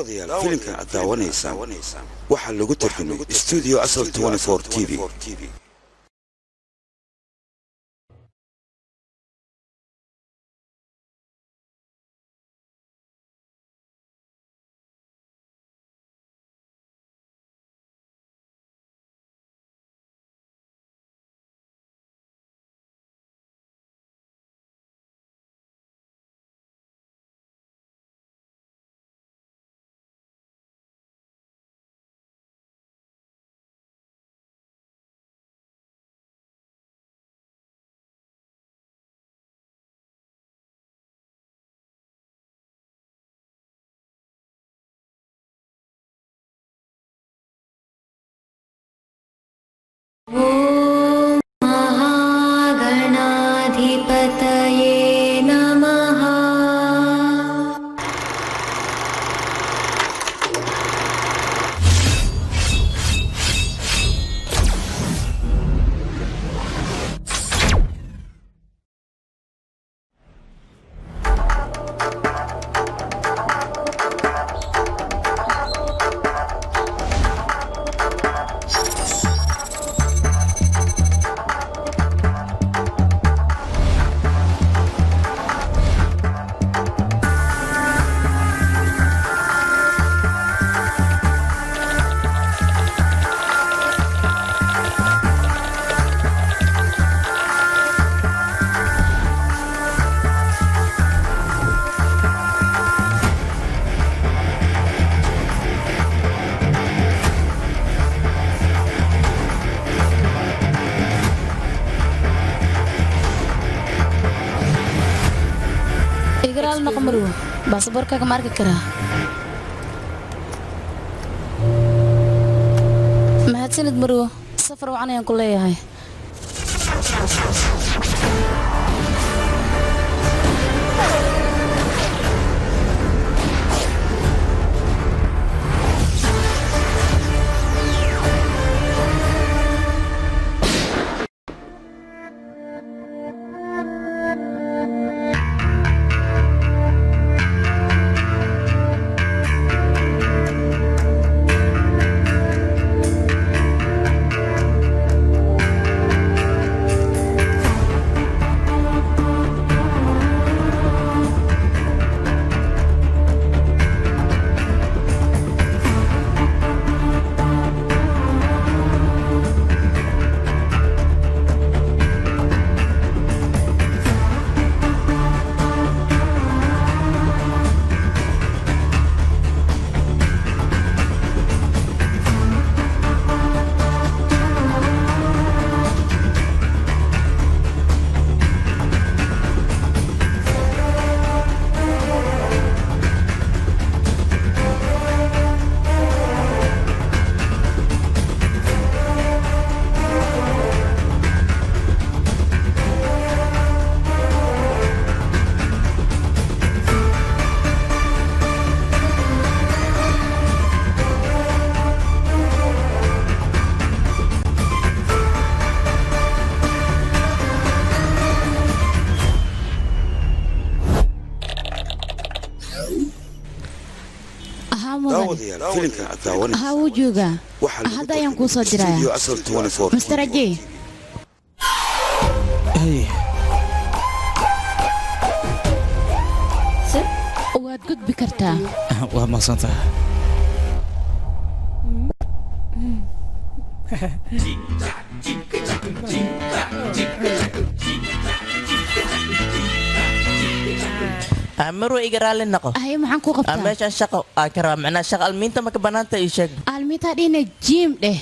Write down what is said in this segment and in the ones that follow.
Daawadayaal, filimkan aad daawanaysaan waxaa lagu tarjumay Studio Asal 24 TV. ॐ महागणाधिपतये नमः। Igaraal noqo marwo, baasaboorkaaga ma arki karaa? Mahadsanid marwo, safar wacan ayaan ku leeyahay. Haa mudane. Daawadayaal, filimkan aad daawanaysaan Haa, wuu joogaa. waxaa lagu Hadda ayaan tarjumay kuu soo Studio dirayaa. Asal 24. Mr Ajey. Hey. Waad gudbi kartaa. Waa mahadsantaha. Marwa, iga raalli noqo. Haye, maxaan kuu qabtaa? Meeshaan shaqo aan ka rabaa, macnaa shaqa almiinta maka banaanta, ii sheeg. Aalmiitaa dhihna, gym dheh.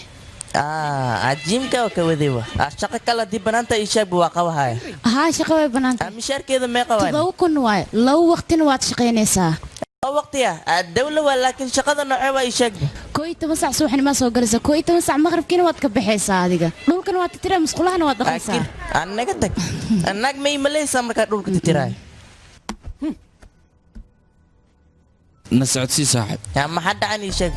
Gymka oo ka waday wa shaqa kale haddii banaanta ii sheegba, waa qabahaya. Haa, shaqa way bannaanta. Mishaarkeeda meeqa waan? 7,000 waaye, laba waqtina waad shaqaynaysaa. Waqti ah dawla waa, laakiin shaqada noocee waa, ii sheeg. 11 sac subaxnimaa soo galaysaa, 11 sac maqribkiina waad ka baxaysaa. Adiga dhulkana waad titiraa, musqulahana waad dhaqaysaa. Aan naga tag, naag ma imalaysaa markaa dhulka titiraay? Na socodsii, saaxib. Maxaa dhacan, ii sheeg.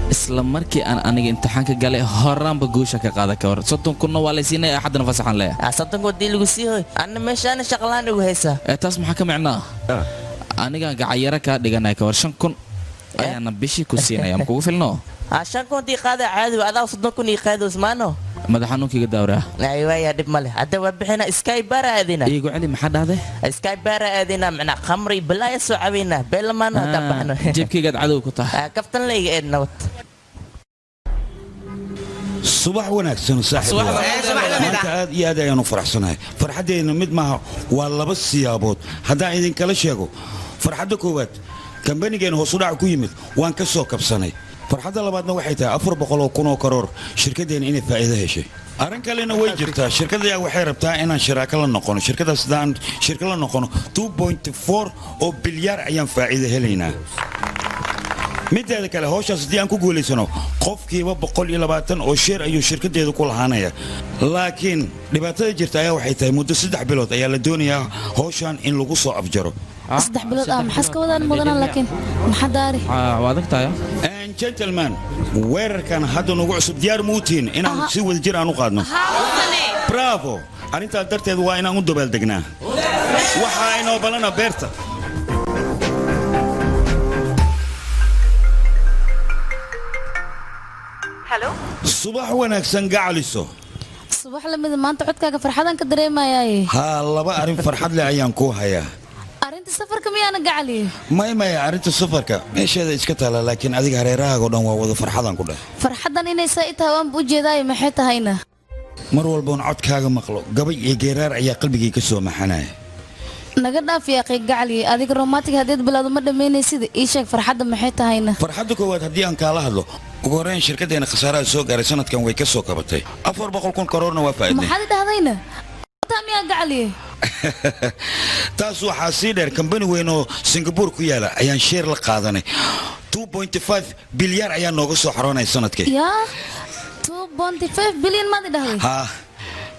Isla markii aan aniga imtixaanka galay horaanba guusha ka qaada. Ka hor 30,000-na waa laysiinaya, axaddana fasaxan leeyahay. 30-ka wadii lagu sii hoy, anna meeshaana shaqalaan igu haysaa. Ee taas maxaa ka micnaa? Anigaan gacayaro kaa dhiganaya, ka hor 5,000. Ayaana bishii ku siinaya, ma kugu filno? 5,000 haddii qaada caadi waa, adaa 30,000 ii qaado usmaano. Madax xanuunkiga daawraa. Waaya, dhib male, hadda waa bixina, sky bara aadina. Iigu celi, maxaa dhahday? Sky bara aadina, macnaa khamri balaaya soo cabayna beelamaano haddaan baxno. Jeebkaygaad cadow ku tahay. Kaftan la iga eed, nabad. Subax wanaagsan, saaxiib. Maanta aad iyo aad ayaan u faraxsanahay. Farxaddeenna mid maaha, waa laba siyaabood haddaan idinkala sheego. Farxadda koowaad, kambanigeena hoos u dhac ku yimid waan ka soo kabsanay. Farxadda labaadna waxay tahay 400,000 oo karoor shirkaddeena inay faa'iido heshay. Arrin kalena way jirtaa. Shirkadda waxay rabtaa inaan shiraako la noqono. Shirkadaas haddaan shirka la noqono, 2.4 oo bilyaar ayaan faa'iido helaynaa. Mideeda kale, hawshaas haddii aan ku guulaysano, qofkiiba 120 oo share ayuu shirkadeeda ku lahaanaya. Laakiin dhibaatada jirta ayaa waxay tahay, muddo 3 bilood ayaa la doonayaa hawshan in lagu soo afjaro. 3 bilood ah maxaas ka wadaan, mudanaan? Laakiin maxaa daari? Waa adag tahay. Gentleman, weerarkan hadda nagu cusub diyaar muutiin inaan si wadajir aan u qaadno? Bravo! Arrintaas darteed waa inaan u dabaaldegnaa. Waxaa inoo balana beerta. Subax wanaagsan, gacaliso. Subax lamida. Maanta codkaaga farxadaan ka dareemayaaye. Haa, laba arrin farxad leh ayaan kuu hayaa. Arrinta safarka miyaana, gacaliye? May, maya, arrinta safarka meesheeda iska taala, laakiin adiga hareerahaaga o dhan waa wada farxadan ku dheh. Farxaddan inay saa i tahay waanba u jeedaaye, maxay tahayna? Mar walboon codkaaga maqlo, gabay iyo geeraar ayaa qalbigay ka soo maxanaya. Naga dhaaf yaaqay, gacaliye. Adiga romantic haddeed bilaado ma dhammaynaysid. Ii sheeg, farxadda maxay tahayna? Farxadda koowaad haddii aan kaala hadlo, ugu horreyn shirkaddeena khasaaraha soo gaaray sanadkan way ka soo kabatay, 400,000 karoorna waa faa'iidnay. Maxaad i dhahdayna? Taa miyaa, gacaliye? Taas waxaa sii dheer, kambani weyn oo Singapore ku yaala ayaan share la qaadanay. 2.5 bilyaar ayaa nooga soo xaroonaya sanadkii. Yaa, 2.5 bilyan maad i dhahday? Haa.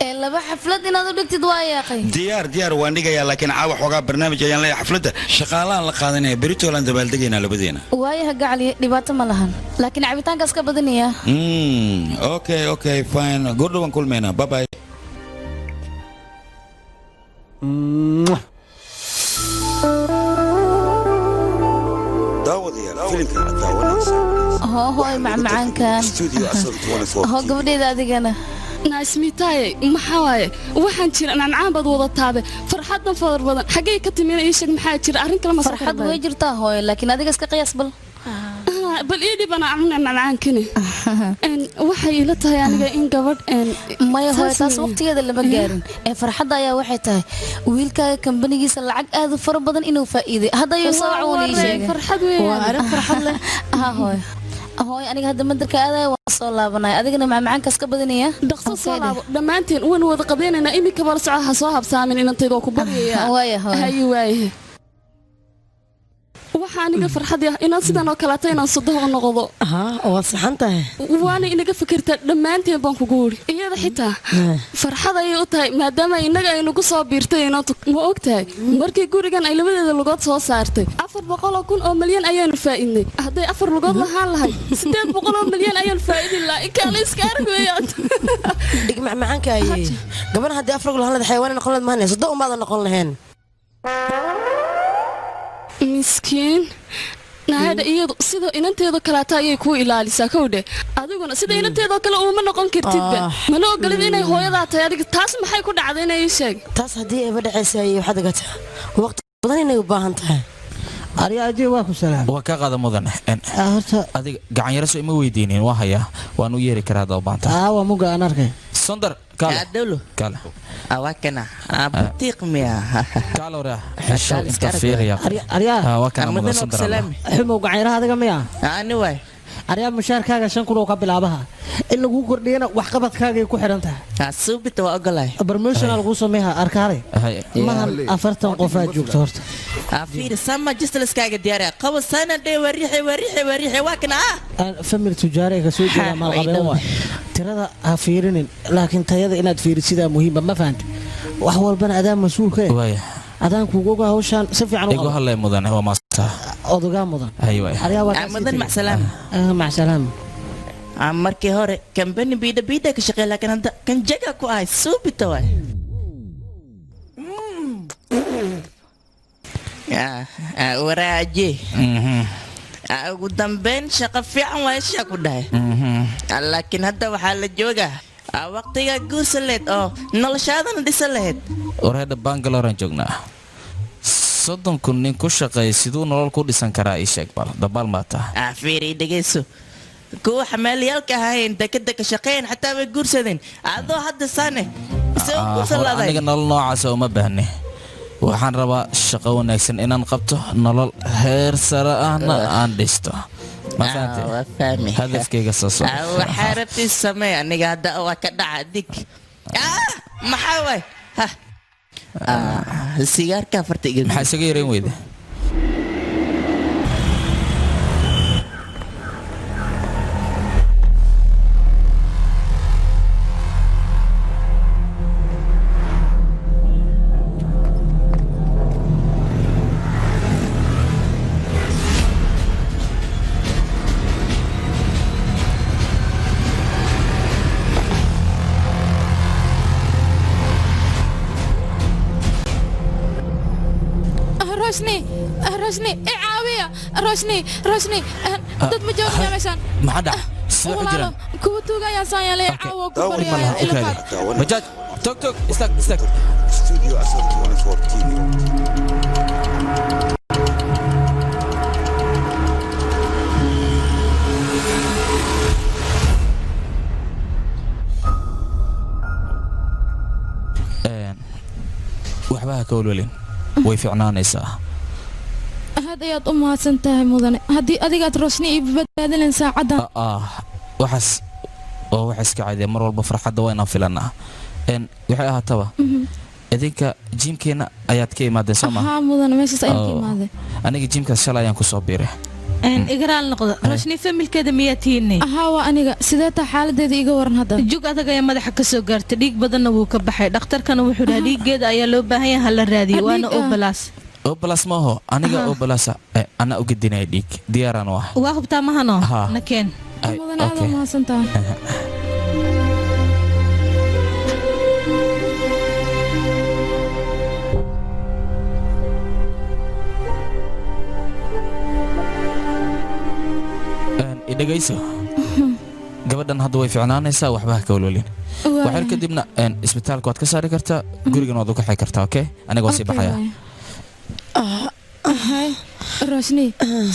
Ee laba xaflad inaad u dhigtid waa yaaqay. Diyaar, diyaar, waan dhigayaa, laakiin caawa xoogaa barnaamij ayaan leeyahay. Xafladda shaqaalahan la qaadanaya, beritolaan dabaaldegaynaa labadeena. Waayaha gacaliye, dhibaato ma lahan, laakiin cabitaankaas ka badanaya. Okay, fine, goordhow waan kulmaynaa. Bye bye. Daawadayaal, filimkan aad daawanaysaa Hoo hooy, macmacaankan. Studio Asal 24. Hoo gabadheeda, adigana. Naasmiitaaye, maxaa waaye waxaan jira? Macmacaan baad wadataabe, farxaddan fadar badan xaggay ka timina? Ii sheeg, maxaa jira? Arrin kale ma soo Farxad kordhay? way jirtaa hooyo, laakiin adiga iska qiyaas bal. Bal ii dhibana cuna macmacaankani. Waxay ila tahay aniga in gabadh Maya hooyo, saas taas weeye. waqtigeeda lama gaarin. Ee farxadda ayaa waxay tahay wiilkaaga kambanigiisa lacag aad u fara badan inuu faa'iiday. Hadda ayuu soo Waa wacuun ii waree, sheegay. farxad weeyaan. Waa arrin farxad leh. Ha hooyo, hooyo, aniga hadda madarka aadaya, waan soo laabanaya. Adigana macmacaankaas ka badanaya. Dhaqso soo laabo. Dhammaanteen waan wada qadaynaynaa iminka. Bala soco, ha soo habsaamin inantayda, oo ku baryayaa. Waaya hooyo. Haye, waaye. Waxaa aniga farxad ah inaan sidan oo kaleeto inaan sodoh u noqdo. Haa, waad saxan tahay. Waana inaga fikirtaa dhammaanteen baan kugu wuri. Iyada xitaa farxad ayay u tahay, maadaama innaga ay nagu soo biirtay inantu. Ma og tahay, markii gurigan ay labadeeda lugood soo saartay, 400,000 oo malyan ayaanu faa'iidnay. Hadday afar lugood lahaan lahay, 800 oo malyan ayaanu faa'idin lahaa. Inkaala iska arag weeyaan. Dhig macmacaanka ayey. Gabadha haddii afar lahaan lahayd, xayawaan noqon lahayd maahane, sodo umaadan noqon lahayn. Miskiin nahadha, iyadu sida inanteedo kaleeto ayay kuu ilaalisaa kowdhe. Adiguna sida inanteedoo kale uuma noqon kartidba. Mana ogolid inay hooyadaa tahay adiga. Taas maxay ku dhacday inay ii sheeg? Taas haddii ayba dhacaysa ayey, waxaad ogataa waqti badan inay u baahan tahay. Arya Ajay, waa ku salaam. Waa ka qaada, mudan. Horta adiga gacan yaro soo ima weydiinin, waa hayaa, waan u yeeri karaa hadda u baahanta. Aawa muga aan arkay? Sondar, kaale. Dawlo. Kaale. Waa kana butiiq miya? Kaale, waraa xisho inta fiiriya. Aryaa. Waa kana, mudan Sondar. Xumow, gacanyaraha adiga miya? Ani waay. Aryaa, mushaarkaaga 5,000 oo ka bilaabaha, in laguu kordhiyana waxqabadkaagay ku xidhan tahay. Suubita waa ogolahay. Promotion laguu sameeha arkaale mahan. 40 qofaa joogta horta. Fiiri sama jisliskaaga diyaariya qabo sana dhe, waa riixi, waa riixi, waa riixi, waa kana ah. Family tujaare ka soo jeeda, maalqabeen waay. Tirada ha fiirinin, laakiin tayada inaad fiirisidaa muhiimba, ma fahanta? Wax walbana adaa mas-uulka eh, adaan kugu ogaa hawshaan si fiican u Igu qabo. hadlay, mudane, waa maastaa. Odogaa mudan. Hay waay. Aryaa, waa kaa sii Mudan tegey. macsalaama. Macsalaama. Markii hore kambani biidha biidha ka shaqeey, laakiin hadda kan jaga ku ahay suubita waay. Waraaje. Ugu dambeyn shaqo fiican waa heshaa ku dhahay. Laakiin hadda waxaa la joogaa waqtigaa guursa lehed oo noloshaadana dhisa lahayd. Warheedha, Bangalorean joognaa. 30,000 nin ku shaqeeya siduu nolol ku dhisan karaa? Ii sheeg bal, dabaal maa taha? Fiiri, dhegayso, kuwa xamaaliyaalka ahayn dekada ka shaqeyn xataa way guursadeen. Adoo hadda saane se u guursan Hor laday? Aniga nolol noocaasa uma baahni. Waxaan rabaa shaqo wanaagsan inaan qabto, nolol heer sare ahna aan dhisto. Ma fahantay? Waa fahmi. Hadafkayga soo soo Waxaa rabti samee. Aniga hadda waa ka dhaca dig. Maxaa waay? Ha. Sigaarka farta iga. Maxaa isaga yareyn weyda? Roshni, Roshni, i caawiya. Roshni, Roshni, dad ma joognaa meeshaan? Maxaa dhac? Sidee ku Walaalo, jiraan? kuwa tuuga ayaa saan yeelay. Caawa ku baryaya ila qaad. Bajaaj, tog tog, istaag, istaag. Studio Asal 24 TV. Waxba ha ka welwelin, way ficnaanaysaa. Aad ayaad u mahadsan tahay, mudane. Haddii adigaad Roshni ii badbaadinayn saacaddan. Waxaas waa wax iska caadiya. Mar walba farxadda waa inaan filanaa. Waxay ahaataba, idinka gymkeena ayaad ka imaadeen, soo ma? Haa mudane, meeshaas ayaan ka Oh. imaaday. Aniga gymkaas shalay ayaan kusoo biiray. Igraal noqda. Roshni familkeeda miyaa tihiinay? Haa, waa aniga. Sidee taa xaaladeeda? Iga waran hadda. Jug adag ayaa madaxa ka soo gaartay, dhiig badanna wuu ka baxay. Dhakhtarkana wuxuu dhahay dhiiggeeda ayaa loo baahan yahay, hala raadiyo, waana Dhiig, ah. O plus. O plus maaho aniga. O plusa anaa u gedinaya dhiig, diyaaraan u ah. Waa hubtaa mahano? Haa. Na keen. Ay, Mudane, aad okay. u mahadsan tahay. Idhegayso, gabadhan hadda way ficnaanaysaa, waxba ha ka welwelin. Waaya. Waxyar kadibna isbitaalka waad ka saari kartaa, gurigan waad u kaxay kartaa. Okay, aniga waa sii Okay, baxaya. waaya. Hay Roshni,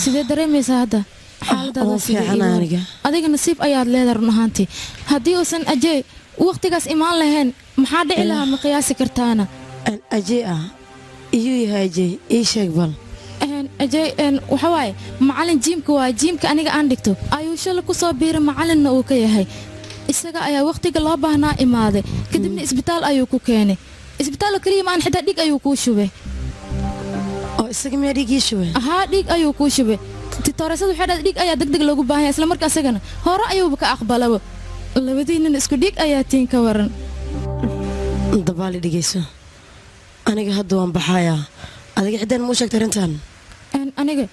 sidee dareemaysaa hadda xaaladaada? Waan Sidee fiicanahay iiga waran? Aniga. Adiga nasiib ayaad leedahay run ahaantii. Haddii uusan Ajey waqtigaas imaan lahayn, maxaa dhici lahaa? Ma qiyaasi kartaana? Ajey ah iyuu yahay? Ajey ii sheeg bal. Ajey waxa waaye macalin gymka, waa gymka aniga aan dhigto ayuu shalay ku soo biiray, macalinna uu ka yahay. Isaga ayaa waqtiga loo baahnaa imaaday, kadibna isbitaal ayuu ku keenay. Isbitaal oo keliya maan, xitaa dhiig ayuu kuu shubay. Oo isaga miyaa dhiig ii shubay? Haa, dhiig ayuu kuu shubay. Titooreysadu waxay dhahday dhiig ayaa degdeg loogu baahan yahay. Isla marka isagana hore ayuuba ka aqbalaba. Labadiinnan isku dhiig ayaa tiin, ka waran? Dabaali, dhegeyso, aniga hadda waan baxayaa. Adiga ciddaan muu sheegtay arrintan? Aniga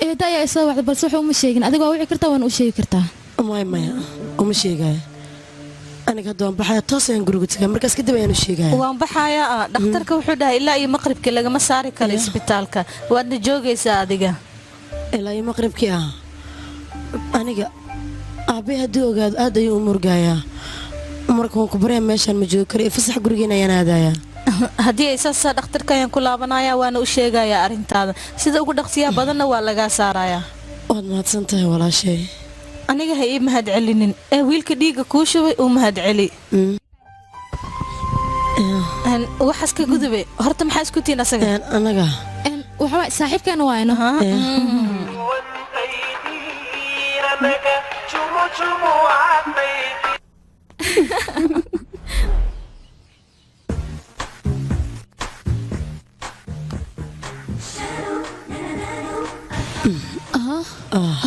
eedda ayaa isoo wacday, balse waxa uma sheegin. Adiga waa wici kartaa, waana u sheegi kartaa. Maya, maya, uma sheegaya. Aniga hadda waan baxaya, toos ayaan guriga tagaa, markaas kadib ayaan u sheegaya. Waan baxayaa. Dhakhtarka wuxuu dhahay ilaa iyo maqribkii lagama saari karo isbitaalka, waadna joogaysaa adiga. Ilaa iyo maqribkii ah? Aniga aabbay haddii ogaado aad ayuu u murgayaa. Marka waan ku baryaa, meeshaan ma joogi karo. Fasax, gurigeena ayaan aadayaa. Haddii ay saasaa, dhakhtarka ayaan ku laabanayaa, waana u sheegayaa arrintaada. Sida ugu dhaqsiyaha badanna waa lagaa saarayaa. Waad mahadsan tahay, walaashay. Aniga ha ii mahad celinin ee wiilka dhiigga kuu shubay uu mahad celi. Waxaas ka gudube, horta maxaa isku tihiin asaga? Anaga waxa waay saaxiibkeena waayno.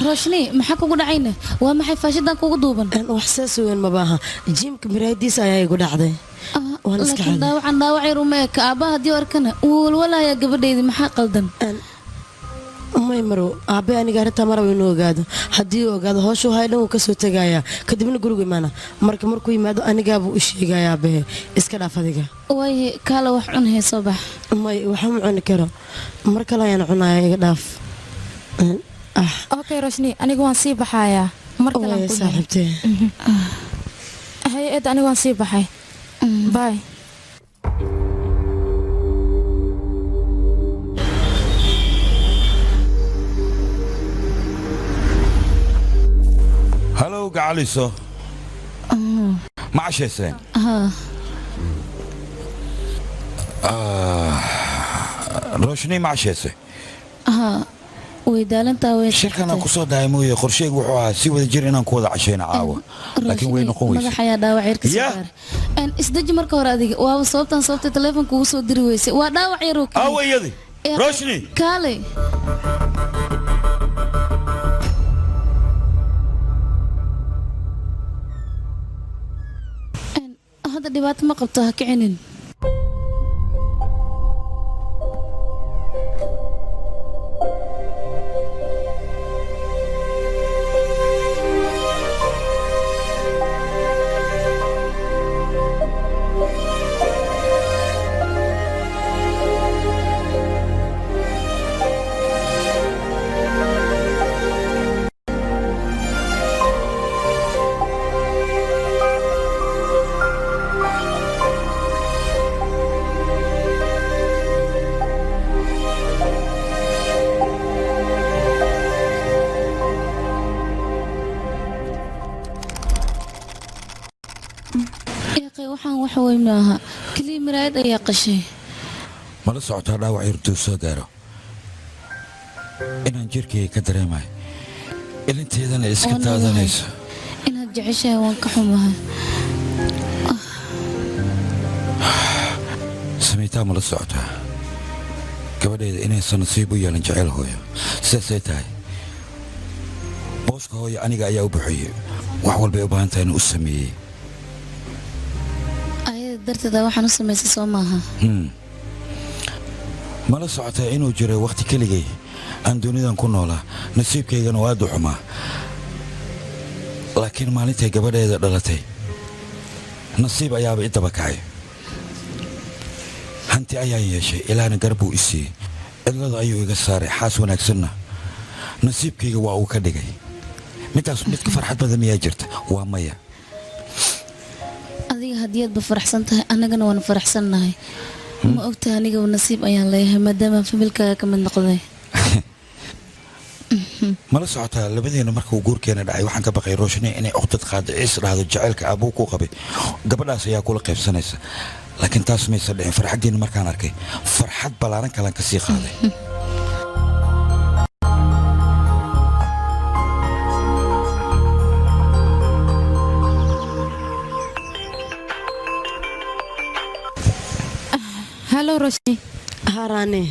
Roshni, maxaa kugu dhacayna? Waa maxay faashadan kugu duuban? Wax saas weyn mabaaha, gymka miraayadiisa ayaa igu dhacday, waan iska Laakiin xaday. dhaawacan dhaawac yar uma eka. Aabbaha haddii u arkana wuu walwalayaa. Gabadhaydii, maxaa qaldan? May marow, aabe aniga arrintaa maraba inuu ogaado. Haddii uu ogaado, hooshuu hay dhan wuu kasoo tegayaa, kadibna gurigu imaana. Marka markuu yimaado anigaabuu u sheegaya aabahe. Iska dhaaf adiga. Waaye, kaala wax cun, hee, soo bax. May, waxa ma cuni karo. Mar kale ayaan cunaya, iga dhaaf. Okay Roshni, anigu waan sii baxayaa mar kale aan Waaya ku saaxiibtee. Hay eed, anigu waan sii baxay, bye. Halow gacaliso, ma cashayseen? Haa. Roshni, ma cashaysay? Haa, way daalantaa, way. Shirkan aan kusoo dahay mooye, qorsheygu wuxuu ahaa si wada jir inaan ku wada cashayno caawa, laakiin way noqon madax weysay. Ayaa dhaawac yar ka soo Yah. gaaray. Isdeji marka hore adiga. Waaba sababtan sababtay taleefonka ugu soo diri weysay. Waa dhaawac yar oo keliya. Awa iyadi? Roshni. Kaalay. Hadda dhibaato ma qabto, ha kicinin. Yaqay, waxaan wax weyn maaha, keliya miraayad ayaa qashay. Mala socotaa dhaawac yar intuu soo gaaro inaan jirkayga ka dareemayo ilinteedana iska Waan ogahay. daadanayso? Inaad jeceshahay waan ka xumahay. Samiitaa, mala socotaa gabadheeda inaysan nasiib u yeelan jeceyl hooyo? Sidaasay tahay, booska hooyo aniga ayaa u buxiyey, wax walbay u baahan tahayna u sameeyey. Ayada darteeda waxaan u samaysay, soo maaha? Mala socotaa inuu jiray wakhti keligay aan dunidan ku noolaa, nasiibkaygana waa aad u xumaa, laakiin maalintay gabadheeda dhalatay nasiib ayaaba i daba kacay. Hanti ayaan yeeshay, ilaahna garab buu i siiyey, cidlada ayuu iga saaray, xaas wanaagsanna nasiibkayga waa uu ka dhigay. Midtaas mid ka farxad badan miyaa jirta? Waa maya. Adiga haddii aadba faraxsan tahay, annagana waan faraxsannahay. Ma ogtahay, anigaba nasiib ayaan leeyahay maadaama familkaaga ka mid noqday. Mala socotaa labadeena markuu guurkeena dhacay waxaan ka baqay Roshni inay uqdad qaado, ciis dhahdo jacaylka aabuu ku qabay gabadhaas ayaa kula qaybsanaysa, laakiin taas maysa dhicin. Farxaddiina markaan arkay farxad ballaaran kalaan ka sii qaaday. Hallo Roshni. Harane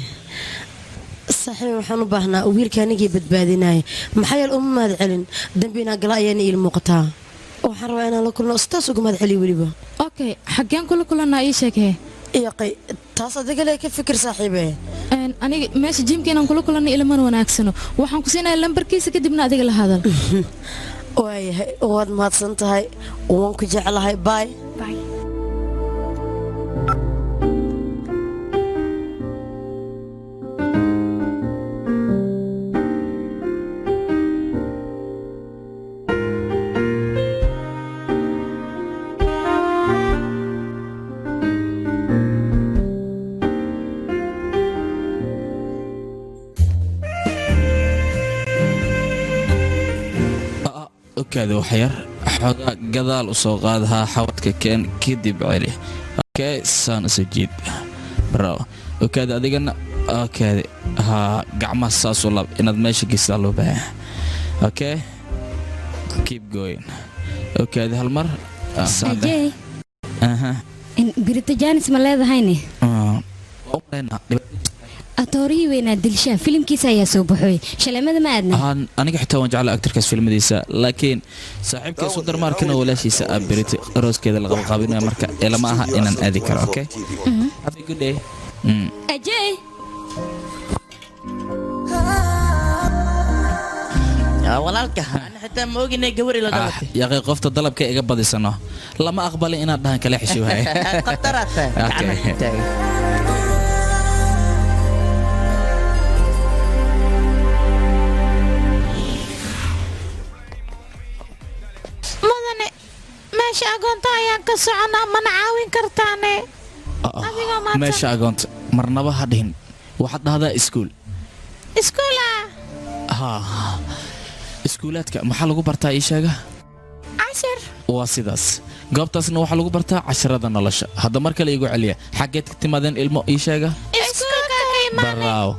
saaxiib, waxaan u baahnaa wiilka anigii badbaadinaya. Maxaa yeele uma mahad celin, dambi inaan gala ayaana iil muuqataa. Waxaan rabaa inaan la kulno, sidaas uga mahad celiyo weliba. Okay, xaggeen kula kulanaa? Ii sheeg hee. Yaqay, taas adiga lee ka fikir, saaxiibe. Aniga meesha gym-ka inaan kula kulanno ilaman wanaagsano. Waxaan ku siinayaa lambarkiisa, kadibna adiga la hadal. Waayahay, waad mahadsan tahay, waan ku jeclahay, bye. Okaada, waxyar xoogaa gadaal u soo qaadahaa, xawadka keen, kadib celi. Okay, saan usoo jiid, bravo. Okaada, adigana okaada, haa, gacmaha saas u lab, inaad meesha geysaa loo baahan. Okay, keep going. Okaada, hal mar saan dheh. Ajay. Aha. Birita jaanis ma leedahayne? Ah, waa u malaynaa. Atoorihii weynaa Dilshaa filimkiisa ayaa soo baxooy, shaleemada ma aadna? Ahaan, aniga xitaa waan jeclaa actor-kaas filmadiisa, laakiin saaxiibkay Sudarmaarkana walaashiisa aa berito arooskeeda la qabaqaabinaya, marka ilama aha inaan aadi karo. Okay, have a good day. Ajay. Walaalka, ana xitaa ma oginay gabar ila dhalatay. Yaqay, qofta dalabka iga badisano lama aqbalin inaad dhahan kala xishowahay. Khataraad tahay. Okay. Gacmaha ku taagan. Meesha agoonta ayaan ka soconaa, mana caawin kartaane? Adigoo maadsan. Meesha agoonta marnaba ha dhihin, waxaad dhahdaa iskuul. Iskuula? Haa, iskuulaadka maxaa lagu bartaa, ii sheega? Cashir. Waa sidaas, goobtaasna waxaa lagu bartaa casharada nolosha. Hadda mar kale iigu celiya, xaggeed ka timaadeen ilmo, ii sheega? Iskuulka ka imaanay. Baraaw,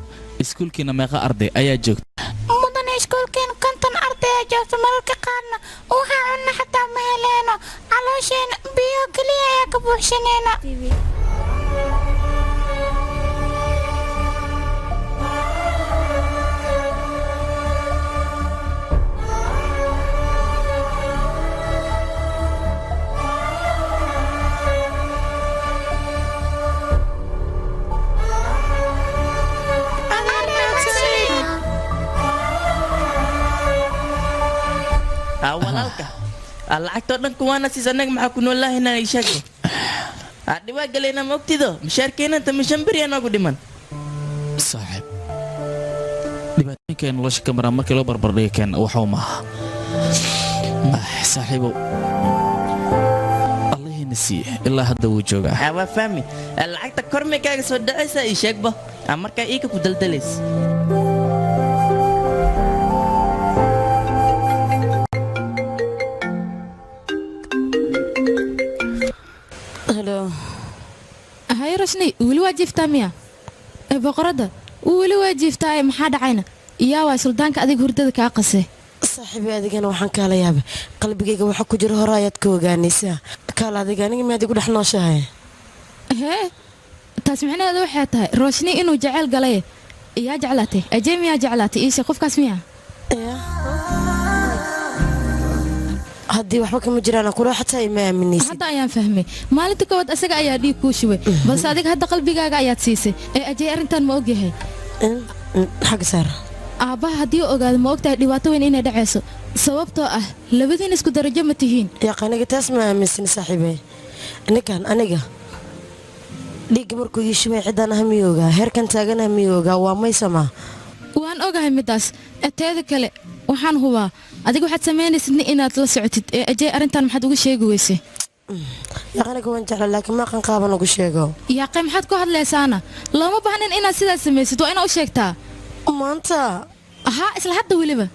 iskuulkiina meeqa arday ayaa joogta? Mudane, iskuulkeen 50 arday ayaa joogta. Mararka qaarna waxaa cunna xataa ma heleeno, caloosheena biyo keliya ayaa ka buuxsaneyna. Aa, walaalka. Aa, lacagtoo dhan kuwaana siis, annaga maxaa ku noolahaynaa, ii sheeg. Aa, dhibaa galayna ma ogtido, mishaarkeena inta mishan beri noogu dhiman. Saaxiib, dhibaatooyinka ay nolosha ka maraan markii loo barbardhiga keen waxuu maaha. Saaxiibow, Allihiina siiye ilaa hadda wuu joogaa. Aa, waa fahmi. Aa, lacagta kormay kaaga soo dhacaysa, ii sheegba. Aa, markaa iika ku daldalays. Halo. Hay Rashni, weli waa jiiftaa miya? Ee boqoradda, weli waa jiiftaaye, maxaa dhacayna? Yaa waay suldaanka adiga hurdada kaa qasay? Saaxiibi, adigana waxaan kaala yaabay, qalbigayga waxa ku jira hore ayaad ka ogaanaysaa. Kaala adiga, aniga miyaad igu dhex nooshahay? Hee, taas micnaheedu waxay tahay Roshni inuu jeceyl galay. Yaa jeclaatay? Ajey miyaa jeclaatay? Iishe, qofkaas miya? Haddii waxba kama jiraan kula, xataa ima aaminaysid. Hadda ayaan fahmay, maalinta koowaad asaga ayaa dhiig kuu shubay, balse adiga hadda qalbigaaga ayaad siisay. Ee Ajey arrintan ma ogyahay? Xagga saar. Aabbaha haddii uu ogaado, ma ogtahay dhibaato weyn inay dhacayso? Sababtoo ah labadiin isku darajo ma tihiin. Yaaq, aniga taas ma aaminsan saaxiibey. Ninkan aniga dhiigga markuu ii shubay, ciddaan ah miyuu ogaa? Heerkan taaganah miyuu ogaa? Waa maysama. Waan ogahay middaas. Teeda kale, waxaan hubaa adiga waxaad samaynaysidna inaad la socotid. Ee Ajey arrintan maxaad uga sheegi weysay? Yaaq, aniga waan jecla, laakiin maaqan qaaban ugu sheego. Yaaqe, maxaad ku hadlaysaana? Looma baahnin inaad sidaas samaysid, waa inaad u sheegtaa. Maanta? Haa, isla hadda weliba.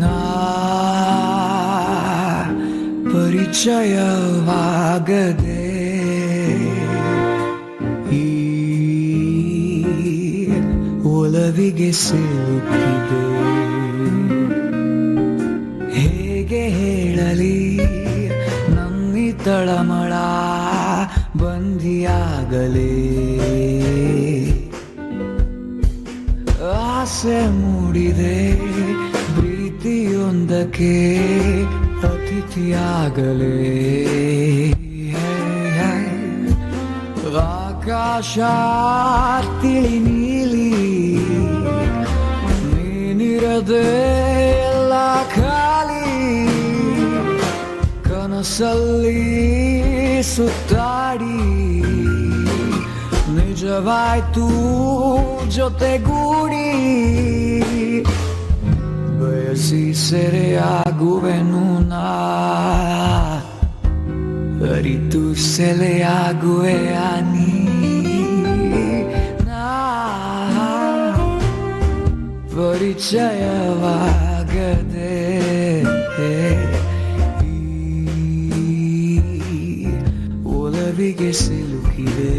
ನಾ ಪರಿಚಯವಾಗದೆ ಈ ಒಲವಿಗೆ ಸಿಲುಕಿದೆ. ಹೇಗೆ ಹೇಳಲಿ ನನ್ನಿ ತಳಮಳ, ಬಂದಿಯಾಗಲೇ ಆಸೆ ಮೂಡಿದೆ, ಪ್ರೀತಿಯೊಂದಕ್ಕೆ ಅತಿಥಿಯಾಗಲೇ. ಆಕಾಶ ತಿಳಿ ನೀಲಿ, ನೀನಿರದೆ ಎಲ್ಲ ಖಾಲಿ. ಕನಸಲ್ಲಿ ಸುತ್ತಾಡಿ ನಿಜವಾಯ್ತು ಜೊತೆಗೂಡಿ, ಬಯಸಿ ಸೆರೆಯಾಗುವೆನು ನಾ, ಅರಿತು ಸೆಲೆಯಾಗುವೆಯ ನೀ. ನಾ ಪರಿಚಯವಾಗದೆ ಈ ಒಲವಿಗೆ ಸಿಲುಕಿದೆ.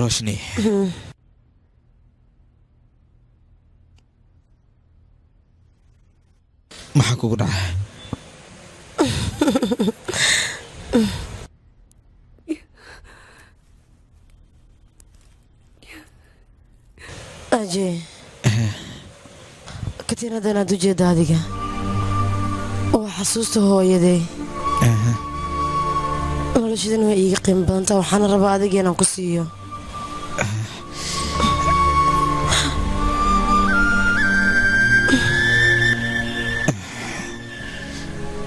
Roshni, maxaa kugu dhacay? Ajey, katiinadan aad u jeedda adiga waa xasuusta hooyaday. Noloshadan way iiga qiimo badantaa, waxaana rabaa adiga inaan ku siiyo.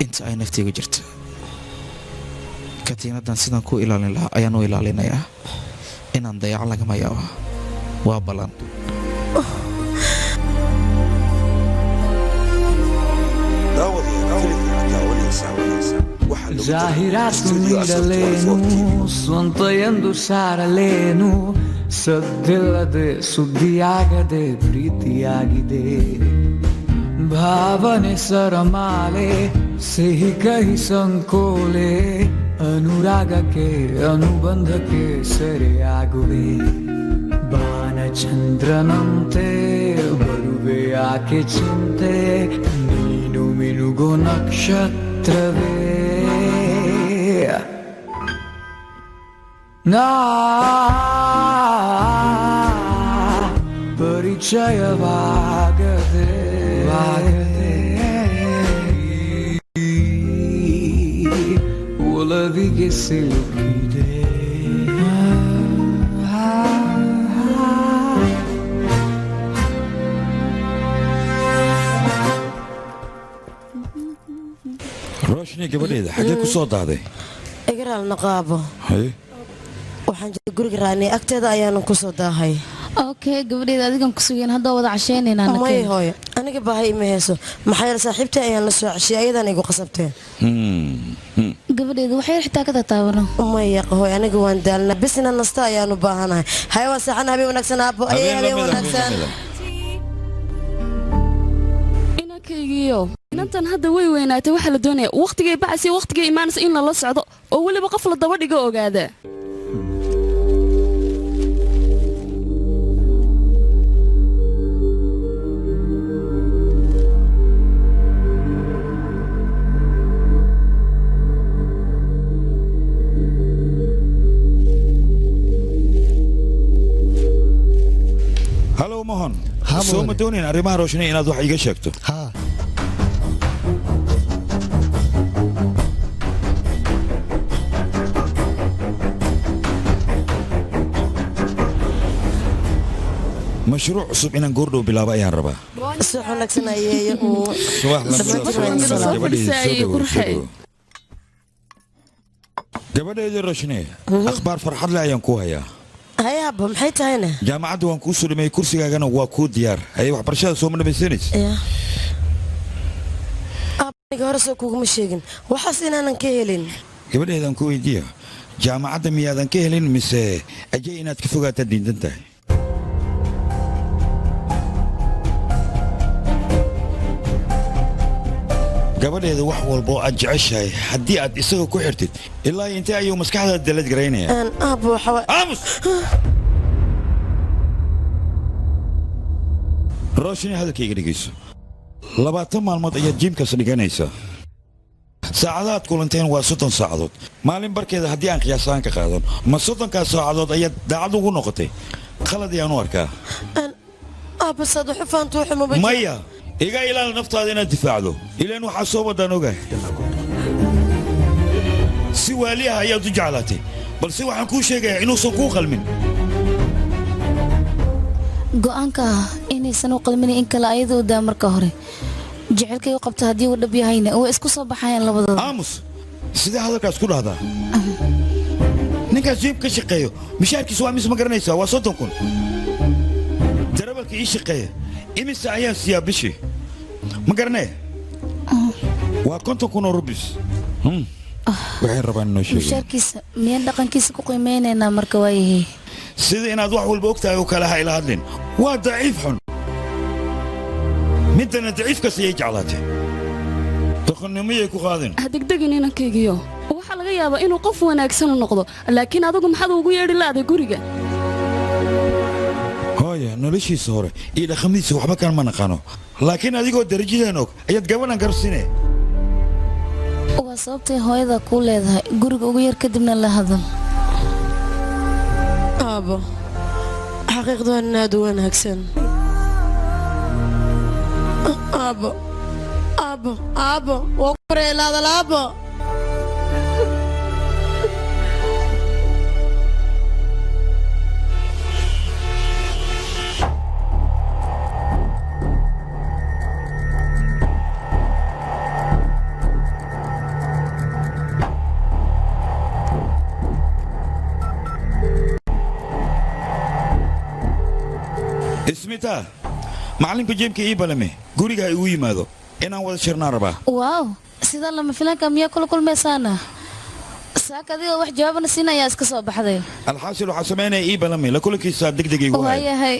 Inta ay naftaygu jirto, katiinadan sidaan ku ilaalin lahaa ayaan u ilaalinayaa. Inaan dayaco lagama yaabo, waa ballan. ಜಾಹೀರಾತು ನೀಡಲೇನು, ಸ್ವಂತ ಎಂದು ಸಾರಲೇನು, ಸದ್ದಿಲ್ಲದೆ ಸುದ್ದಿಯಾಗದೆ ಪ್ರೀತಿಯಾಗಿದೆ. ಭಾವನೆ ಸರಮಾಲೆ, ಸಿಹಿ ಕಹಿ ಸಂಕೋಲೆ, ಅನುರಾಗಕ್ಕೆ ಅನುಬಂಧಕ್ಕೆ ಸೆರೆಯಾಗುವೆ. ಬಾನಚಂದ್ರನಂತೆ ಬರುವೆ, ಯಾಕೆ ಚಿಂತೆ? ನೀನು ಮಿನುಗೋ ನಕ್ಷತ್ರವೇ. ನಾ ಪರಿಚಯವಾಗದೆ ವಾಗದೆ ಒಲವಿಗೆ ಸಿಲುಕಿದೆ. Roshni, gabadheeda, xaggee ku soo daaday? Igaraal naqaabo. Haye. Waxaan jiray guriga Raani agteeda, ayaanan ku soo daahay. Okay gabadheeda, adigan ku sugeen, hadda wada casheynaynaa. Maya hooyo, aniga baahay ima hayso, maxaa yeele saaxiibtay ayaan la soo ceshiyay, ayadaan igu qasabteen. Gabadheeda, waxyar xitaa ka tataabano. Maya hooyo, aniga waan daalnaa, bis inaan nasta ayaan u baahanahay. Haye, waan seexan. Habeen wanaagsan aabbo. Aye, habeen wanaagsan. Inankaygiiyo, inantan hadda way weynaatay. Waxaa la doonaya wakhtigay baxaysa, wakhtigay imaanaysa in lala socdo oo weliba qof la daba dhigo ogaada. Halow Mohon, soo ma doonayn arrimaha Roshni inaad wax iiga sheegto? Haa. Mashruuc cusub inaan goordhow bilaabo ayaan rabaa. Subax wanaagsan ayeeyo. Subax la mid ah, subax la mid ah. Gabadheydii, soo dhawow, soo dhawow. Gabadheydii Roshni, akhbaar farxad leh ayaan kuu hayaa. Haye aabbo, maxay tahayna? Jaamacadda waan kuu soo dhameeyey, kursigaagana waa kuu diyaar. Haye, waxbarashada sooma dhamaysanaysa? Ya aabbo, aniga hore soo kuguma sheegin waxaas inaanan ka helin? Gabadheedaan ku weydiiya, jaamacadda miyaadan ka helin mise Ajay inaad ka fogaataa diidan tahay? Gabadheeda, wax walba oo aad jeceshahay haddii aad isaga ku xirtid, ilaa intee ayuu maskaxdaada dalad garaynaya? Aabbo, waxa Aamus! Roshni, hadalkayga dhegayso. 20 maalmood ayaad gymkaas dhiganaysaa. Saacadaad kulanteen waa 30 saacadood maalin barkeeda haddii aan qiyaasaan ka qaadan. Ma 30kaas saacadood ayaad daacad ugu noqotay? Qalad ayaan u arkaa. Aabba, saad wax u fahanto wuxuu maba. Maya, iga ilaali naftaada inaad difaacdo, ilaan waxaa soo wadaan ogahay. Si waali ah ayaad u jeclaatay, balse waxaan kuu sheegayaa inuusan kuu qalmin. Go'aanka ah inaysan u qalmin in kale ayada u daa. Marka hore jecelkay u qabta haddii uu dhab yahayna, way isku soo baxayaan labadooda. Aamus! Sidee hadalkaas ku dhahdaa? Ninkaas gym ka shaqeeyo mishaarkiisu waa imise, ma garanaysaa? Waa 30,000. Darabalka ii shaqeeya imise ayaan siiyaa bishii, ma garanee? Waa 50,000 oo rubis. Waxay rabaan inoo sheegeen. Mushaarkiisa miyaan dhaqankiisa ku qiimeynaynaa marka? Waayahay. Sida inaad wax walba og tahay oo kale ha ila hadlin. Waa daciif xun, midana daciifkaas ayay jeclaatay. Doqonnimoyay ku qaadin. Ha degdegin inankaygiyo, waxaa laga yaabaa inuu qof wanaagsan u noqdo, laakiin adigu maxaad ugu yeedhi la'day guriga? Hooya, noloshiisa hore iyo dhaqamadiisa waxba kan ma naqaano, laakiin adigoo darajadeen og ayaad gabadhan garabsine. Waa sababtay hooyada kuu leedahay guriga ugu yar, kadibna la hadal. Aabbo. Xaqiiqdu waa nin aad u wanaagsan. Aabbo, aabbo, aabbo, waa ku bareelaadal aabbo. Ismita, macalinka jeemka ii balame guriga ha igu yimaado, inaan wada shirnaan rabaa. Waaw, sidaa lama filanka miyaa kula kulmaysaana? Saaka adigoo wax jawaabana siin ayaa iska soo baxday. Alxaasil, waxaa samaynaya ii balame la kulankiisa degdeg igu hayo. Waayahay.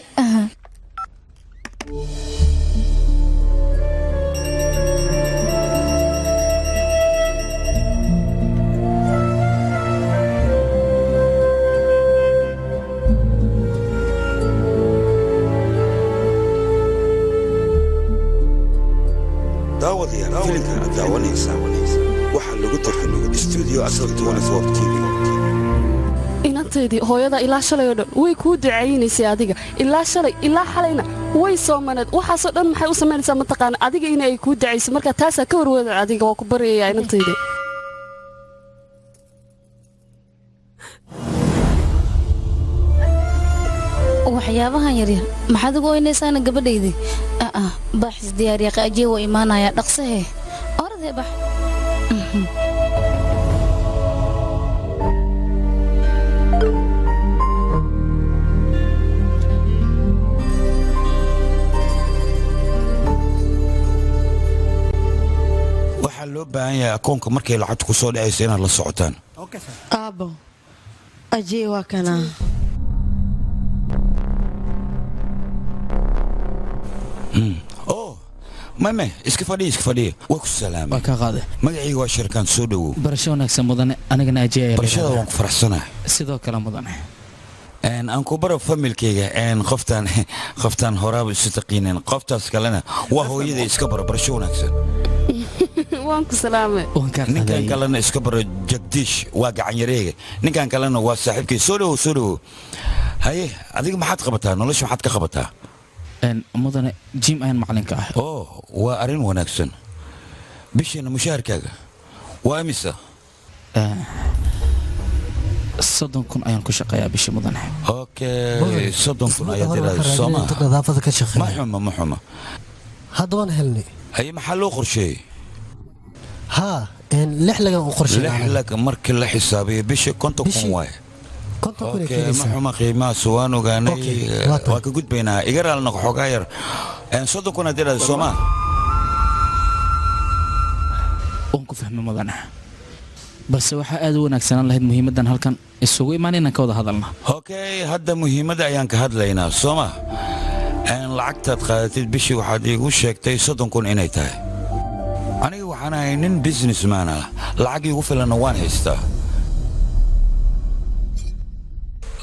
Daawadayaal, filimkan aad daawanaysaa waxaa lagu tarjumay studio Asal 24 TV. Inantaydii, hooyada ilaa shalay oo dhan way kuu ducaynaysay adiga, ilaa shalay ilaa xalayna way soomaneed. Waxaasoo dhan maxay u samaynaysaa mataqaana? Adiga in ay kuu ducayso. Marka taasaa ka warwada adiga, waa ku baryayaa inantaydii. Waxyaabahan yaryar maxaad ugu oynaysaana gabadhaydii? Aa, baaxis diyaariyaqa, ajee waa imaanayaa dhaqsahe, orodee bax. Waxaa loo baahan yahay akoonka markay lacagta ku soo dhacayso inaad la socotaan. Aabbo, ajee waa kanaa. Oh, mame, iska fadhiya, iska fadhiya, waa ku salaamay. Waa kaa qaaday. Magacayga waa Shirkaan, soo dhowow. Barasho wanaagsan mudane, anigana Ajay ayaa la Barashada yidhahdaa. waan ku faraxsanahay. Sidoo kale mudane. Aan ku baro familkayga. Qoftaan horaaba isu taqiineen, qoftaas kalena waa hooyada. Iska baro, barasho wanaagsan. Waan ku salaamay. Ninkan kalena iska baro, Jagdiish, waa gacanyareega. Ninkan kalena waa saaxiibkay. Soo dhowow, soo dhowow. Haye, adiga maxaad qabataa nolosha? Maxaad ka qabataa? Mudane, gym ayaan macalinka ah. Oh, waa arrin wanaagsan. Bishiina mushaharkaaga waa imisa? 30,000 ayaan ku shaqeeyaa bishii mudane. Okay, 30,000 ayaad tiraahdaa, soo ma? Nadaafada ka shaqeeya. Ma xuma, ma xuma. Hadda waan helnay. Haye, maxaa loo qorsheeyey? Haa, 6 lagan u qorsheeyay. 6 lag markii la xisaabiyo bishii 50,000 waaye. 50,000 ay Okay, ma keenaysaa. xuma qiimahaas, waan ogaanay. Okay, waa tahay. Waa ka gudbaynaa, iga raali noqo xoogaa yar. 30,000 aad tiraahdaa, soo ma? Waan ku fahmay mudane, balse waxaa aad u wanaagsanaan lahayd muhiimaddan halkan isugu imaan inaan ka wada hadalna. Okay, hadda muhiimadda ayaan ka hadlaynaa, soo ma? Lacagtaad qaadatid bishii waxaad iigu sheegtay 30,000 inay tahay. Aniga waxaan ahay nin businessman ah, lacag iigu filanna waan haystaa,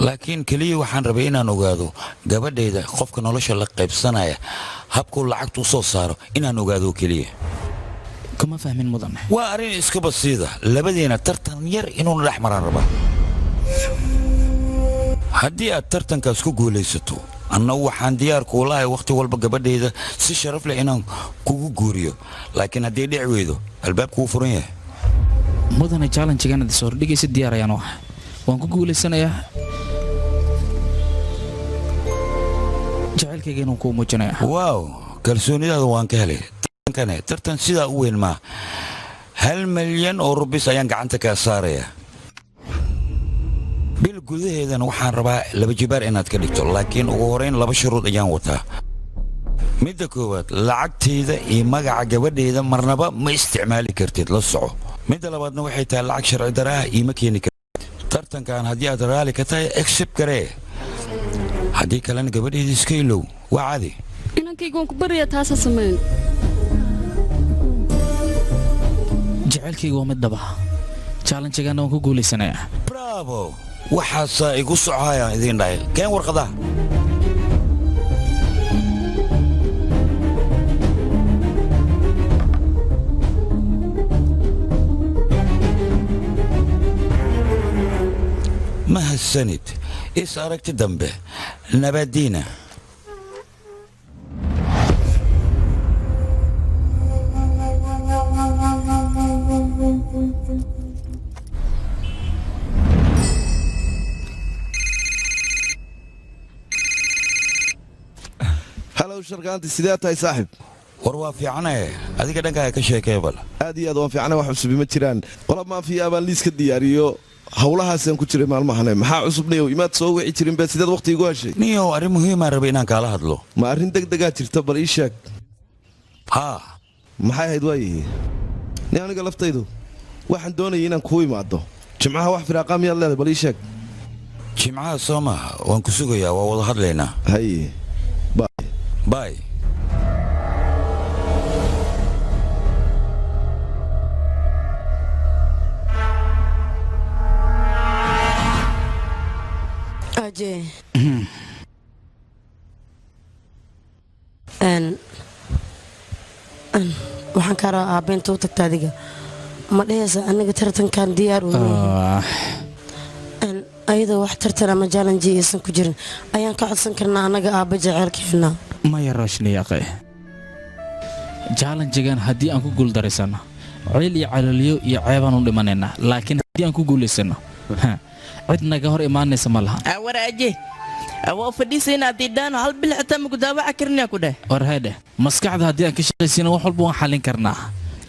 laakiin keliya waxaan rabay inaan ogaado gabadhayda qofka nolosha la qaybsanaya habkuu lacagta u soo saaro inaan ogaado keliya. Kuma fahmin mudane. Waa arrin iska basiida, labadeena tartan yar inuuna dhex maraan rabaa. Haddii aad tartankaas ku guulaysato, anna waxaan diyaar kuulahay wakhti walba gabadhayda si sharaf leh inaan kugu guuriyo, laakiin haddii dhici weydo, albaabku wuu furan yahay. Mudane, challenge-gan aad soo hordhigaysa diyaar ayaan u ahay, waan ku guulaysanayaa, jacaylkayga inuu kuu muujinaya. Waaw, kalsoonidaada waan ka helay. Tartankane tartan sidaa u weyn maa, 1 milyan oo rubis ayaan gacanta kaa saaraya. Bil gudaheedana waxaan rabaa laba jibaar inaad ka dhigto, laakiin ugu horayn laba shuruud ayaan wataa. Midda koowaad, lacagtayda iyo magaca gabadhayda marnaba ma isticmaali kartid, la soco. Midda labaadna waxay tahay lacag sharci dara ah iima keeni kartid. Tartankan haddii aad raali ka tahay, accept garee. Haddii kalena gabadhayda iska ilow, waa caadi. Inankayga, waan ku baryayaa, taasa samayn. Jacaylkayga waa mid dhaba, challenge-gaana waan ku guulaysanayaa. Bravo, waxaasaa igu socohayaan idiin dhahay. Keen warqadaha. Mahadsanid, is aragti dambe, nabadiina. Halow sharkaanti, sidee tahay saaxib? War waa fiicane, adiga dhankaaga ka sheekee bal. Aad iyo aad waan fiicana, wax cusubi ma jiraan. Qola maafiya baan liis ka diyaariyo, howlahaasaan ku jiray maalmahane. Maxaa cusubnayow? Imaad soo wici jirin be, sideed waqti igu heshay? Niyow, arrin muhiimaan rabay inaan kaala hadlo. Ma arrin deg degaa jirta? Bal ii sheeg. Haa. Maxay ahayd waayihi? Ni aniga laftaydu waxaan doonayay inaan kuu imaado Jimcaha. Wax firaaqaa miyaad leedahay? Bal ii sheeg. Jimcaha soo maaha? Waan ku sugayaa, waa wada hadlaynaa. Haye, bye. Bye. Aje, waxaan kaa rabaa aabbe inta u tagta adiga ma dhehaysa aniga tartankan diyaar u ayadoo wax tartan ama challenge aysan ku jirin ayaan ka codsan karnaa annaga aabba jaceylkeena. Maya Roshni yaqe, challenge-gan haddii aan ku guuldaraysanno, ciil iyo calooliyo iyo ceebaan u dhimanaynaa, laakiin haddii aan ku guulaysano, cid naga hor imaanaysa ma laha. War aje, waa fadhiisayna haddii dhaano hal bil xitaa maku daawaca karnaa ku dheh. War haydheh, maskaxda haddii aan ka shaqaysiino, wax walba waan xallin karnaa.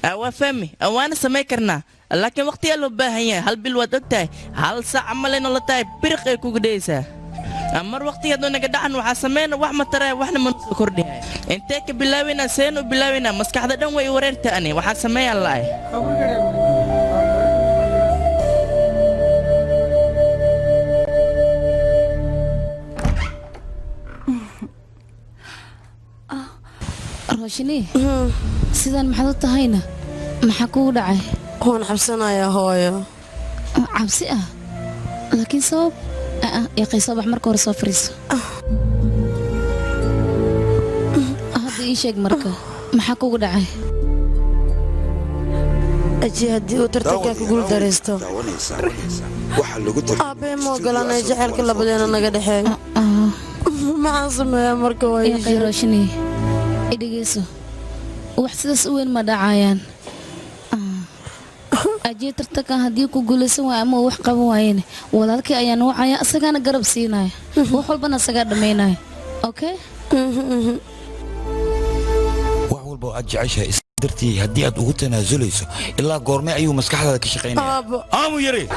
Waa fahmi, waana samayn karnaa, laakiin waqtiyaa loo baahan yahay. Hal bil waad og tahay, hal saac malay la tahay biriq ay kugu dhehaysaa. Mar waqtiga hadduu naga dhacan, waxaa sameyna wax ma taraya, waxna ma soo kordhihaya. Intee ka bilaabaynaa? Seen u bilaabaynaa? Maskaxda dhan way wareerta. Ani waxaa sameeyaan la'ay. Roshni, sidaan maxaad u tahayna? Maxaa kugu dhacay? Waan cabsanayaa, hooyo. Cabsi ah? Laakiin sabab yaqay? Soo bax marka hore, soo fariiso. Hadda ii sheeg marka, maxaa kugu dhacay? Aji, haddii uu tartankan ku guuldaraysto, aabbee ma ogolaanaya jaceylka labadeena naga dhexeeyo. Maxaan sameeyaa marka? Waa ii yaqay sheeg. Roshni, i dhegeyso, wax sidaas u weyn ma dhacayaan. Ajee, tartankan haddii ku guulaysan waayo ama uu wax qaban waayene, walaalkii ayaan wacaya, isagaana garab siinaya, wax walbana isagaa dhammaynaya, okay? Wax walba oo aad jeceshahay is dartii haddii aad ugu tanaasulayso, ilaa goormee ayuu maskaxdaada ka shaqaynaya? Aabbo. Aamu yari.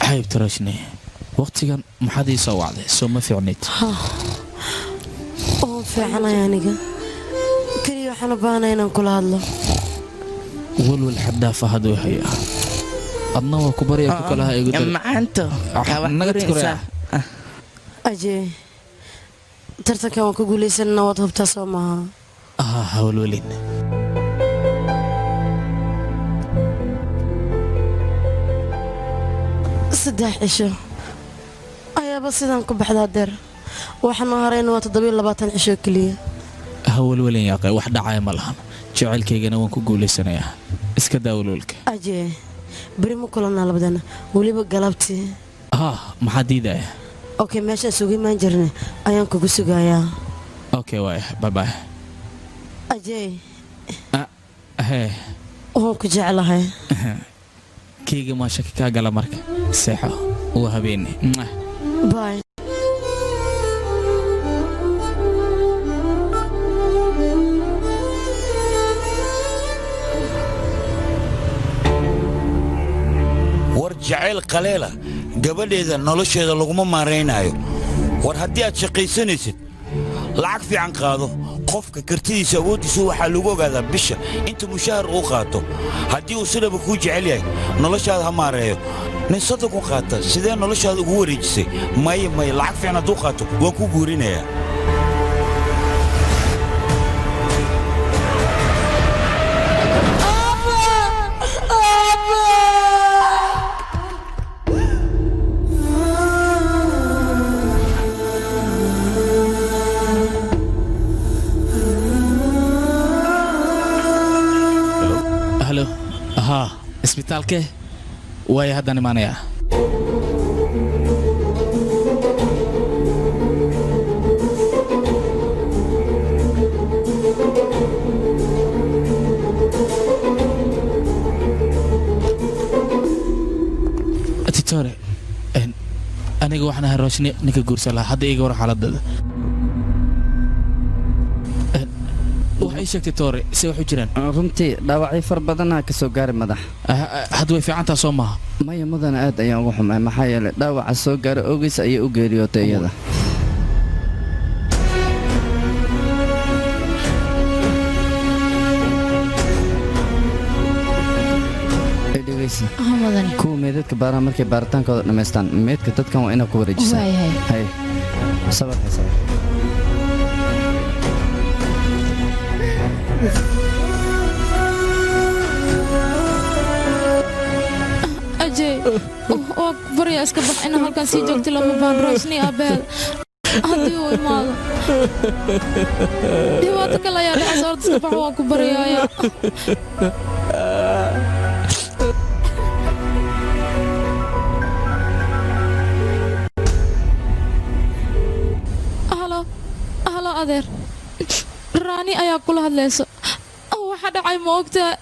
Xaybta Roshni, waqtigan maxaad ii soo wacday? Soo ma fiicnayd? Waan fiicanay aniga, keliya waxaan u baahanay inaan kula hadlo. Walwal xaddaafa hadduu hayaa, adna waa ku barya ku kalaha igu dar. Macaanto. Naga tukuraya. Ajee, tartankan waan ku guulaysanana, waad hubtaa soo maaha? Ah, hawlwelin. 3 cisho ayaaba sidaan ku baxdaa deer, waxaanu harayna waa 27 cisho keliya. Hawlwelin yaaqe, wax dhacaya ma lahan. Jacaylkaygana waan ku guulaysanayaa, iska daa walwalka. Ajee, beri ma kulanaa labadana, weliba galabtii? Ah, maxaa diidaya? Okay, meeshaan isugu imaan jirnay ayaan kugu sugayaa. Okay, waaya, bye bye. Ajee. Hee. Waan ku jeclahay. Keyga maa shaki kaa gala? Marka seexo, waa habeene. Mwah. Bye. War jacayl qaleela gabadheeda nolosheeda laguma maaraynaayo. War haddii aad shaqaysanaysid, lacag fiican qaado. Qofka kartidiisa, awooddiisa waxaa lagu ogaadaa bisha inta mushahar uu qaato. Haddii uu sidhaba kuu jecel yahay, noloshaada ha maareeyo. Nin 30,000 qaata sidee noloshaada ugu wareejisay? Maya, maya, lacag fiican hadduu qaato waan kuu guurinayaa. Haa, isbitaalkee waaya haddaan imaanayaa. Titore, aniga waxaan ahay Roshni, ninka guursan lahaa. Hadda iiga war xaaladada. Waxay ii sheegtay Tore se wax u jiraan. Runtii dhaawacyo far badanaa ka soo gaaray madax. Hadda way fiicantaa, soo maaha? Maya mudana, aad ayaan uga xumay, maxaa yeelay dhaawaca soo gaaray ogiis ayay u geeriyootay iyada. Ee, dhegeysa. Ah, mudane. Kuwa meedadka baaraha markay baaritaankooda dhammaystaan, meedka dadkan waa inaad ku wareejisaa. Waayahay. Hay, sabar hay, sabar. Ajay, waa ku baryaa, iska bax. Inaa halkan sii joogto lama baan. Roosni aabeel haddii uu imaado, dhibaato kale ayaa dhacaysa. Horta iska bax, waa ku baryaaya. Halo, halo adeer, Raani ayaa kula hadlayso. Waxa dhacay ma ogtaa?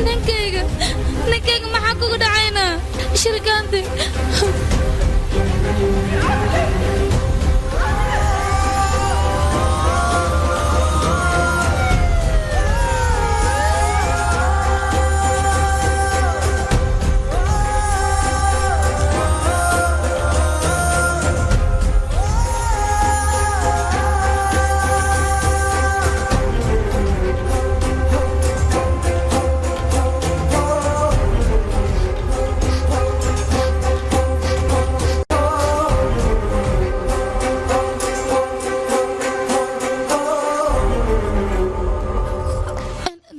Ninkayga, ninkayga, maxaa kugu dhacayna shirkaanti?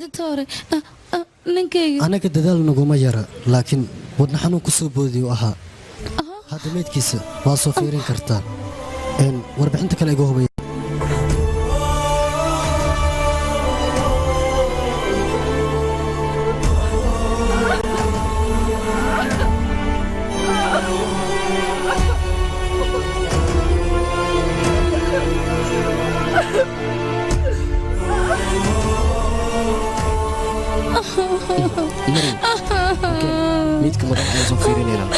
Doctore, ninkayga. Anaga dadaal naguma yara, laakiin wadna xanuun ku soo boodiyuu ahaa. Hadda meydkiisa waa soo fiirin kartaa. Warbixinta kale iga hubaya. Meydka mudan ayaan soo fiirinaynaa.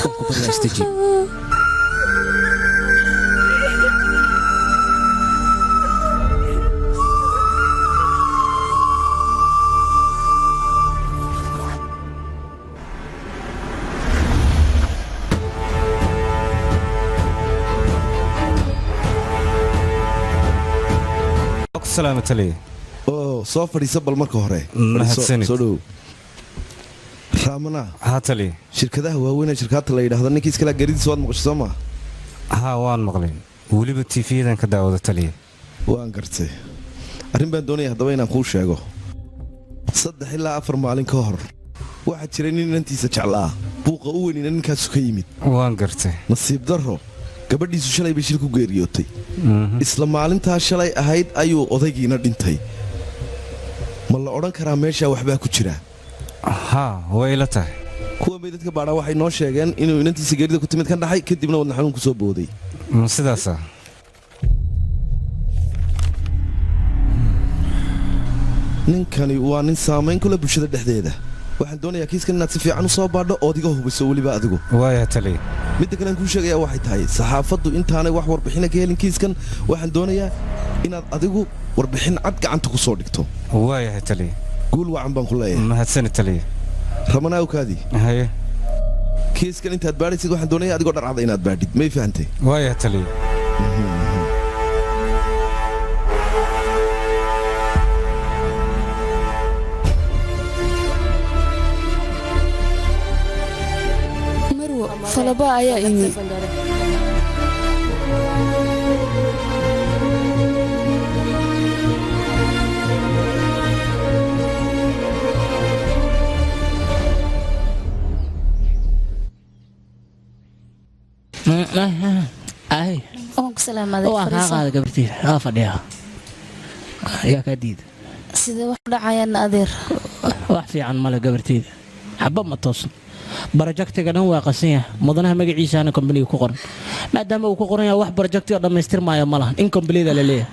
Ku baryaa, istajiib. Waa ku salaama, taliya. Oo soo fadhiisa bal marka hore. Mahadsanid. Soo dhow, Raamana. Haa, taliya. Shirkadaha waaweyn ee shirkadda la yidhaahdo ninkii iskala garidiisa waad maqashay, soo maa? Haa, waan maqlay, weliba TV-yadan ka daawada, taliya. Waan gartay. Arrin baan doonaya haddaba inaan kuu sheego. 3 ilaa 4 maalin ka hor waxaa jiray nin inantiisa jeclaa, buuqa u weynina ninkaasu ka yimid. Waan gartay. Nasiib darro, gabadhiisu shalay bay shil ku geeriyootay. Isla maalintaa shalay ahayd ayuu odaygiina dhintay. Ma la odhan karaa meeshaa waxbaa ku jira? Haa, way ila tahay. Kuwan bay dadka baadhaa waxay noo sheegeen inuu inantiisa geerida ku timid ka dhaxay, kadibna wadna xanuun ku soo booday. Ma sidaasa? Ninkani waa nin saamayn kule bulshada dhexdeeda. Waxaan doonayaa kiiskan inaad si fiican u soo baadho ood iga hubiso weliba adigu. Waaya, taliya. Midda kale aan kuu sheegayaa waxay tahay, saxaafaddu intaanay wax warbixina ka helin kiiskan, waxaan doonayaa inaad adigu warbixin cad gacanta ku soo dhigto. Waayahay, taliya. Guul wacan baan ku leeyahay. Mahadsanid, taliya. Ramanaa, kaadi. Haye. Kiiskan intaad baadhaysid waxaan doonayaa adigoo dharcada inaad baadhid. May fahantay? Waayahay, taliya. Marwo, falaba ayaa imi. Ay. Waan ku salaamaaday. Waa kaa Fariiso. Qaada, gabartiida waa fadhiyaa, yaa kaa diida? Sidee wax u dhacayaan, adeer? Wax fiican male, gabarteyda, xaba ma toosno. Project-iga dhan waa qasan yahay. Mudanaha magaciisaana company-ga ku qoran. Maadaama uu ku qoran yahay, wax project-i oo dhammaystirmaayo ma lahan, incomplete la leeyahay.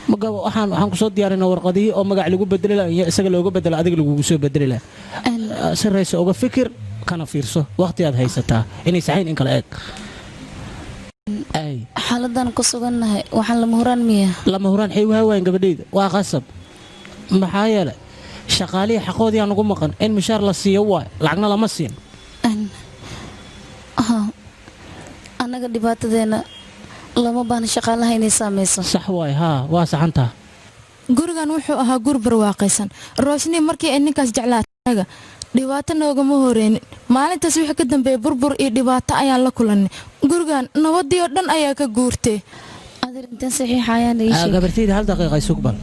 Maga waxaan kusoo diyaarinaa warqadihii oo magac lagu bedeli lahaa iyo isaga looga bedelo, adiga lagugu soo bedeli lahaa. Si raysa uga fikir kana fiirso, waqti aad haysataa inay saxayn in kala eeg. Ay. Xaaladan ku sugannahay waxaan lama huraan miya? Lama huraan xay waawayn, gabadhayda, waa qasab. Maxaa yeelay, shaqaalihii xaqoodii aan ugu maqan in mishaar la siiyo waay, lacagna lama siin. Ha, annaga dhibaatadeena lama baahna shaqaalaha inay saamayso. Sax waay, haa, waa saxantaa. Gurigan wuxuu ahaa gur barwaaqaysan. Rooshnii markii ay ninkaas jeclaatanaga dhibaato noogama horeynin. Maalintaas wixii ka dambeeyay burbur iyo dhibaato ayaan la kulannay. Gurigan nabadii oo dhan ayaa ka guurtay. Adeer, inteen saxiixayaan ii sheeg. Gabartayda, hal daqiiqa isug bal.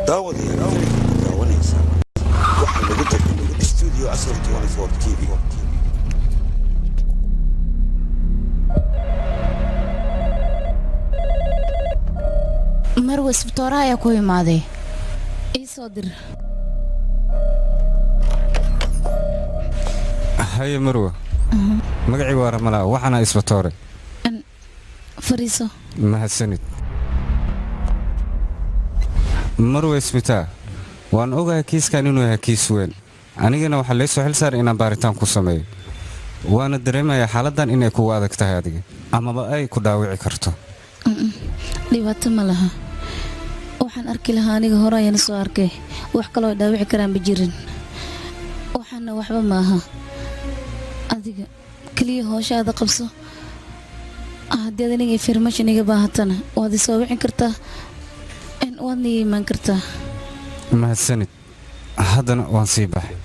Daawadayaal, daawanaysaa waxaa lagu tarjumay studio Asal 24 TV. Marwe, isbitooraha ayaa ku imaaday. Ii soo dir. Haye, marwa. Magacii waa Ramalaa, waxaana isbatoore. Fariiso. Mahadsanid, marwa. Isbitaal, waan ogahay kiiskan inuu yahay kiis weyn. Anigana waxaa lee soo xil saaray inaan baaritaan ku sameeyo, waana dareemayaa xaaladdan inay kugu adag tahay adiga amaba ay ku dhaawici karto. Dhibaato ma laha. Waxaan arki lahaa aniga hore ayaan soo arkay. Wax kaloo dhaawici karaan ma jirin. Waxaana waxba ma aha. Adiga keliya howshaada qabso. Haddii aad aniga information iga baahatana, waad isoo wicin kartaa, waadna ii imaan kartaa. Mahadsanid, haddana waan sii baxay.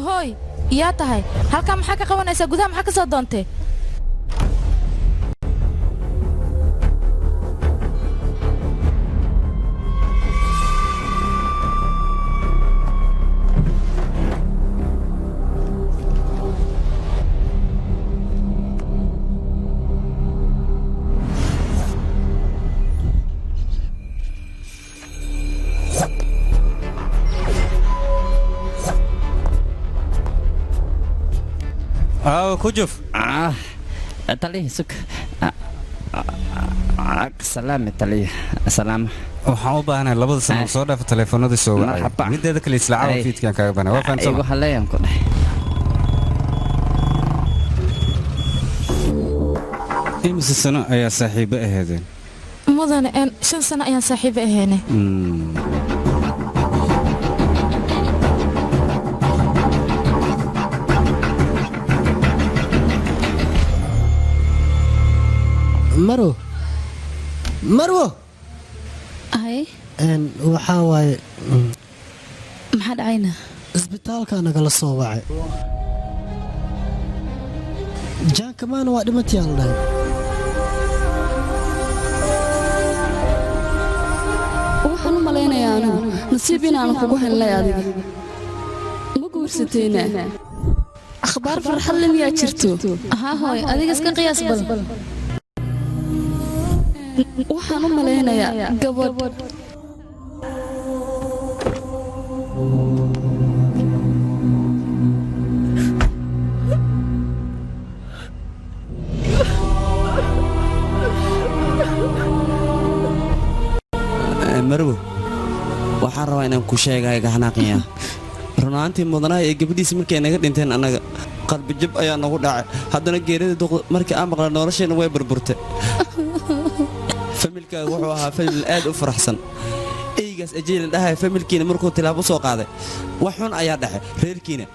Hooy, yaa tahay? Halkaa maxaa ka qabanaysaa? Gudaha maxaa ka soo doontay? Aawo kujuf. Taliya sug. Salaame taliya. Salaam. Waxaan u baahanahay labada sano soo dhaafa taleefanada soo wacay. Mideeda kale isla caawa fiidkaan kaaga banaa. Waa fahamsan. Igu haleeyaan ku dhahay. Imise sano ayaa saaxiibo ahaydeen? Mudane, 5 sano ayaan saaxiibo ahaynay. Marwo, Marwo. Hay. Waxaa waaye. Maxaa dhacayna? Isbitaalka nagala soo wacay. Jaankamaana waa dhimatay la dhahay. Waxaan u malaynayaa anigu nasiib inaan kugu helnay adiga. Ma guursatayna? Akhbaar farxad leh miyaa jirto? Haa hooy, adiga iska qiyaas bal. Waxaan u malaynayaa gabadh. Marwo, waxaan rabaa inaan ku sheegahay gaxnaaqiya. Runaantii mudanaha iyo gabadhiisa markay naga dhinteen annaga qalbijab ayaa nagu dhacay. Haddana geerida duqda markii aan maqla nolosheenna way burburtay. Familkaaga wuxuu ahaa famil aad u faraxsan. Eygaas ajeelin dhahay familkiina markuu tilaabo soo qaaday wax xun ayaa dhaxay reerkiina.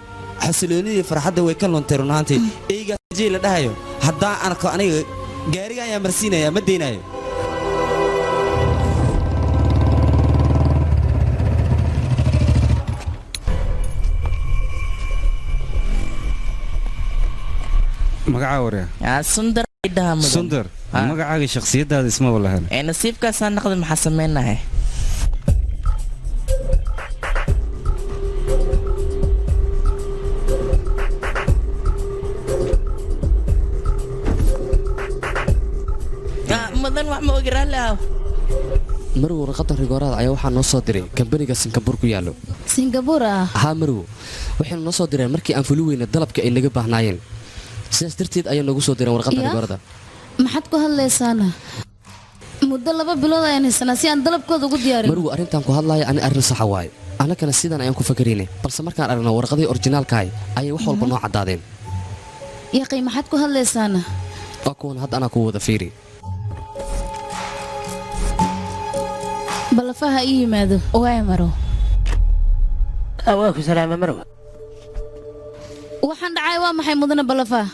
Xasiloonidii farxadda way ka luntay runaantii. Eygaas ajeelin dhahayo haddaan arko aniga gaariga ayaa marsiinaya ma deynayo. Magacaa waryaa? Sundar dhaha mudan. Sundar, magacaaga shakhsiyadaada isma walahan. Nasiibkaasaan naqday maxaa samaynahay? Mudan wax ma ogi raalli ah. Marwo, warqadda rigoorada ayaa waxaa noo soo diray kambaniga Singapore ku yaallo. Singapore ah? Haa Marwo, waxayna noo soo direen markii aan fuli weyna dalabka ay naga baahnaayeen. Sidaas darteed ayaa noogu soo direen warqadda rigoorada. Maxaad ku hadlaysaana? Muddo 2 bilood ayaan haysanaa si aan dalabkooda ugu diyaarin. Marwo, arrintan ku hadlaaya ani arrin saxa waaye. Annagana sidan ayaan ku fakaraynay, balse markaan aragno warqadii orjinaalkahay ayay wax walba noo caddaadeen. Yaqii, maxaad ku hadlaysaana? Waa kuwan hadda anaa ku wada fiiri. Balafaha ii yimaado. Waay Marwo. Waa ku salaama Marwo. Waxaan dhacay waa maxay mudane balafaha?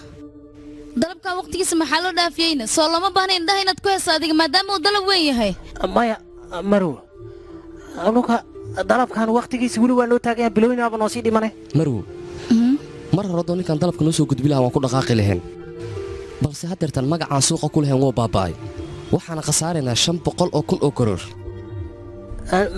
Dalabkan waqtigiisa maxaa loo dhaafiyeyna? Soo lama baahna indhaha inaad ku hayso adiga maadaama uu dalab weyn yahay. Maya Marwo, anuka dalabkan waqtigiisa weli waa noo taagayaa, bilowinaaba noo sii dhimanay. Marwo, mar hore doo ninkan dalabka noo soo gudbi lahaa waan ku dhaqaaqi lahayn. Balse haddeertan magacaan suuqa ku lahayn wuu baaba'ay. Waxaana khasaaraynaa 500,000 oo karoor.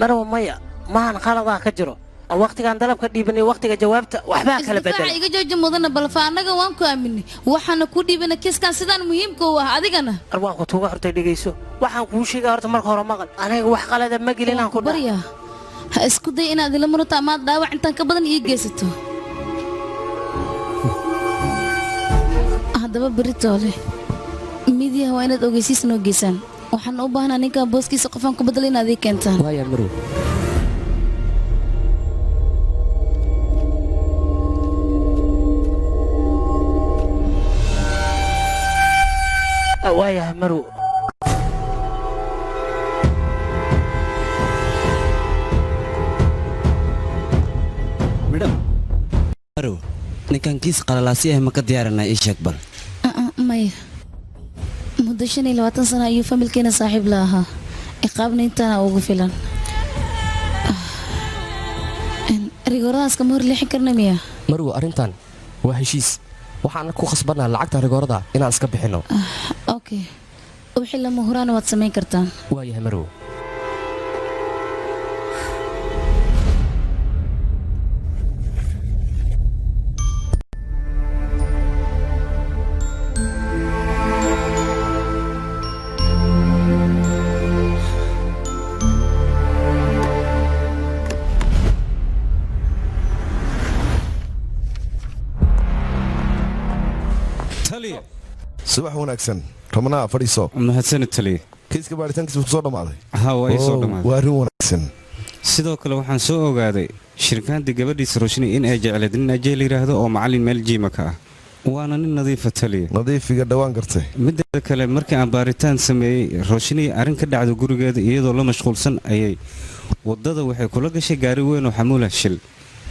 Marwo maya, maahan khaladaa ka jiro. Waqtigan dalabka dhiibanay waqtiga jawaabta waxbaa kala bedelay. Iga jooji mudane balfa, annaga waan ku aaminay. Waxaana ku dhiibanay kiiskan sidaan muhiimka u ah adigana. Waan ku tuuga horta dhegeyso. Waxaan kuu sheegaa horta marka hore maqal. Aniga wax qalada ma gelin aan ku baryaa. Ha isku day inaad ila murato ama aad dhaawac intaan ka badan ii geysato. Haddaba beritoole midiyaha waa inaad ogeysiis noo geysaan. Waxaan u baahnaa ninkan booskiisa qofaan ku bedel inaad ii keentaan. Waaya Marwo. Waayahay Marwo. Madam. Marwo, ninkan kiis qalalaasi ah ma ka diyaarinaa ii sheeg bal. Maya. Muddo 25 sano ayuu familkeena saaxiib la ahaa. Ciqaabna intaana ugu filan. Rigooradaas kama hor leexin karna miya? Marwo, arrintan waa heshiis. Waxaan ku khasbanaa lacagta rigoorada inaan iska bixino. Okay. Wixii lama huraan waad samayn kartaan. Waayahay Marwo. Subax wanaagsan, Ramanaa, fadhiiso. Mahadsanid, taliye. Kiiska baaritaankiisa wuu soo dhammaaday. Ha, waa ii soo dhammaaday. Waa arrin wanaagsan. Sidoo kale waxaan soo ogaaday shirkaanta gabadhiisa Roshni in ay jecleed nin Ajay la yidhaahdo oo macallin meel jiima ka ah, waana nin nadiifa, taliye. Nadiifiga dhawaan gartay. Mideeda kale, markii aan baaritaan sameeyey, Roshni arrin ka dhacda gurigeeda iyadoo la mashquulsan ayay waddada waxay kula gashay gaari weyn oo xamuula shil.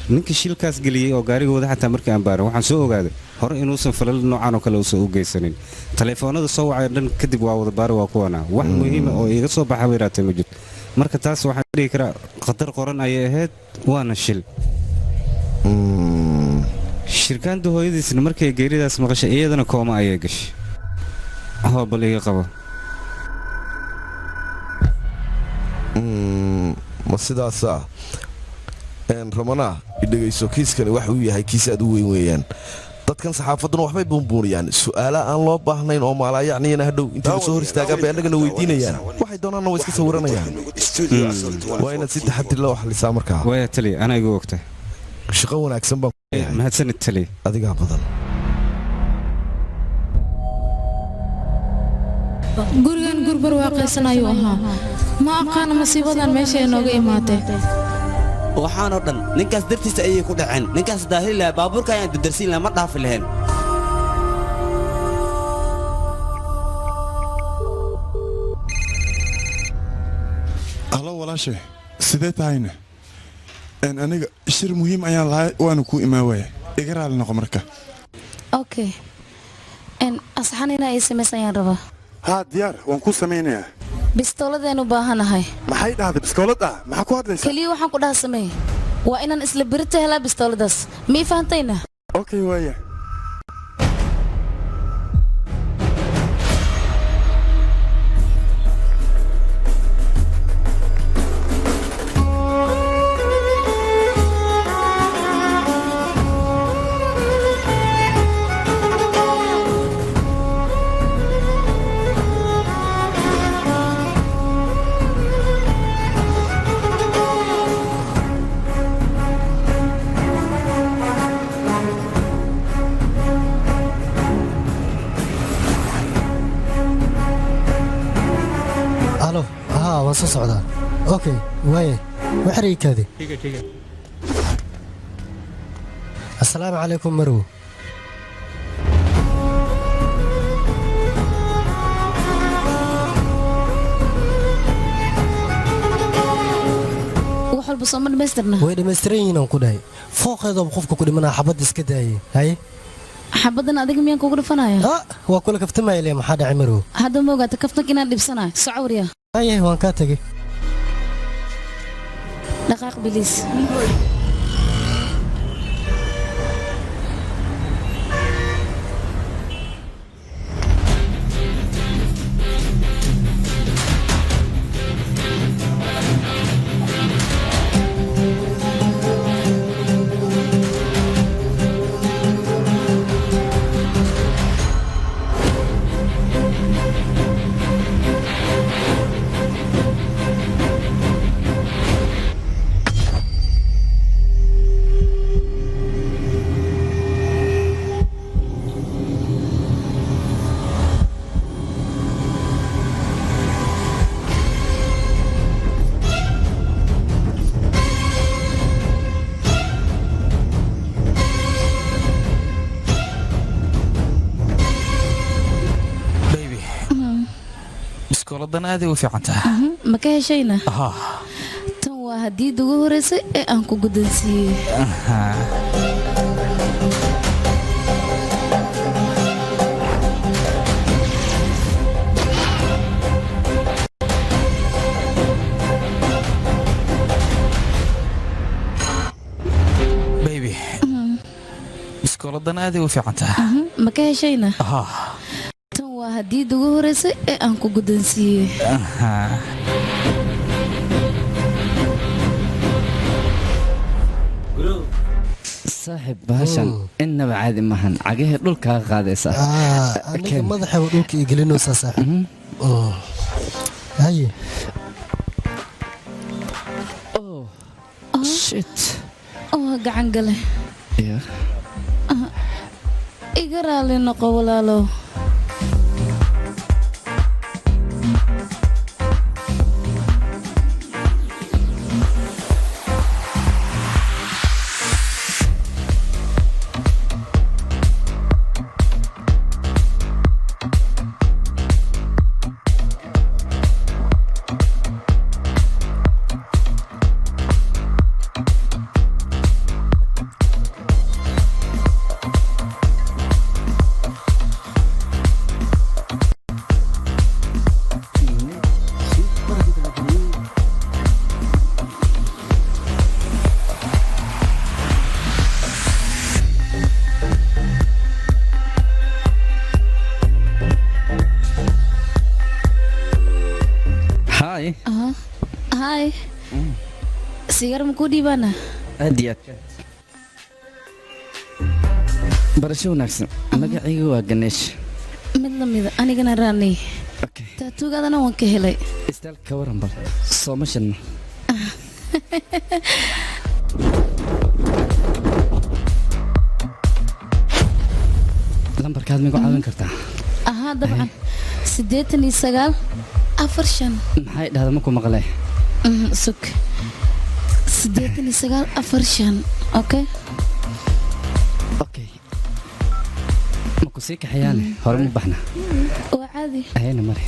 Ninka shilkaas geliyey oo gaariga wada xataa markii aan baarin waxaan soo ogaaday hore inuusan falal noocan oo kale uusan u geysanin. Taleefoonada soo wacay dhan kadib waa wada baari, waa kuwana wax muhiima oo iiga soo baxa weyraatay ma jirto. Marka taas waxaan dhihi karaa khatar qoran ayay ahayd, waana shil. Shirkaanta hooyadiisna markay geeridaas maqashay iyadana kooma ayay gashay. Hoo, bal iga qabo. Ma sidaasa? Ramanaa, idhegayso, kiiskani waxa uu yahay kiis aad u weyn weeyaan. Dadkan saxaafadduna waxbay buunbuuniyaan, su'aala aan loo baahnayn oo maalaayacniyana hadhow intii la soo hor istaagaan bay annagana weydiinayaan. Waxay doonaanna way iska sawiranayaan. Waa inaad si taxadir leh u xallisaa markaa. Waaya, taliye, anaa igu ogta. Shaqo wanaagsan baan. Mahadsanid, taliye. Adigaa badan. Gurigan gur barwaaqaysan ayuu ahaa. Ma aqaana masiibadan meesha inooga imaatay. Waxaanoo dhan ninkaas dartiisa ayay ku dhaceen. Ninkaas daahiri lahaa baabuurka ayaan dardarsiin lahaa, ma dhaafi lahayn. Halo, walaashe, sidee tahayna? Aniga shir muhiim ayaan lahay, waana kuu imaan waaya, iga raali noqo marka. Okay, asxan inaa ii samays ayaan rabaa. Haa, diyaar, waan kuu samaynayaa. Bistooladeen u baahanahay. Maxay dhahday? Biskoolad ah? Maxaa ku hadlaysaa? Keliya waxaan ku dhaha sameey. Waa inaan isla berita helaa bistooladaas, mii fahantayna? Okay, waaya. Halo, haa, waan soo socdaa. Okay, waaye, waxraykaadi. Asalaamu calaykum, marwo. Wax walba sooma dhammaystirna? Way dhammaystiran yihiin aan ku dhahay. Fooqeedooba qofka ku dhimanaa, xabadda iska daayay. Haye. Xabaddan adiga miyaan kugu dhifanaya? Waa kula kaftamaya le, maxaa dhacay, marwo? Hadda ma ogaata kaftanka inaan dhibsanayo? Socawriya. Haye, waan kaa tegey. Dhaqaaq, biliis. Baby, biskooladan aaday u fiican tahay. Ma ka heshayna? Ha. Tan waa hadiyadda ugu horeysay ee aan ku guddoonsiiyey. Baby, biskooladan aaday u fiican tahay. Ma ka heshayna? Ha. Tan waa hadiyadda ugu horeysay ee aan ku guddoonsiiyey. Saaxib, bahashan innaba caadi maahan, cagahee dhulkaa qaadaysa. Aniga madaxa dhulka igelinaysaa, saaxiib. Haye. Shit. Oh, gacan gale. Iga raali noqo, walaalow. Haye. Aha. Hi. Sigaar ma kuu dhiibaana? Aad iyo aad. Barasho wanaagsan. Magacaygu waa Ganesh. Mid la mida, anigana Raani. Tattoo-gaadana waan ka helay. Istaal ka waran bal. Sooma shidna. Lambarkaad ma igu caawin kartaa? Ahaa, dabcan, 89 45. Maxay dhahda? Ma ku maqlay. Sug, 89 45, okay. Okay, ma ku sii kaxayaane? Hore ma baxna? Waa caadi. Hayna mare.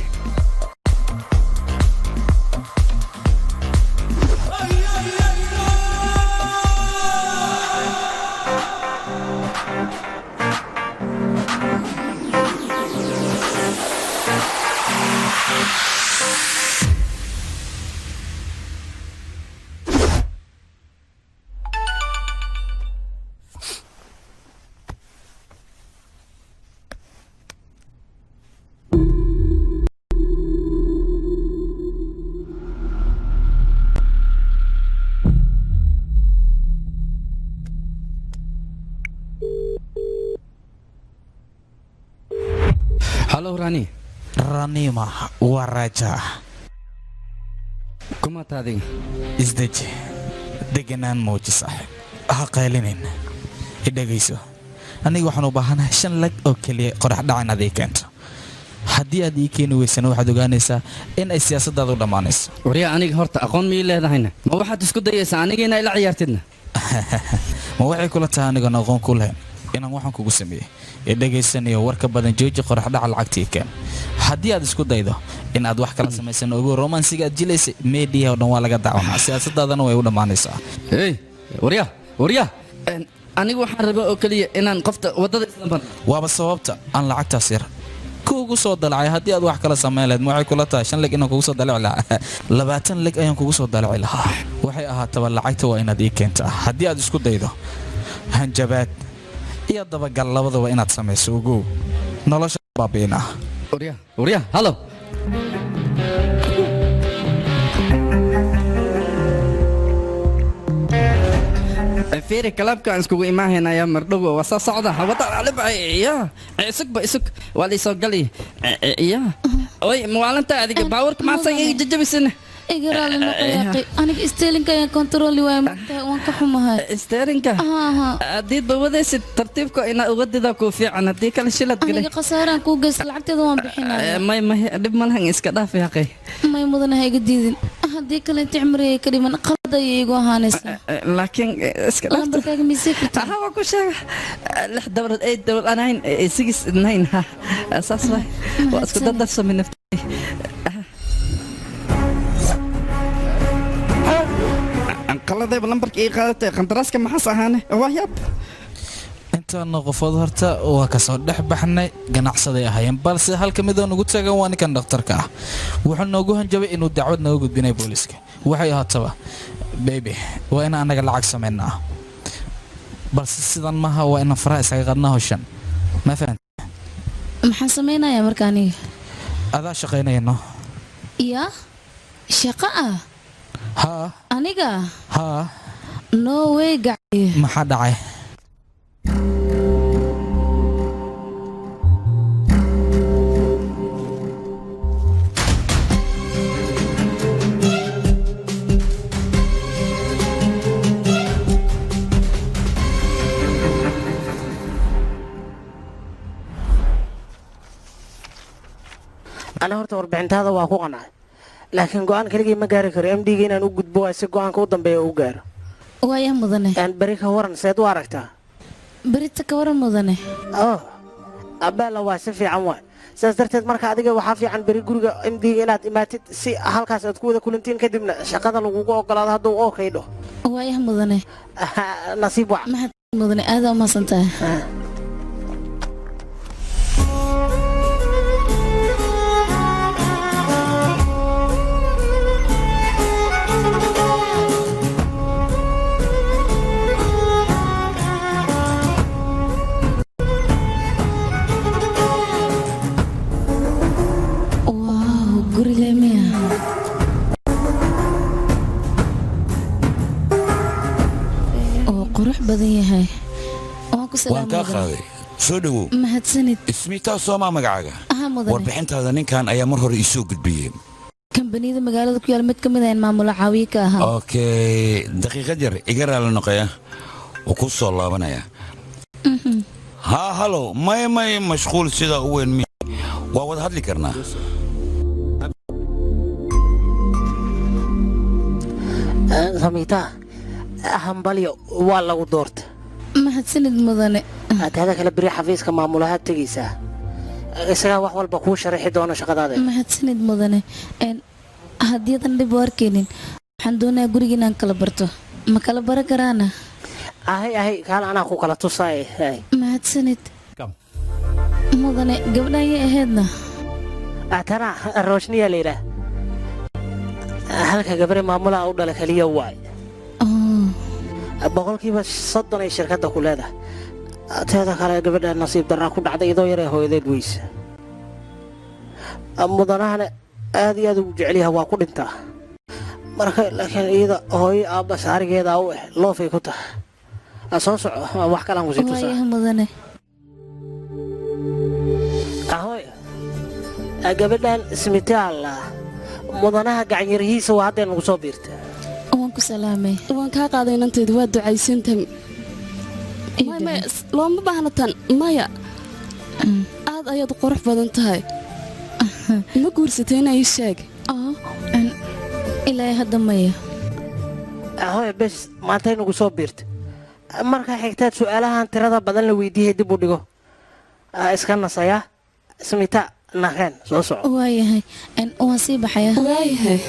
Halo, Rani. Rani maaha, waa Raja. Kuma taadiga? Isdeji, deganaan muuji saaxiib, ha qaylinin, idhegayso. Aniga waxaan u baahanahay 5 lakh oo keliya qorax dhacan aad ii keento. Haddii aad ii keeni weysana, waxaad ogaanaysaa in ay siyaasadaadu dhammaanayso. Waryaa, aniga horta aqoon mii leedahayna? Ma waxaad isku dayaysaa aniga inaa ila ciyaartidna? Ma waxay kula tahay anigoon aqoon ku lahayn inaan waxaan kugu sameeyey? Ee dhegaysanayo, warka badan jooji, qorax dhaca lacagtii keen. Haddii aad isku daydo in aad wax kala samaysan, ogo romansiga aad jilaysay meediyaha oo dhan waa laga daawanaa, siyaasadaadana way u dhammaanaysaa. Hey waryaa, waryaa, anigu waxaan rabaa oo keliya inaan qofta waddada isla marno. Waaba sababta aan lacagtaas yar kuugu soo dalacay. Haddii aad wax kala samayn lahayd, ma waxay kula tahay 5 lakh inaan kugu soo dalaci lahaa? 20 lakh ayaan kugu soo dalaci lahaa. Waxay ahaataba, lacagta waa inaad ii keentaa. Haddii aad isku daydo hanjabaad iyo dabagal labadaba inaad samayso, ogow nolosha baabi'inaa. Waryaa, waryaa, halo. Fiiri, kalaabka aan iskugu imaahaynayaa mardhow waa soo socda wada ya. Isug ba, isug, waa laysoo gali ya. Oy, mawaalinta adiga baawarka maasa iga jajabisana? Iga raali noqo yaaqi, aniga steering-ka ayaan kontroli waaya, maogtahay? Waan ka xumahay. Steering-ka haddiid ba wadaysid, tartiibka inaa uwadida kuu fiican, haddii kale shilad galay. Aniga khasaaraan kuu geysta, lacagteeda waan bixinaya. May, may, dhib malahan, iska dhaaf yaqay. May mudana, ha iga diidin, haddii kale inta cimrigay ka dhiman qalad ayay igu ahaanaysaa. Laakiin iska dhaaf. Lambarkaaga misee kartaa? Aha, waa ku sheega: 688 8 9 9 69. Ha, saas waay, waa isku dardarsami nafti. Qaladayba lambarka ii qaadatay, qandaraaska maxaas ahaane? Waa yaab. Intaana qofood horta waa kasoo dhex baxnay, ganacsaday ahaayeen, balse halka midoo nagu taagan waa ninkan dhakhtarka ah. Wuxuu noogu hanjabay inuu dacwad nooga gudbinay booliska. Waxay ahaataba, baby, waa inaan annaga lacag samaynaa, balse sidan maaha, waa inaan faraha isaga qadnaa hawshan, ma fahant? Maxaan samaynayaa marka aniga? Adaa shaqaynayno. Yaa, shaqo ah? Haa. Aniga? Haa. No way, gacay. Maxaa dhacay? Ana horta warbixintaada waa ku qancay, laakiin go'aan keligii ma gaari karo. MD-ga inaan u gudbo waa si go'aanka u dambeeya u gaaro. Waaya mudane. Beri ka waran, seed u aragtaa? Berita ka waran, mudane? Oh, abeela, waa si fiican waay. Sidaas darteed marka adiga waxaa fiican beri guriga MD-ga inaad imaatid, si halkaas aad ku wada kulantiin, kadibna shaqada lagugu ogolaado hadduu okay dhaho. Waayah mudane. Nasiib wac. Mahad mudane, aada u mahadsan tahay. Wow, guri lemiya. badan yahay. Waan ku Waan kaa salaamay. qaaday, soo dhowow. Mahadsanid. Ismiitaa soomaa magacaaga? Aha, mudane. Warbixintaada ninkan ayaa mar hore iisoo gudbiyey. Kambaniyada magaalada ku yaal mid ka mid ah in maamulo caawiye ka ahaa. Okay, daqiiqad yar iga raali noqoya, wuu ku soo laabanaya. Haa, halo, may may, mashquul sidaa u weyn mi, waa wada hadli karnaa. Samiita, hambalyo, waa lagu doorta. Mahadsanid, mudane. Taada kale, beri xafiiska maamulahaad tegaysaa, isagaa wax walba kuu sharaxi doono shaqadaada. Mahadsanid, mudane. Haddii aadan dhib u arkaynin, waxaan doonayaa guriga inaan kala barto. Ma kala baran karaana? Ahay ahay, kaal, anaa ku kala tusaay. Mahadsanid, mudane. Gabdha ayay ahaydna? Tana Roshniya la yidhaah, halka gabre maamulaha u dhala kaliya waay. 30% ay shirkadda ku leedahay. Teeda kale, gabadha nasiib darraa ku dhacday, idoo yaree hooyadeed weyse. Mudanahana aad iyo aad ugu jecelyaha, waa ku dhintaa marka, laakiin iyada hooyo aabba saarigeedaa u eh, loofay ku tahay. Soo soco, wax kalaan kusii tusaa. Waayaha, mudane. Ahoy, gabadhan Smitaalla mudanaha gacanyarihiisa waa, haddee nagu soo biirta. Waan ku salaamay. Waan kaa qaaday, inanteedu waa ducaysantahay. Maya, maya, looma baahna tan, maya. Aad ayaad u qurux badan tahay. Ma guursatayna, ii sheeg? Ilaa hadda maya. Ahoy, bes, maantay nagu soo biirta. Markaa xigtaad su'aalahan tirada badan la weydiiyay dib u dhigo. Iska nasaya Smita, nakeen, soo soco. Waayahay, waan sii baxayaa. Waayahay.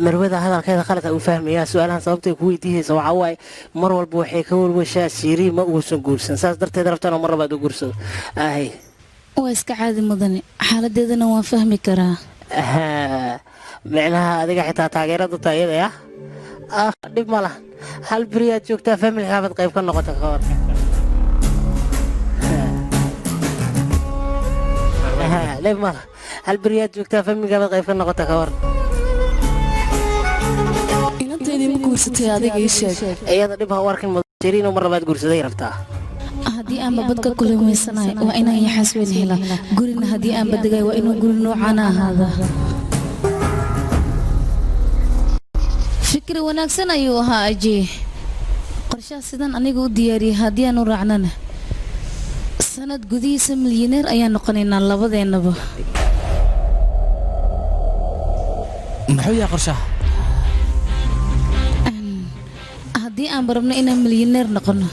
Marwada hadalkeeda qalad u fahmayaa. Su-aalahan sababtay ku weydiihaysa waxaa waaye, mar walba waxay ka walwashaa Siirii ma uusan guursan, saas darteed rabtaan mar labaad u guursado ahay. Waa iska caadi, mudane, xaaladeedana waan fahmi karaa. Micnaha adiga xitaa taageerada taayada ah, dhib ma lahan. Hal beriyaad joogtaa, familkaabaad qayb ka noqota ka hor. Dhib ma lahan, hal beriyaad joogtaa, familkaabaad qayb ka noqota ka hor. Inanteedii, ma guursatay adiga, ii sheeg? Iyada dhib ha u arkin, Siriin mar labaad guursaday rabtaa. Haddii aanba badka kulumaysanahay, waa inaan yaxaas weyn helaa. Gurina haddii aanba degay, waa inuu guri noocaana ahaadaa. Fikri wanaagsan ayuu ahaa, Ajee. Qorshaha sidan aniga u diyaariyey haddii aan u raacnana, sanad gudihiisa milyaneer ayaan noqonaynaa labadeennaba. Muxuu yahay qorshaha? Haddii aan barabno inaan milyaneer noqono,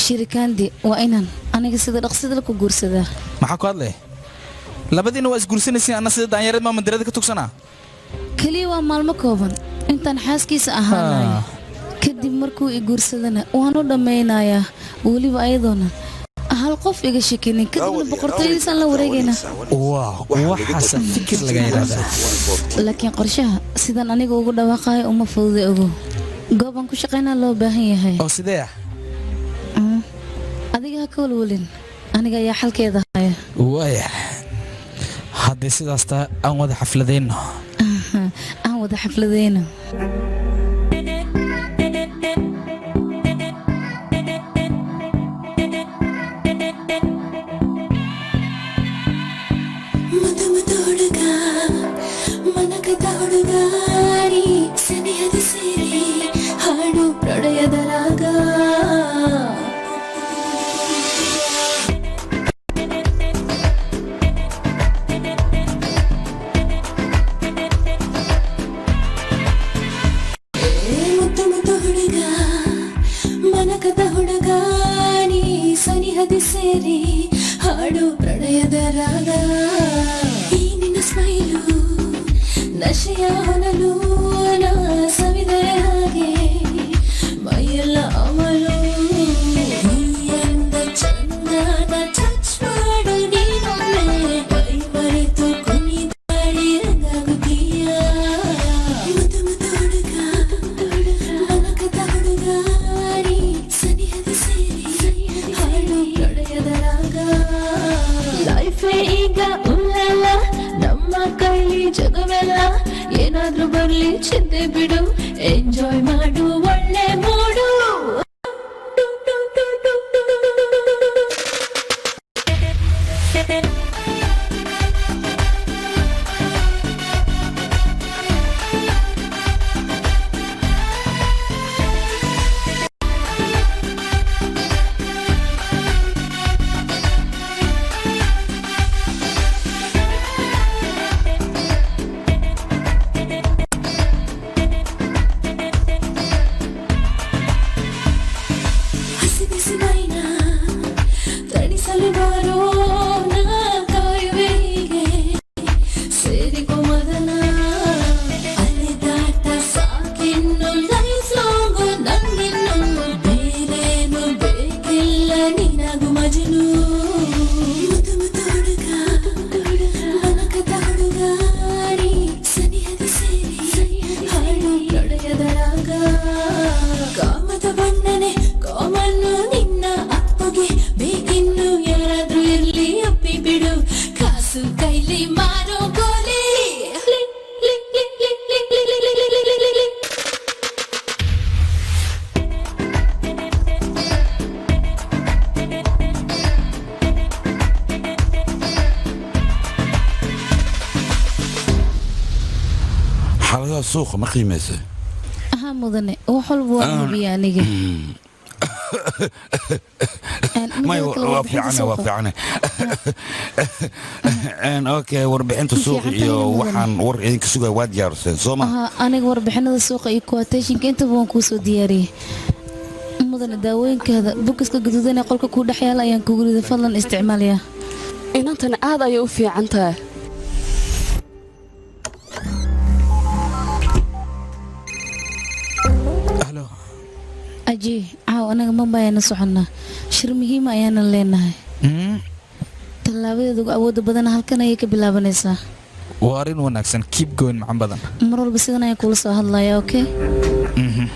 shirikaandi waa inaan aniga sida dhaqsida ku guursadaa. Maxaa ku hadlay? Labadiina waa isguursanaysiin, anna sida daanyareed maa mandirada ka tugsanaa? Keliya waa maalmo kooban intaan xaaskiisa ahaanayo. Kadib markuu i guursadana waan u dhammaynayaa, weliba ayadoona hal qof iga shakinin. Kadibna boqortooyadiisaan la wareegaynaa. Waxaasa fikir laga yidhahdaa. Laakiin qorshaha sidan aniga ugu dhawaaqayo uma fududa, ogow. Goobaan ku shaqaynaa loo baahan yahay. Oo sidee ah? Adiga ha ka walwalin, aniga ayaa xalkeeda haya. Waaya, haddii sidaas tahay aan wada xafladayno. Aan wada xafladayno. ಮುದ್ದು ಮುದ್ದು ಹುಡುಗ, ಮನಕದ ಹುಡುಗ, ನೀ ಸನಿಹದ ಸೇರಿ ಹಾಡು ಪ್ರಣಯದ ರಾಗ. ಏ ಮುದ್ದು ಮುದ್ದು ಹುಡುಗ, ಮನಕದ ಹುಡುಗ, ನೀ ಸನಿಹದಿ ಸೇರಿ ಹಾಡು ಪ್ರಣಯದ ರಾಗ. ಈ ನಿನ್ನ ಸ್ಮೈಲು ನಶೆಯ ಹೊನಲು, ನಾ ಸವಿದರೆ ಹಾಗೆ ಮೈಯೆಲ್ಲ ಅಮಲು. ನೀ ಅಂದ ಚಂದನ ಟಚ್ ಮಾಡು ನೀನೊಮ್ಮೆ, ಮೈ ಮರೆತು ಕುಣಿದಾಡಿ ರಂಗಾಗುತ್ತೀಯ. ಮುದ್ದು ಮುದ್ದು ಹುಡುಗ, ಮನಕದ ಹುಡುಗ, ನೀ ಸನಿಹದ ಸೇರಿ ಹಾಡು ಪ್ರಣಯದ ರಾಗ. ಲೈಫೇ ಈಗ ಉಲ್ಲಲ್ಲ, ನಮ್ಮ ಕೈಲಿ ಜಗವೆಲ್ಲ. ಏನಾದ್ರೂ ಬರಲಿ. ಬರ್ಲಿ ಚಿಂತೆ ಬಿಡು, ಎಂಜಾಯ್ ಮಾಡು ಒಳ್ಳೆ ಮೂಡು. ಹಸಿ ಬಿಸಿ ಮೈನ ತಣಿಸಲು ಬಾರೋ, ನಾ ಕಾಯುವೆ ಹೀಗೆ, ಸೇರಿಕೊ ಮದನ. ಅಲೆದಾಟ ಸಾಕಿನ್ನು, ಲೈಫ್ ಲಾಂಗು ನಂಗಿನ್ನು ಬೇರೇನು ಬೇಕಿಲ್ಲ, ನೀನಾಗು ಮಜನು. ಮುದ್ದು ಮುದ್ದು ಹುಡುಗ, ಮನಕದ ಹುಡುಗ, ನೀ ಸನಿಹದಿ ಸೇರಿ ಹಾಡು ಪ್ರಣಯದ ರಾಗ. ಕಾಮದ ಬಣ್ಣನೆ ಕಾಮನ್ನು ನಿನ್ನ ಅಪ್ಪಗೆ ಬೇಕಿನ್ನು, ಯಾರಾದ್ರೂ ಇರ್ಲಿ ಅಪ್ಪಿ ಬಿಡು, ಕಾಸು ಕೈಲಿ ಮಾರೋ ಗೋಲಿ. ಲಿ, ಲಿ, ಲಿ, ಲಿ, ಲಿ, ಲಿ, ಲಿ, ಲಿ, ಲಿ, ಲಿ, ಲಿ. Xaaladaha suuqa ma qiimaysa? Haa mudane, wax walba waan hubiya aniga. May. Midda kale, Waa warbixinta fiicane, waa suuqa. fiicane. Okay, warbixinta suuqa Fiican iyo tahay, mudane. waxaan war idinka sugaya waa diyaarseen, soo ma? Haa, aniga warbixinada suuqa iyo quotationka intaba waan kuu soo diyaariyey mudane. Daawooyinkaada bokiska gaduudan ee qolka kuu dhex yaala ayaan kugu riday, fadlan isticmaalaya. Inantana aad ayay u fiican tahay. Aji, caaw anaga mamba ayaana soconnaa, shir muhiima ayaana leenahay. Tallaabadeeda ugu awoodda badana halkan ayay ka bilaabanaysaa. Waa arrin wanaagsan, keep going, macan badan. Mar walba sidan ayaan kula soo hadlaya, okay? Mhm.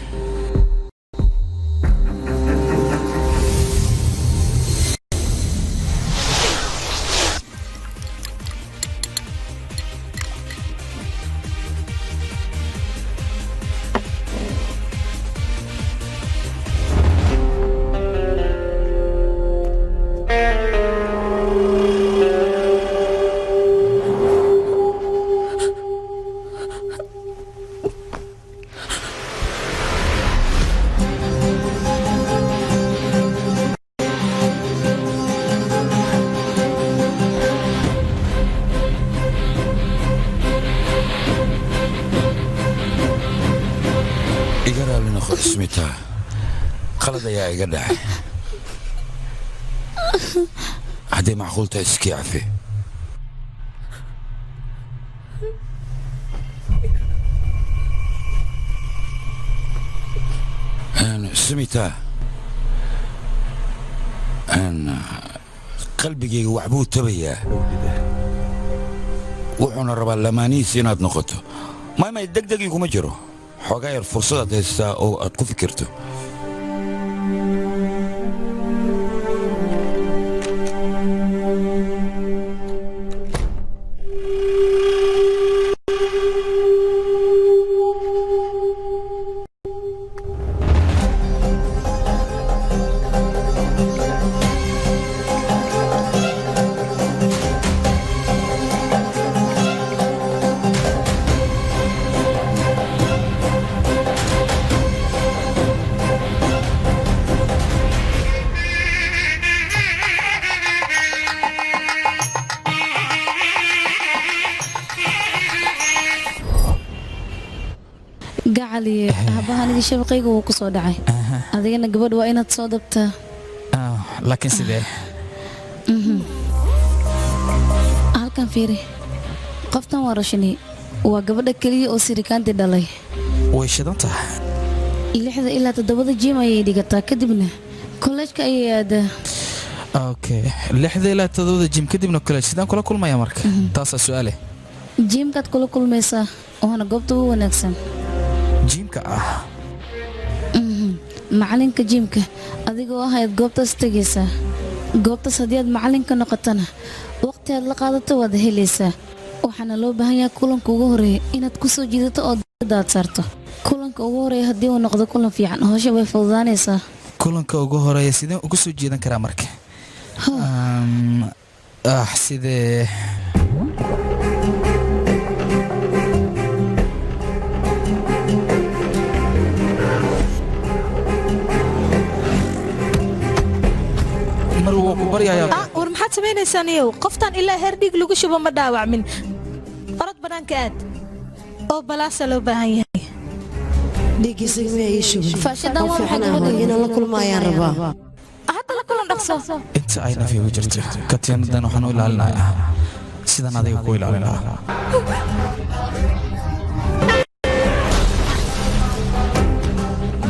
Iga raali noqo Ismita, qalad ayaa iga dhacay. Hadday macquul tahay, iskii cafi. Smita, qalbigayga waxbuu tabayaa, wuxuuna rabaa lamaanihiis inaad noqoto. May, may, degdegii kuma jiro. Xoogaa yar fursadaad haystaa oo aad ku fikirto. Gacaliye, aabbaha anigii shabaqayga wuu ku soo dhacay, adigana gabadh waa inaad soo dabtaa. Ah, laakiin sidee? Halkan fiiri, qoftan waa Rashini, waa gabadha keliya oo sirikaanti dhalay. Way shidan tahay. 6da ilaa 7da gym ayay dhigataa, kadibna kolleejka ayay aadaa. Okay, 6da ilaa 7da gym, kadibna college. Sidaan kula kulmaya marka? Taasaa su-aale. Gymkaad kula kulmaysaa, waana goobta ugu wanaagsan. Gymka ah? Macalinka gymka adigoo ah ayaad goobtaas tegaysaa. Goobtaas haddii aad macalinka noqotana, waqti aad la qaadato waad helaysaa. Waxaana loo baahan yahay kulanka ugu horeeya inaad ku soo jiidato oo diyadda aad saarto. Kulanka ugu horeeya haddii uu noqdo kulan fiican, howsha way fududaanaysaa. Kulanka ugu horeeya sideen ugu soo jiidan karaa marka? Sidee? Mar wuu ku baryayaa. Ah, war maxaad samaynaysaa niyow? Qoftan ilaa heer dhiig lagu shubo ma dhaawacmin. Orod banaanka aad oo balaasa loo baahan yahay. Dhiiggiisa miyaa ii shubay? Faashadan waa maxay gabadha? Inaan la kulmo ayaan rabaa. Hadda la kulan, dhaqso. Inta ay naf igu jirto, katiinadan waxaan u ilaalinayaa sidaan adiga ku ilaalin lahaa.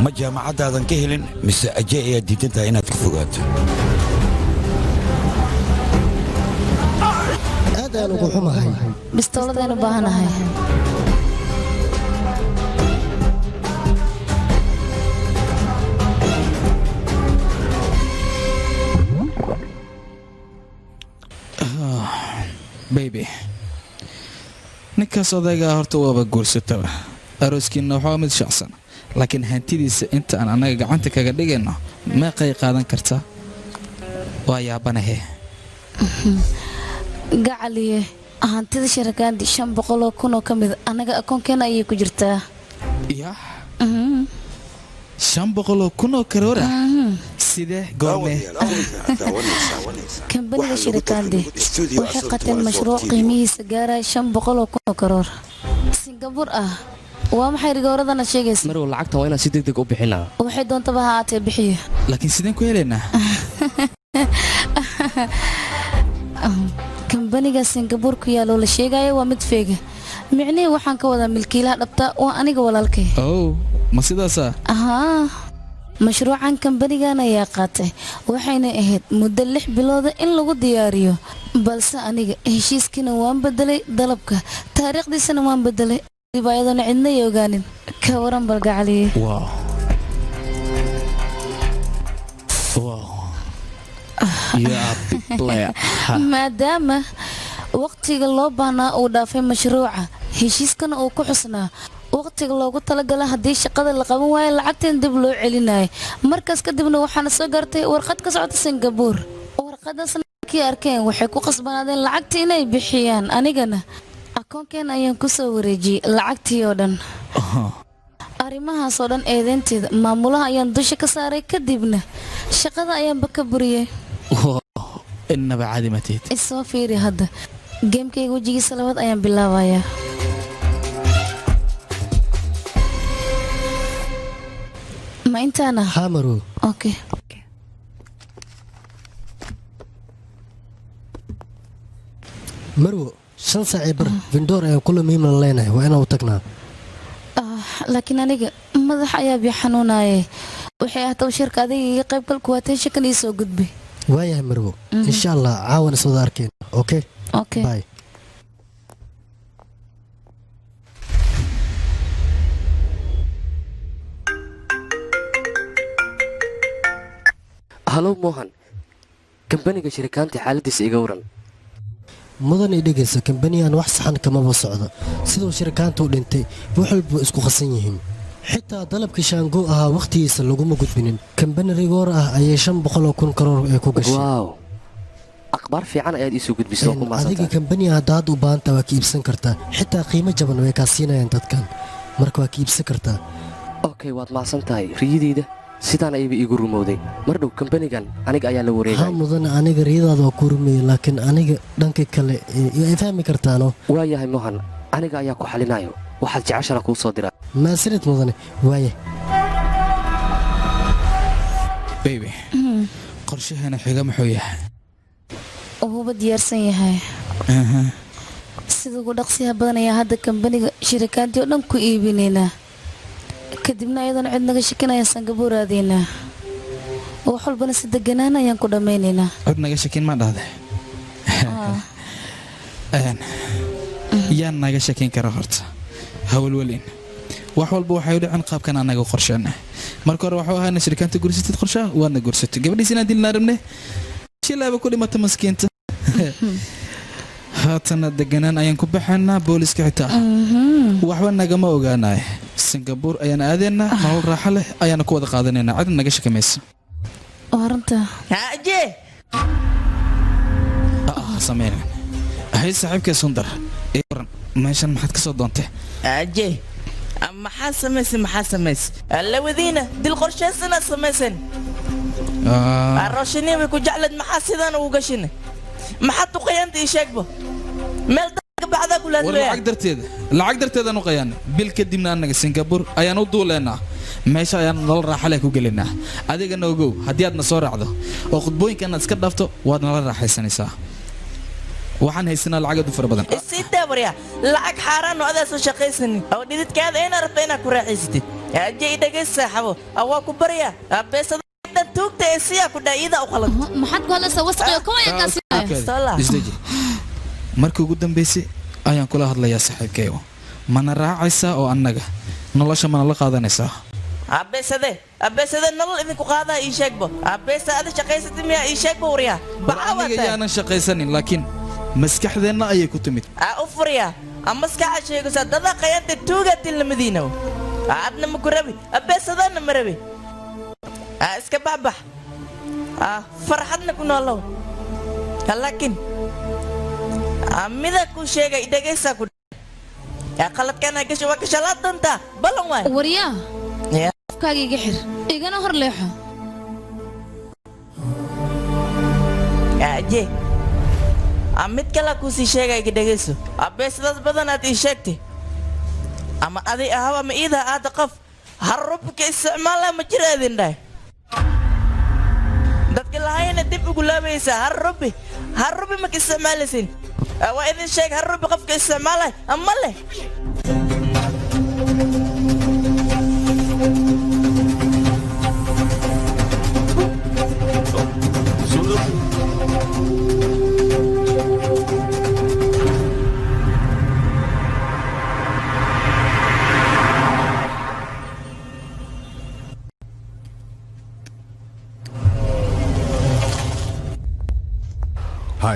Ma jaamacaddaadan ka helin mise aje ayaad diidan tahay inaad ka fogaato? Aad ayaan ugu xumahay. Bistooladeen u baahanahay. Baby, ninkaas odaygaa horta waaba guursataba, arooskiina waxaa mid shacsan, laakiin hantidiisa inta aan annaga gacanta kaga dhigayno meeqay qaadan kartaa? Waa yaabanahe. Gacaliye, hantida sharakaandi 500,000 oo ka mid annaga akoonkeena ayay ku jirtaa. Yah, 500,000 oo karoora? Sidee? Goormee? Kambaniga shirikaandi waxay qateen mashruuc qiimihiisa gaaraya 500,000 oo karoor Singabur ah. Waa maxay rigooradana sheegaysa? Marow, lacagtan waa inaan si degdeg u bixinaa. Waxay doontaba ha aatee, bixiya. Laakiin sideen ku helaynaa? Kambaniga Singabur ku yaaloo la sheegaya waa mid feega. Micnihii waxaan ka wadaa, milkiilaha dhabta waa aniga walaalkay. Ow, ma sidaasaa? Ahaa, mashruucan kambanigan ayaa qaatay, waxayna ahayd muddo 6 bilooda in lagu diyaariyo, balse aniga heshiiskiina waan bedelay, dalabka taariikhdiisana waan bedelay, dib ayadoona cidna ay ogaanin. Ka waran balgacaliye? Wow. You are big player. Ha. Maadaama waqtiga loo baahnaa uu dhaafay mashruuca, heshiiskana uu ku xusnaa waqtiga loogu talagala haddii shaqada la qaban waayo lacagtan dib loo celinayo. Markaas kadibna waxaana soo gaartay warqad ka socota Singabuur. Warqadaasna markii arkeen waxay ku qasbanaadeen lacagta inay bixiyaan. Anigana akoonkeen ayaan kusoo wareejiyey lacagtii oo dhan. Arrimahaas oo dhan eedeynteeda maamulaha ayaan dusha ka saaray, kadibna shaqada ayaanba ka buriyey. Wow, innaba caadi ma tihid. Isoo fiiri hadda, gamekayga wejigiisa labaad ayaan bilaabayaa. Ma intaana? Haa, marow. Okay. Marwo, 5:15 vendor ayaan kula muhiimna leenahay, waa inaan u tagnaa. Ah, laakiin aniga madax ayaa bii xanuunaye. Waxay ahaataba shirka adiga iga qaybgalku waa teeshakan ii soo gudbay. Waayahay marwo, insha Allah caawan is wada arkeen. Okay. Okay. Bye. Halow Mohan, kambaniga shirikaantii xaaladiisa iga waran. Mudan, i dhegaysa, kambaniyan wax saxan kamaba socdo. Siduu shirikaanta u dhintay wax walba isku qasan yihiin. Xitaa dalabkii Shaangoo ahaa wakhtigiisa laguma gudbinin. Kambani rigoor ah ayay 500,000 karoor ee ku gashay. Wow, akhbaar fiican ayaad iisoo gudbisay, waa ku Adiga mahadsantahay. Kambaniya haddaad u baahanta waa ka iibsan kartaa, xitaa qiimo jaban way kaa siinayaan dadkan, marka waa ka iibsan kartaa. Okay, waad mahadsan tahay. Riyadeyda sidaan ayaba iigu rumowday. Mar dhow kambanigan aniga ayaa la Ha. Wareegay. Mudan, aniga riyadaada waa ku rumeeyey, laakiin aniga dhanka kale ay fahmi kartaano. Waayahay Mohan, aniga ayaa ku xalinayo, waxaad jeceshana kuu soo diraa. Maasanid mudane, waaye. Baby, qorshaheena xiga muxuu yahay? Wuuba diyaarsan yahay. Sida ugu dhaqsiyaha badan ayaa hadda kambaniga shirikaantii oo dhan ku iibinaynaa, kadibna ayadoona cid naga shakinaya Sangabuur aadaynaa. Wax walbana si deganaan ayaan ku dhammaynaynaa. Cid naga shakin ma dhahde? Yaan naga shakin kara horta? Hawlwelin, wax walba waxay u dhicin qaabkan anaga qorsheena. Marka hore waxuu ahaana shirikaanta gursatid, qorshaha waadna gursatay, gabadhiis inaan dilnaa rabne, shilaaba ku dhimata maskiinta. Haatanna deganaan ayaan ku baxaynaa, booliska xitaa waxba nagama ogaanay. Singabuur ayaan aadaynaa, nolol raaxo leh ayaana ku wada qaadanaynaa, cidna naga shakamaysa. Waa runta. Haje. Sameynan hay saaxiibkay Sundar, ii waran, meeshan maxaad ka soo doontay? Aje, maxaa samaysay? Maxaa samaysay? Labadiina dil qorshaysanaad samayseen. Roshani way ku jeclayd, maxaa sidaan ugu gashin? Maxaad u qayaanta? Ii sheegbo meel dadka baxdaa kula War hadlaya. Lacag darteeda, lacag darteedaan u qayaanay. Bil kadibna annaga Singapore ayaan u duuleynaa, meesha ayaan nolol raaxa leh ku gelinaa. Adigana ogow, haddii aad na soo raacdo oo khudbooyinkan aad iska dhaafto, waad nala raaxaysanaysaa. Waxaan haysanaa lacag aad u fara badan. Isii daawarya, lacag xaaraan oo adaa soo shaqaysanin oo dhididkaada ayna rabta inaad ku raaxaysatid. Aje, i dhegaysa saaxabo, waa ku barya beesada dhan tuugta ee siyaa ku dhaa iyada u qalad. Maxaad ku hadlaysaa? Wasqiyo kuma yakaasi. Isdeji. Markii ugu dambaysay ayaan kula hadlayaa saaxiibkayo, mana raacaysaa oo annaga nolosha mana la qaadanaysaa? Abeesade, abeesade, nolol idinku qaadaa ii sheegbo. Abeesa ada shaqaysatid miyaa? Ii sheegbo waryaa. War aniga yaanan shaqaysanin, laakiin maskaxdeenna ayay ku timid. Aa u furya maskaxa sheegaysaa dada qayaanta tuugatin lamadiina. Adna ma ku rabi, abeesadana ma rabi. Aa iska baxbax, farxadna ku noolow. Laakiin mida ku sheegay, dhegaysaa ku qaladkana gasho, waa kashalaa doontaa, ballan waay. Waryaa, afkaaga iga xir, igana hor leexo. Aje, mid kale kuusii sheegay, iga dhegayso. Abeesadaas badan aad ii sheegtay, ama aday ahaw ama iidaa aada, qof harubka isticmaala ma jira idin dhahay. Dadka lahayna dib ugu laabaysaa. Har rubi, har rubi maka isticmaalaysin. Waa idin sheeg, har rubi qofka isticmaalay ama leh.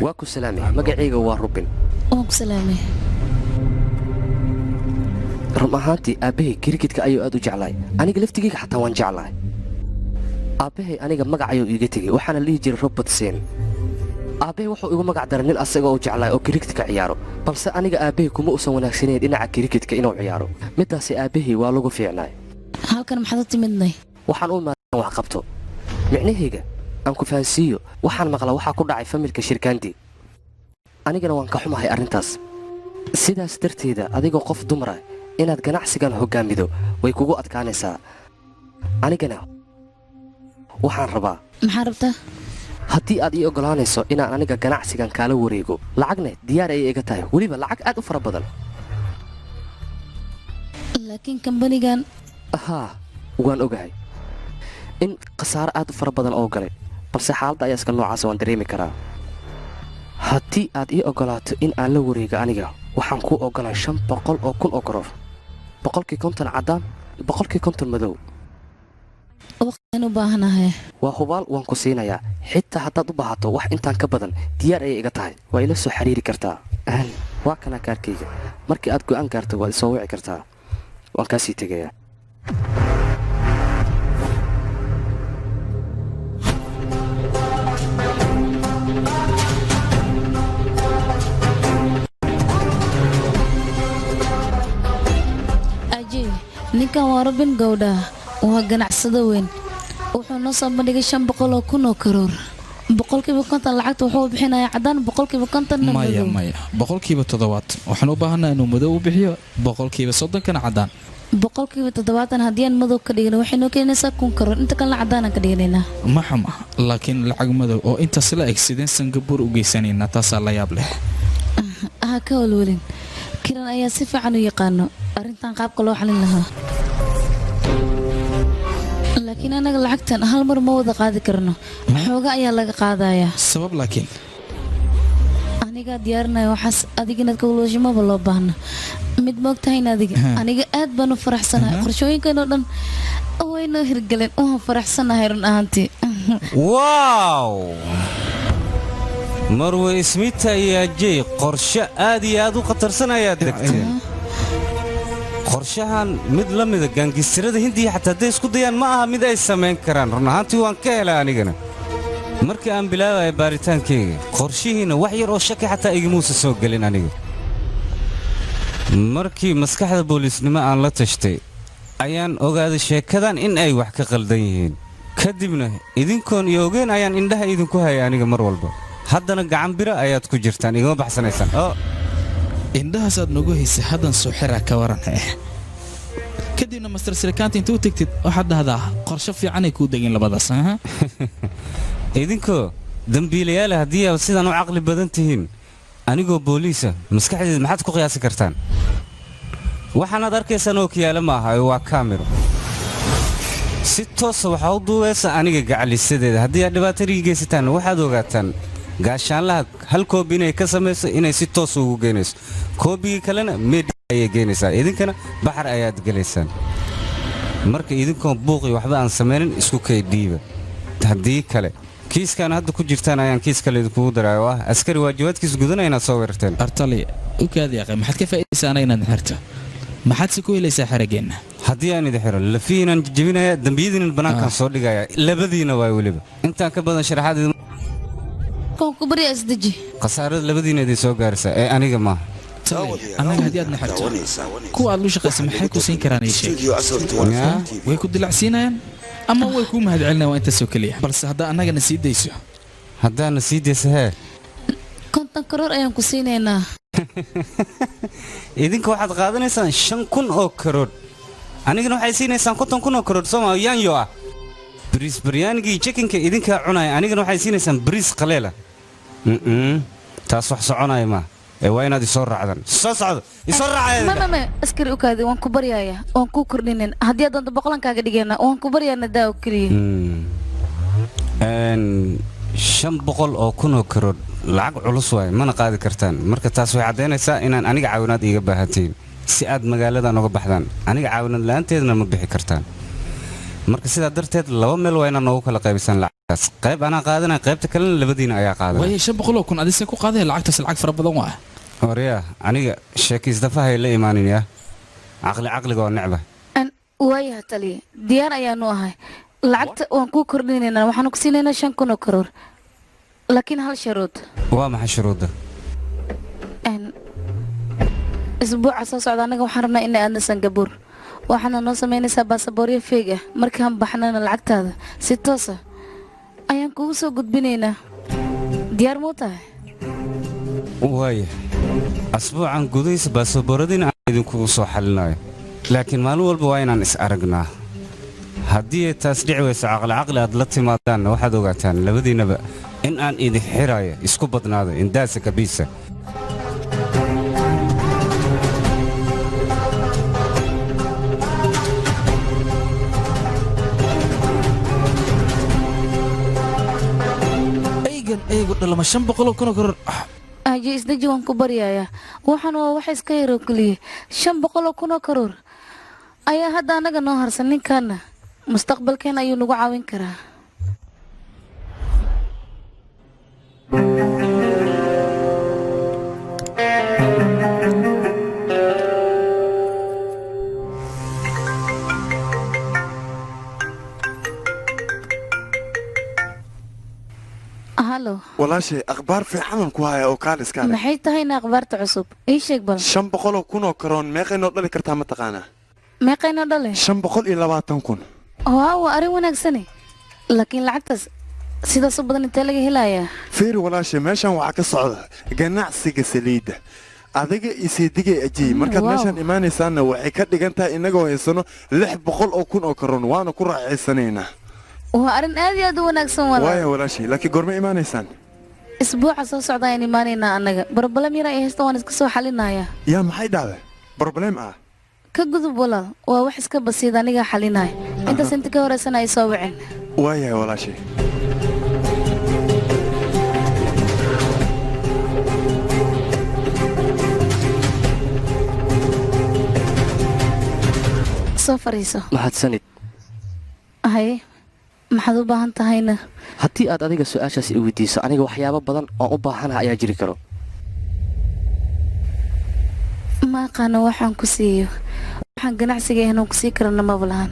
Waa ku salaamay, magacayga waa Rubin. Waan ku salaamay. Run ahaantii aabbahay kirikidka ayuu aad u jeclahay, aniga laftigayga xataa waan jeclahay. Aabbahay aniga magac ayuu iiga tegey, waxaana la dhihi jiray Robert Sen. Aabbahay wuxuu igu magac daray nin asaga oo jeclahay oo kirikidka ciyaaro, balse aniga aabbahay kuma uusan wanaagsanayn dhinaca kirikidka inuu ciyaaro. Middaasi aabbahay waa lagu fiicnaay. Halkan maxaad u timidnay? Waxaan u imaadan wax qabto, micnahayga aan ku fahansiiyo. Waxaan maqlaa waxaa ku dhacay familka Shirkaandi, anigana waan ka xumahay arrintaas. Sidaas darteeda adigoo qof dumara inaad ganacsigan hoggaamido way kugu adkaanaysaa. Anigana waxaan rabaa Maxaa rabtaa? haddii aad ii oggolaanayso inaan aniga ganacsigan kaala wareego, lacagna diyaar ayay iga tahay, weliba lacag aad u fara badan. Laakiin kambanigan Haa, waan ogahay in khasaaro aad u fara badan oo galay, balse xaaladda ayaa iska noocaasa, waan dareemi karaa. Haddii aad ii oggolaato in aan la wareego, aniga waxaan kuu oggolaa 500,000 oo karoor, 50% caddaan, 50% madow. Waqtiaan u baahanahay. Waa hubaal, waan ku siinayaa. Xitaa haddaad u baahato wax intaan ka badan, diyaar ayay iga tahay, waa ila soo xiriiri kartaa. Waa kanaa kaarkayga, markii aad go'aan gaarto waad isoo wici kartaa. Waan kaa sii tegayaa. Ajey, ninkan waa Robin Gowdha, waa ganacsado weyn. Wuxuu noo soo bandhigay 500,000 oo karoor. 50% lacagta wuxuu bixinayaa caddaan, 50%-na Maya. madow. Maya, 70% waxaan u baahanaa inuu madow u bixiyo, 30%-kana caddaan. 70% haddii aan madow ka dhigno, waxay noo keenaysaa 1000 karoor. Inta kalena caddaanaan ka dhiganaynaa. Ma xuma, laakiin lacag madow oo intaas la eg sideen Sangabuur u geysanaynaa? Taasaa la yaab leh. Ha ka walwalin, Kiran ayaa si fiican u yaqaano arrintan qaabka loo xalin lahaa. Laakiin anaga lacagtan hal mar ma wada qaadi karno, xooga ayaa laga qaadayaa. Sabab laakiin? Anigaa diyaarinaya waxaas, adiga inaad ka walwasho maba loo baahna. Mid ma ogtahayn adiga? Aniga aad baan u faraxsanahay. Qorshooyinkan oo dhan waynoo hirgaleen, waan faraxsanahay run ahaantii. Wow. Marwe Ismita iyo Ajey, qorshe aad iyo aad u khatarsan ayaad degteen. Qorshahan mid la mida gaangistirada Hindiya xataa hadday isku dayaan ma aha mid ay samayn karaan. Run ahaantii waan ka helay anigana. Markii aan bilaabaya baaritaankayga, qorshihiinna wax yar oo shaki xataa igimuusa soo gelin aniga. Markii maskaxda booliisnimo aan la tashtay ayaan ogaaday sheekadan in ay wax ka qaldan yihiin. Kadibna idinkoon iyo ogeen ayaan indhaha idinku hayay aniga mar walba. Haddana gacan bira ayaad ku jirtaan, igama baxsanaysaan oo Indhahaasaad nagu haysay haddan soo xiraa, ka waran? Kadibna Master Sirikaanta inta u tegtid waxaad dhahdaa qorshe fiicanay kuu degeen labadaas, aha. Idinkoo dembiilayaala haddii aad sidaan u caqli badan tihiin, anigoo booliisa maskaxdeeda maxaad ku qiyaasi kartaan? Waxaanaad arkaysaan oo kiyaale ma aha, waa kaamiro. Si toosa waxaa u duubaysa aniga gacalisadeeda. Haddii aad dhibaatadii geysataan, waxaad ogaataan gaashaanlaha hal koobi inay ka samayso, inay si toos ugu geynayso. Koobigii kalena media ayay geynaysaa, idinkana baxar ayaad gelaysaan. Marka idinkoon buuqi waxba aan samaynin, isku kay dhiiba. Haddii kale, kiiskaan hadda ku jirtaan ayaan kiis kale idinkugu daraya oo ah askari waajibaadkiis gudanaya inaad soo weerarteen. Artali, u kaadi aqay. Maxaad ka faa'iidaysaa anaga inaad xirto? Maxaad se ku helaysaa xeraggeenna? Haddii aan idin xiro, lafihiinaan jejebinaya, dembiyadiinan bannaankaan soo dhigaya. Labadiina waay weliba. Intaan ka badan sharaxaad Waan ku baryaa, isdeji. Khasaarada labadiina idin soo gaaraysa ee aniga maaha. Annaga haddii aad naxirto, kuwa aad lu shaqaysa maxay ku siin karaan? Ii sheeg. Way ku dilacsiinayaan ama way kuu mahadcelinayaan, waa intaasoo keliya. Balse haddaa annagana sii dayso Haddaana sii dayso hee? 50 karoor ayaan ku siinaynaa. Idinka waxaad qaadanaysaan 5,000 oo karoodh, anigana waxay siinaysaan 50,000 oo karoodh. Sooma yaanyo ah? Bariis baryaanigii jikinka idinkaa cunaya, anigana waxay siinaysaan bariis qaleela. Taas wax soconaya maa ee waa inaad isoo raacdaan. Soo socdo, isoo raacaya. Ma ma ma, askari, u kaadi. Waan ku baryaaya, waan kuu kordhinin. Haddii aad doonto boqolan kaaga dhigayna. Waan ku baryaana, daa oo keliya. 500,000 oo karoodh lacag culus waaye, mana qaadi kartaan. Marka taas waxay caddaynaysaa inaan aniga caawinaad iiga baahantihiin si aad magaaladan uga baxdaan. Aniga caawinaad la'aanteedna ma bixi kartaan. Marka sidaa darteed laba meel waa inaad noogu kala qaybisaan lacagtaas. Qayb anaa qaadanaya, qaybta kalena labadiina ayaa qaadanaya. Waaye, 500,000 adise ku qaadaya lacagtaas? Lacag fara badan waa. Waryaa, aniga sheekiisdafahay la imaanin. Yaa caqli, caqliga waa necba. Waayaha taliya, diyaar ayaanu ahay. Lacagta waan kuu kordhinaynaa, waxaanu ku siinaynaa 5,000 oo karoor, laakiin hal sharuud. Waa maxay shuruudda? Isbuuca soo socda annaga waxaan rabnaa inay aadna Sangabuur. Waxaana noo samaynaysaa baasabooryo fake ah. Markaan baxnana lacagtaada si toosa ayaan kugu soo gudbinaynaa. Diyaar muu tahay? Waaya, asbuucan gudihiisa baasabooradiina aan idinkugu soo xalinayo, laakiin maalin walba waa inaan is aragnaa. Haddii ay taas dhici weyso, caqli caqli aad la timaadaanna, waxaad ogaataan labadiinnaba in aan idin xiraayo. Isku badnaado indaasa kabiisa. Eygan eegu dhalama 500,000 oo karoor. Aje, isdeji, waan ku baryayaa. Waxaan waa wax iska yaroo keliya. 500,000 oo karoor ayaa hadda annaga noo harsan. Ninkaana mustaqbalkeen ayuu nagu caawin karaa. Halo. Walaashay, akhbaar fiicanan ku haya oo kaaliska arag. Maxay tahayna akhbaarta cusub? Ii sheeg bal. 500,000 oo karoon meeqay noo dhali kartaa, ma taqaanaa? Meeqayna dhale? 520,000. Waa arrin wanaagsane, laakiin lacagtaas sidaas u badan intee laga helayaa? Fiiri walaashay, meeshan waxaa ka socda ganacsiga saliidda. Adiga iyo seedigay Ajiy markaad meeshaan imaanaysaanna waxay ka dhigan tahay innagoo haysano 600,000 oo karoon, waana ku raaxaysanaynaa. Waa arrin aad iyo aad u wanaagsan, walaal. Waaya walaashay, laakiin goorma imaanaysaan? Isbuuca soo socda ayaan imaanaynaa. Annaga problem yar ay haysta, waan iska soo xalinayaa. Yaa, maxay dhacday? Problem ah? Ka gudub walaal, waa wax iska basiid, anigaa xalinaya. Intaas inta ka horeysana ay soo wicin. Waayahay walaashay. Soo fariiso. Mahadsanid. Haye. Maxaad u baahan tahayna? Haddii aad adiga su-aashaas i weydiiso, aniga waxyaabo badan oo u baahanaha ayaa jiri karo. Ma aqaano waxaan ku siiyo. Waxaan ganacsiga ahayn oon ku sii karana maba lahan.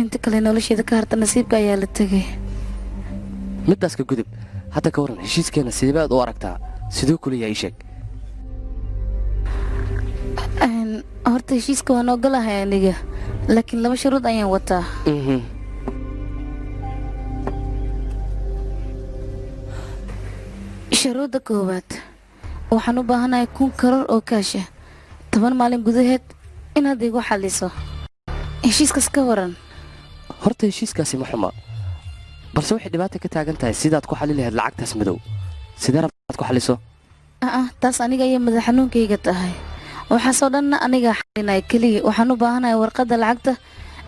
Inta kale nolosheeda ka harta nasiibka ayaa la tegay. Middaas ka gudub. Hadda ka waran heshiiskeenna, sideebaad u aragtaa? Siduu kuleeyahay, ii sheeg. Horta heshiiska waan ogolahay aniga, laakiin laba shuruud ayaan wataa. Shuruudda koowaad, waxaan u baahanahay 1000 karoor oo kaasha 10 maalin gudaheed inaad igu xalliso. Heshiiskaas ka waran? Horta heshiiskaasi ma xuma, balse waxay dhibaata ka taagan tahay sidaad ku xalli lahayd lacagtaas madow. Sidee rabtaad ku xalliso? Aa, taas aniga ayay madax xanuunkayga tahay. Waxaasoo dhanna anigaa xalinaya. Keliya waxaan u baahanahay warqadda lacagta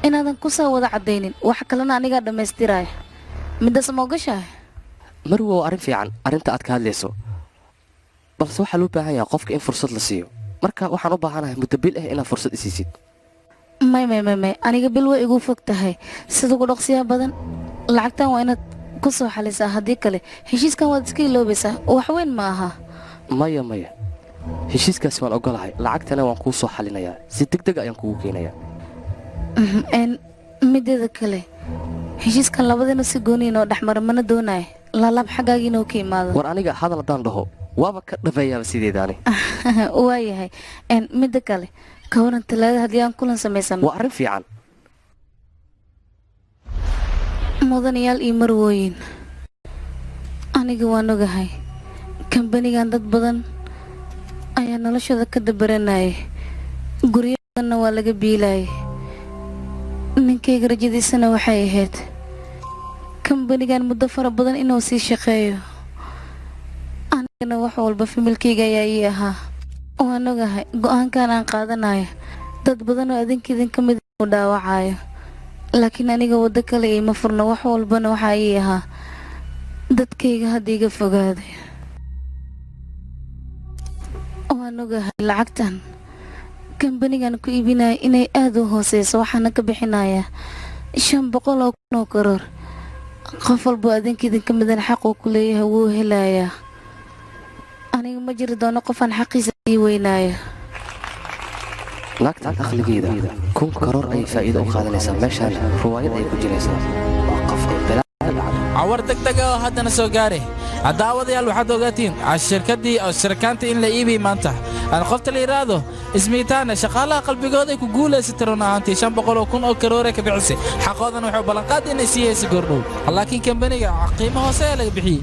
inaadan ku soo wada caddaynin. Wax kalena anigaa dhammaystiraya. Middaas ma ogashahay? Marwa, waa arrin fiican arrinta aad ka hadlayso, balse waxaa loo baahan yahay qofka in fursad la siiyo. Marka waxaan u baahanahay muddo bil ah inaad fursad isiisid. May, may, may, may, aniga bil way igu fog tahay. Sida ugu dhaqsiyaha badan lacagtan waa inaad ku soo xalisaa, haddii kale heshiiskan waad iska iloobaysaa. Wax weyn ma aha. Maya, maya, heshiiskaasi waan ogolahay, lacagtana waan kuu soo xalinayaa, si deg deg ayaan kugu keenayaa. Mideeda kale, heshiiskan labadina si gooni inoo dhexmara mana doonayo laalaab xaggaaga inoo ka imaado. War aniga hadal haddaan dhaho waaba ka dhabeeyaaba sideedaani. Waayahay. Midda kale, ka waran talaada haddii aan kulan samaysano? Waa arrin fiican. Mudanayaal iyo marwooyin, aniga waan ogahay kambanigan dad badan ayaa noloshooda ka dabaranayay, guryo badanna waa laga biilayay. Ninkayga rajadiisana waxay ahayd kambanigan muddo fara badan inuu sii shaqeeyo. Anigana wax walba familkayga ayaa ii ahaa. Waan ogahay go'aankan aan qaadanayo dad badan oo adinka idinka mid u dhaawacayo, laakiin aniga waddo kale iima furno. Wax walbana waxaa ii ahaa dadkayga hadda iga fogaaday. Waan ogahay lacagtan kambanigan ku iibinaya inay aada u hooseyso, waxaana ka bixinayaa 500,000 oo karoor. Qof walbo adinka idinka midan xaq uu ku leeyahay wuu helayaa. Aniga ma jiri doono qofaan xaqiisa ii weynaayo. Naagtan aqligeeda 1000 karoor ayay faa'iido u qaadanaysaa. Meeshaan ruwaayad ayay ku jiraysaa. Waa qof ay balaa dhacdo. Cawar degdega oo haddana soo gaari. Daawadayaal, waxaad ogaatiin shirkaddii oo shirkaanta in la iibiyey maanta. Aan qofta la yidhaahdo Ismiitaana shaqaalaha qalbigooday ku guulaysatay. Run ahaantii 500,000 oo karoore ka bixisay, xaqoodan wuxuu ballanqaad inay siiyeysa goordhow, laakiin kambaniga qiimo hoose ee laga bixiyey.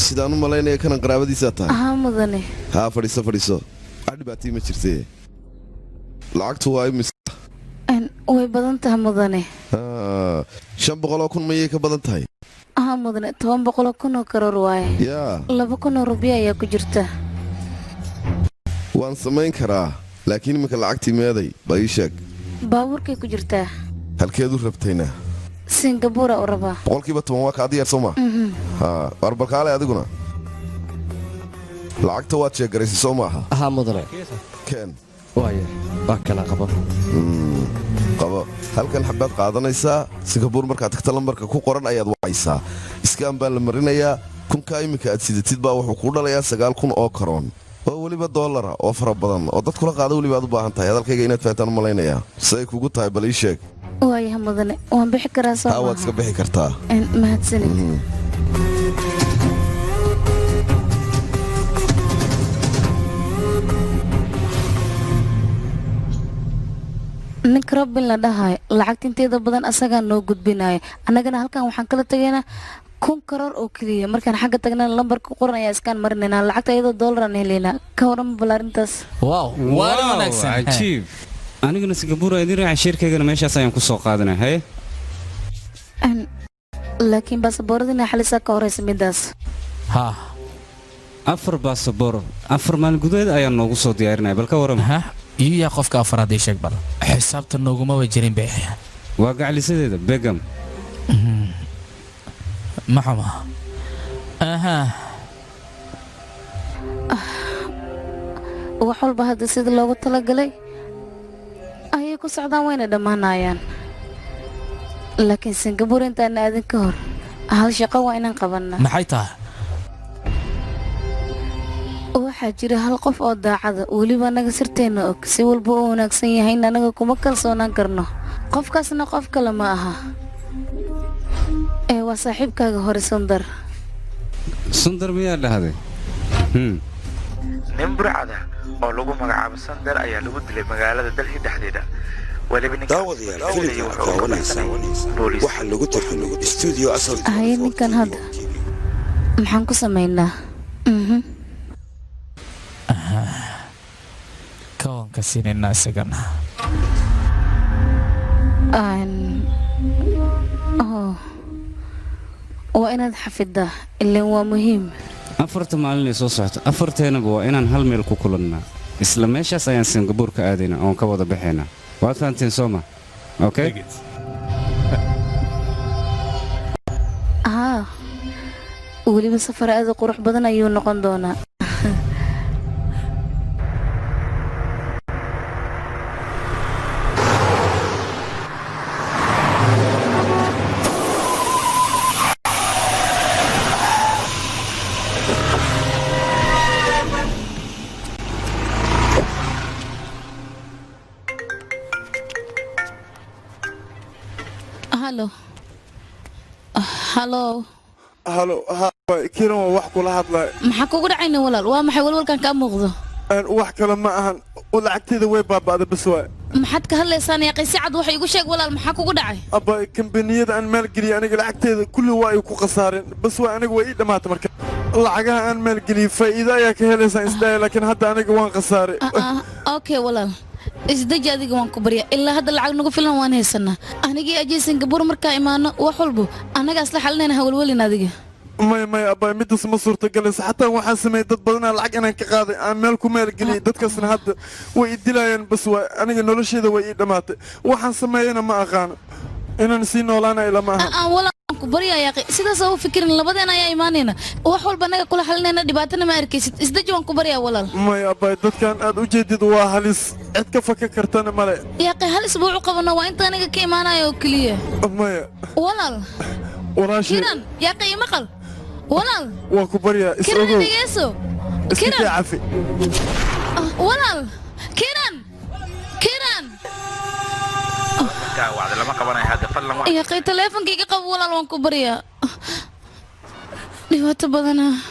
Sidaan u malaynaya kanan qaraabadiisaa tahay. Ahaa, mudane. Haa, fadhiiso, fadhiiso, wax dhibaatay ma jirtee. Lacagtu waa imis? Way badan tahay, mudane. 500,000 mayay ka badan tahay? Ahaa, mudane, 100,000 oo karoor waaye. Yaa. 2000 oo rubiya ayaa ku jirta. Waan samayn karaa, laakiin iminka lacagtii meeday? Bal ii sheeg. Baabuurkay ku jirtaa. Halkeed u rabtayna? Singabuura u rabaa. 10% waa kaa diyaar, soo ma? Mhm. Haa, war balkaale, adiguna lacagta waad sheegaraysay, soo maaha? Ahaa, mudane. Keen. Waaya, waa kala qabo. Qabo. Halkan xabaad qaadanaysaa. Singabuur markaad tagta lambarka ku qoran ayaad wacaysaa. Iskaan baa la marinayaa. Kunkaa iminka aad sidatid baa wuxuu kuu dhalayaa 9000 oo karoon oo weliba doolara oo fara badan oo dad kula qaada weliba aad u baahan tahay. Hadalkayga inaad fahantaan u malaynayaa. Siday kugu tahay, bal ii sheeg. Waayaha, mudane, waan bixi karaa, soo Haa, waad maaha? iska bixi kartaa. Mahadsanid. Ninka Robin la dhahayo lacagta inteeda badan asagaa noo gudbinaya, annagana halkan waxaan kala tegaynaa 1,000 karoor oo keliya. Markaan xagga tagnana lambarka ku qoran ayaa iskaan marinaynaa, lacagta iyadoo doolaraan helaynaa. Ka waran bal arrintaas? Wow, waa arrin wanaagsan. Cajiib. Anigana Singabuur idin raaca, shirkaygana meeshaas ayaan ku soo qaadanay. Haye. Laakiin baasaboorada xalisaa ka horeysa midaas. Ha. Afar baasaboor 4 maalin gudaheed ayaan noogu soo diyaarinaya. Bal ka warama. Iyuu yaa qofka afaraad? Ii sheeg bal, xisaabta noogumaba jirin be. Waa gaclisadeeda Begam. Ma xuma aha. Wax walba hadda sida loogu talagalay ayay ku socdaan, wayna dhammaanayaan. Laakiin Singabuur intaana aadin ka hor hal shaqo waa inaan qabannaa. Maxay tahay? Waxaa jira hal qof oo daacada, weliba anaga sirteenna og. Si walba u wanaagsan yahayna anaga kuma kalsoonaan karno. Qofkaasna qof kale ma aha ee waa saaxiibkaaga hore, Sundar. Sundar miyaa dhahday? Nin burcada oo lagu magacaabo Sandar ayaa lagu dilay magaalada Delhi dhexdeeda. Weliba ninkaas Daawadayaal, filimka aad daawanaysaan waxaa lagu tarjumay stuudio Asal. Haye, ninkan hadda maxaan ku samaynaa? Kawanka siinaynaa isagana. Oh. Waa inaad xafidaa, ilaan waa muhiim. 4ta maalin ee soo socota afarteenaba waa inaan hal meel ku kulannaa. Isla meeshaas ayaan Singabuur ka aadaynaa oon ka wada baxaynaa. Waad fahanteen, soo ma? Okay. Haa, weliba safar aad u qurux badan ayuu noqon doonaa. Halo, halo. Halo, ha Kiran, waa wax kula hadlay. Maxaa kugu dhacayna, walaal? Waa maxay walwalkan kaa muuqdo? Wax kale ma ahan, lacagteeda way baaba'da bas waay. Maxaad ka hadlaysaan, yaaqay? Si cad wax iigu sheeg, walaal, maxaa kugu dhacay? Abba, kambaniyada aan maalgeliyey aniga lacagteeda kulli waa ay ku khasaareen bas waay. Aniga way ii dhammaatay. Marka lacagaha aan maalgeliyey faa'iido ayaa ka helaysaan isdhaaya, laakiin hadda aniga waan khasaaray. Okay walaal, isdeji adiga, waan ku barya. Ilaa hadda lacag nagu filan waan haysanaa. Anigii Ajay Singabuur markaa imaano wax walbo annagaa isla xalinayna. Hawalwelin adiga. Maya, maya abba, midaas ma suurtagalaysa. Xataa waxaan sameeyey dad badanaa lacag inaan ka qaaday aan meel ku maalgeliyey. Dadkaasna hadda way i dilayaan bas waay. Aniga nolosheeda way ii dhammaatay. Waxaan sameeyana ma aqaano. Inaan sii noolaana ilama aha. Walaal, waan ku baryaa, yaaqi, sidaas u fikirin. Labadeen ayaa imaanayna, wax walba annaga kula xalinayna, dhibaatana ma arkaysid. Isdeji, waan ku baryaa, walaal. Maya abba, dadkan aad u jeedid waa halis, cid ka faka kartana male. Yaaqi, hal isbuuc u qabano, waa inta aniga ka imaanaya oo keliya. Maya. Walaal. Walaashay. Kiran, yaaqi, imaqal, walaal. Waa ku baryaa, is Kiran. Ogow. Dhegeyso. Iska Kiran. kee cafi. Walaal Kiran, Kiran. Wacdi lama qabanayo hadda, fadlan wax. Yaaqi, taleefonkayga qabo, walaal, waan ku baryaa. Dhibaato badanaa,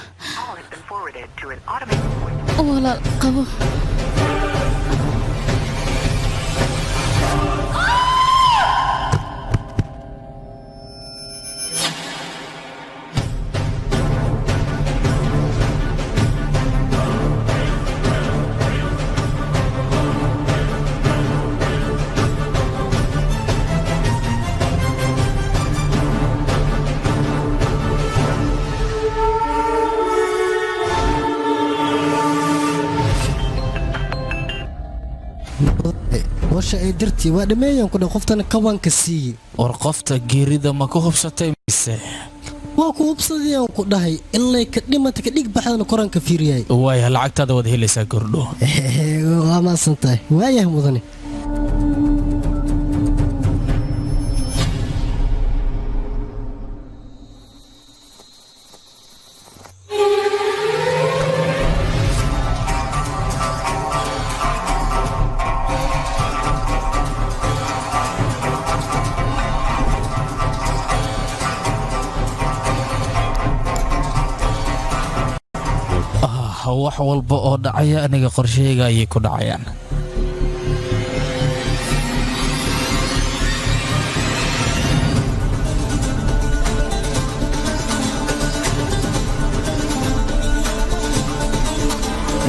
walaal, qabo. Howsha ay dirtii waa dhammeeyaan ku dhan, qoftana kawanka siiyey. War, qofta geerida ma ku hubsatay mise? Waa ku hubsadayaan ku dhahay, ilay ka dhimata ka dhig baxdana koranka fiiriyay. Waaya, lacagtaada waad helaysaa gordho. Waa maasan tahay. Waayahay mudane. Wax walba oo dhacaya aniga qorshahayga ayay ku dhacayaan.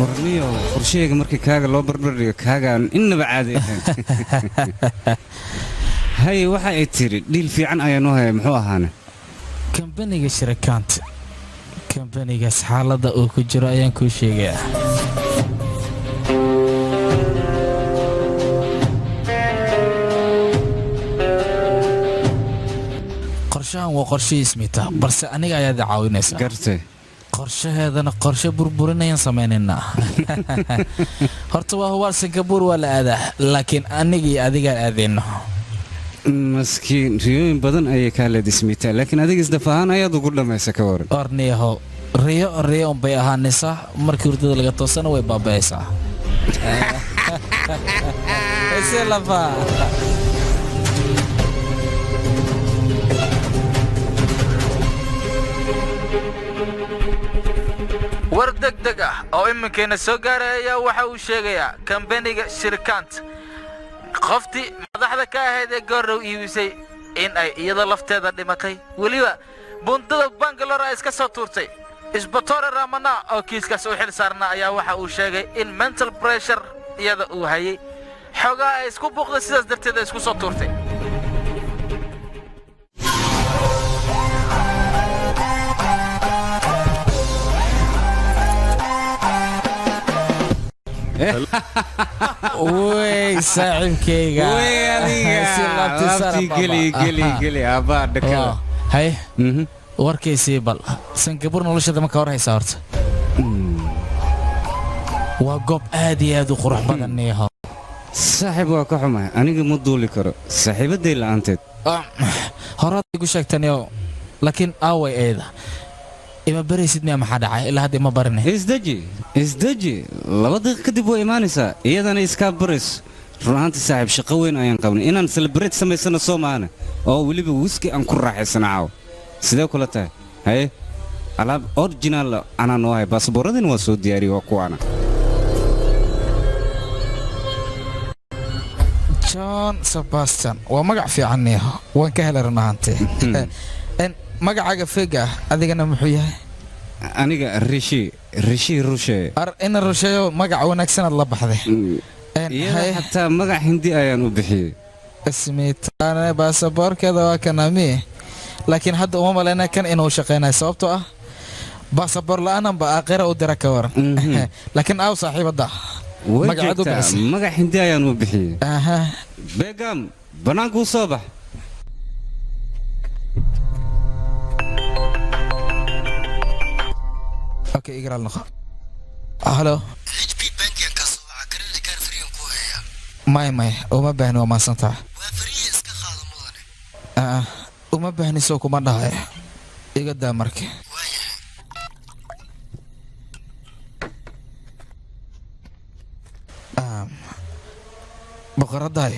Warniyo, qorshahayga markii kaaga loo barbardhigo, kaagaan innaba caadi ahayn. Haye, waxa ay tiri deal fiican ayaan u hayay, muxuu ahaane? Kambaniga shirakaanta, kambanigaas xaaladda uu ku jiro ayaan kuu sheegayaa. Qorshahan waa qorshihii Ismita, balse aniga ayaad i caawinaysaa. Gartay. Qorshaheedana qorshe burburinayaan samaynaynaa. Horta waa hubaal, Singapore waa la aadaa, laakiin aniga iyo adigaan aadayno. Maskiin, riyooyin badan ayay kaa leed Ismita, laakiin adiga isdaf ahaan ayaad ugu dhammaysa, ka waran? Orniyaho, riyo riyo unbay ahaanaysaa, markii hurdada laga toosana way baaba'aysaa. Ese lafa. War degdeg ah oo iminkayna soo gaaray ayaa waxa uu sheegayaa kambaniga shirkant qoftii madaxda ka ahayd ee goordhow iibisay in ay iyada lafteeda dhimatay, weliba bundada Bangalore ay iska soo tuurtay. Isbatore Ramana oo kiiskaas u xil saarnaa ayaa waxa uu sheegay in mental pressure iyada uu hayay, xoogaa ay isku buuqday, sidaas darteed ay isku soo tuurtay. Wey saaxiibkayga. Wey adiga. Si laabtiisa. Laabtii geli, geli, geli, abbaa dhakada. Hay, warkaysii bal, Singapore nolosheeda ma ka war haysaa? Horta waa goob aad iyo aad u qurux badan, niyaho. Saaxiib, waa ka xumahay, aniga ma duuli karo saaxiibaday la'aanteed. Horaad igu sheegtaniyo, laakiin aaway eeda? Ima baraysid miya? Maxaa dhacay? Ilaa hadda ima barine. Isdeji, isdeji, 2 daqiiq kadib way imaanaysaa, iyadana iskaa barayso. Run ahaantii saaxiib, shaqo weyn ayaan qabnay inaan celebrate samaysano, soo maahane, oo weliba wiski aan ku raaxaysano caawa. Sidee kula tahay? Haye, alaab original anaa noo hay, baasaboorradina waa soo diyaariyey, waa kuwaana. John Sebastian waa magac fiican niyaho, waan ka helay run ahaantii. Magacaaga feega ah adigana muxuu yahay? Aniga Rishi, Rishi Rushe. Ar ina rusheeyo, magac wanaagsanaad la baxday. Iyada xataa magac Hindi ayaan u bixiyey. Ismiitaane baasaboorkeeda waa kanami, laakiin hadda uma malaynaya kan inuu shaqaynayo, sababtoo ah baasaboor la'aanan ba aakhira u dira, ka waran? Laakiin aaw saaxiibadda? Way Magaceed u joogtaa. bixisay? Magac Hindi ayaan u bixiyey. Begam, bannaanka u soo bax. Okay, igraal noqo. Halo, may may, uma baahni, waa mahadsantaha. Uma baahni soo kuma dhahay, iga daa marka. Boqoraddahay,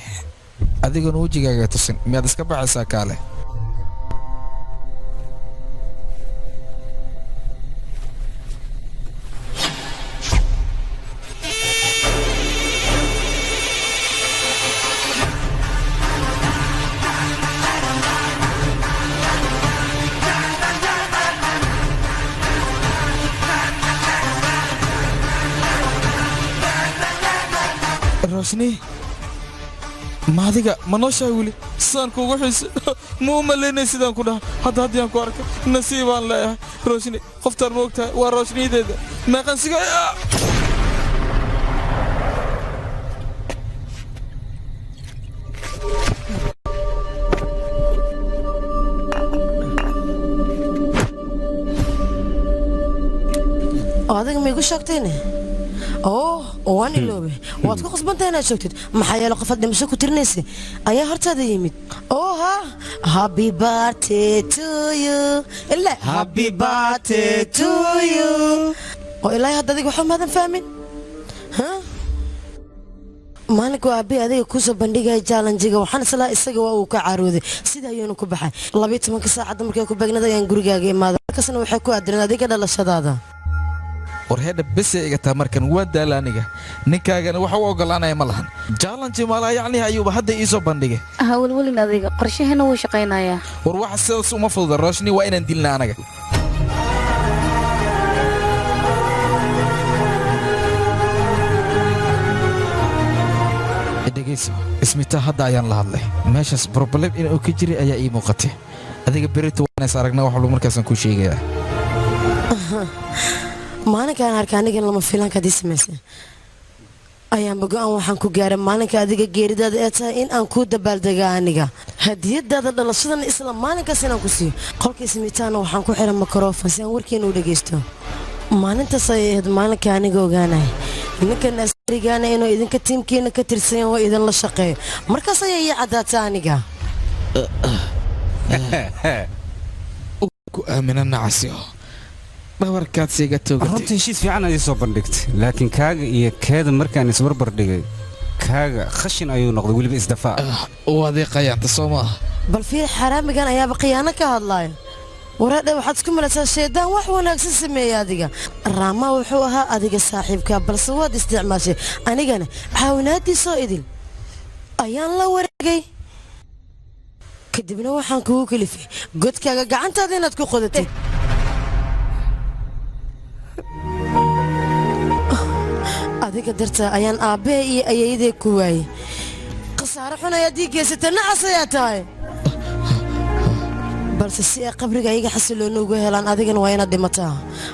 adiguna wejigaaga tusin, miyaad iska baxaysaa? Kaale. Roshni, ma adiga ma nooshahay weli? Sidaan kuugu xiise ma u malaynay sidaan ku dhaha. Hadda haddii aan ku arka nasiibaan leeyahay. Roshni, qoftaan ma ogtahay? Waa Roshniyadeeda meeqan siga. Oo adiga ma igu sheegtayne? Oo waan iloobe. Waad ku khasbantahay inaad sheegtid, maxaa yeele qofaad dhimasho ku tirinaysa ayaa hortaada yimid. Oo ha, happy birthday to you, ila happy birthday to you. Oo ilaahay, hadda adiga waxba maadan fahmin. Ha, maalinku aabbe adiga kusoo bandhigaya challenge-iga, waxaan islaa isaga waa uu ka carooday, sida ayuuna ku baxay. 12-ka saacadda markay ku beegnada ayaan gurigaaga imaaday, markaasna waxay ku adireen adiga dhalashadaada. War heedha, besay iga taa markan, waa daala aniga. Ninkaagana waxa u ogolaanaya ma lahan. Challenge maalaa yacni ayuuba hadda ii soo bandhigay. Ha welwelin adiga, qorshaheena wuu shaqaynayaa. War waxa sidaas uma fududa. Roshni waa inaan dilna anaga. Dhegayso, Ismitaa hadda ayaan la hadlay. Meeshaas problem inuu ka jiray ayaa ii muuqatay. Adiga berito waan is aragnaa, wax walba markaasaan kuu sheegayaa. Maalinkaan arka anigan lama filanka haddii samaysay ayaanba go'aan waxaan ku gaaray maalinka adiga geeridaada ee tahay in aan kuu dabaaldega, aniga hadiyadaada dhalashadan isla maalinkaas inaan ku siiyo. Qolka Ismitaana waxaan ku xiray makarofon si aan warkiina u dhegaysto. Maalintaas ayay ahayd maalinka aniga ogaanay ninkan askarigaana inuu idinka tiimkiina ka tirsanyan oo idinla shaqeeyo. Markaas ayaa ii caddaatay aniga. Ku aamina nacasyo, dhabarkaad siiga toogatay. Runtii heshiis fiican ayay soo bandhigtay, laakiin kaaga iyo keeda markaan isbarbar dhigay, kaaga khashin ayuu noqday, weliba isdafaa. Waad ii qayaanta, soo maaha? Bal fiir, xaaraamigan ayaaba khiyaano ka hadlaaya. Wareedhe, waxaad isku malaysaa shaydaan wax wanaagsan sameeyey. Adiga Raamaa wuxuu ahaa adiga saaxiibka, balse waad isticmaashay. Anigana caawinaadiisoo idil ayaan la wareegay, kadibna waxaan kugu kalifay godkaaga gacantaada inaad ku qodatid. Adiga dartaa ayaan aabbahe iyo ayeeyadee ku waayey. Khasaare xun ayaad ii geysatay, nacas ayaa tahay. Balse si ay qabriga ayaga xasilooni uga helaan, adigana waa inaad dhimataa.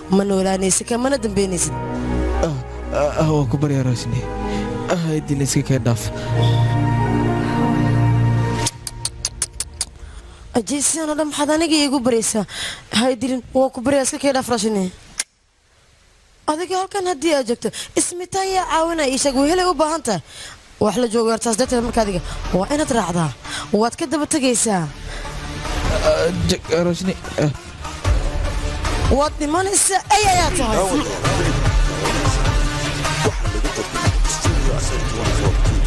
Ma noolaanaysid, kamana dambaynaysid. Waan ku baryaa, Roshni, dil iska kee dhaaf. Ajay, sidan oo dhan maxaad aniga iigu baryaysaa? Hay dilin, waa ku baryaa, iska kee dhaaf. Rashini, adiga halkan haddii aad joogto, Ismitaan yaa caawinaya? Ii sheeg, wehelay u baahan tahay wax la joogo yartaas darteed. Marka adiga waa inaad raacdaa, waad ka daba tegaysaa. Roshni. Waad dhimanaysaa, ay ayaa tahay. Waxaa lagu tarjumay Studio Asal 24.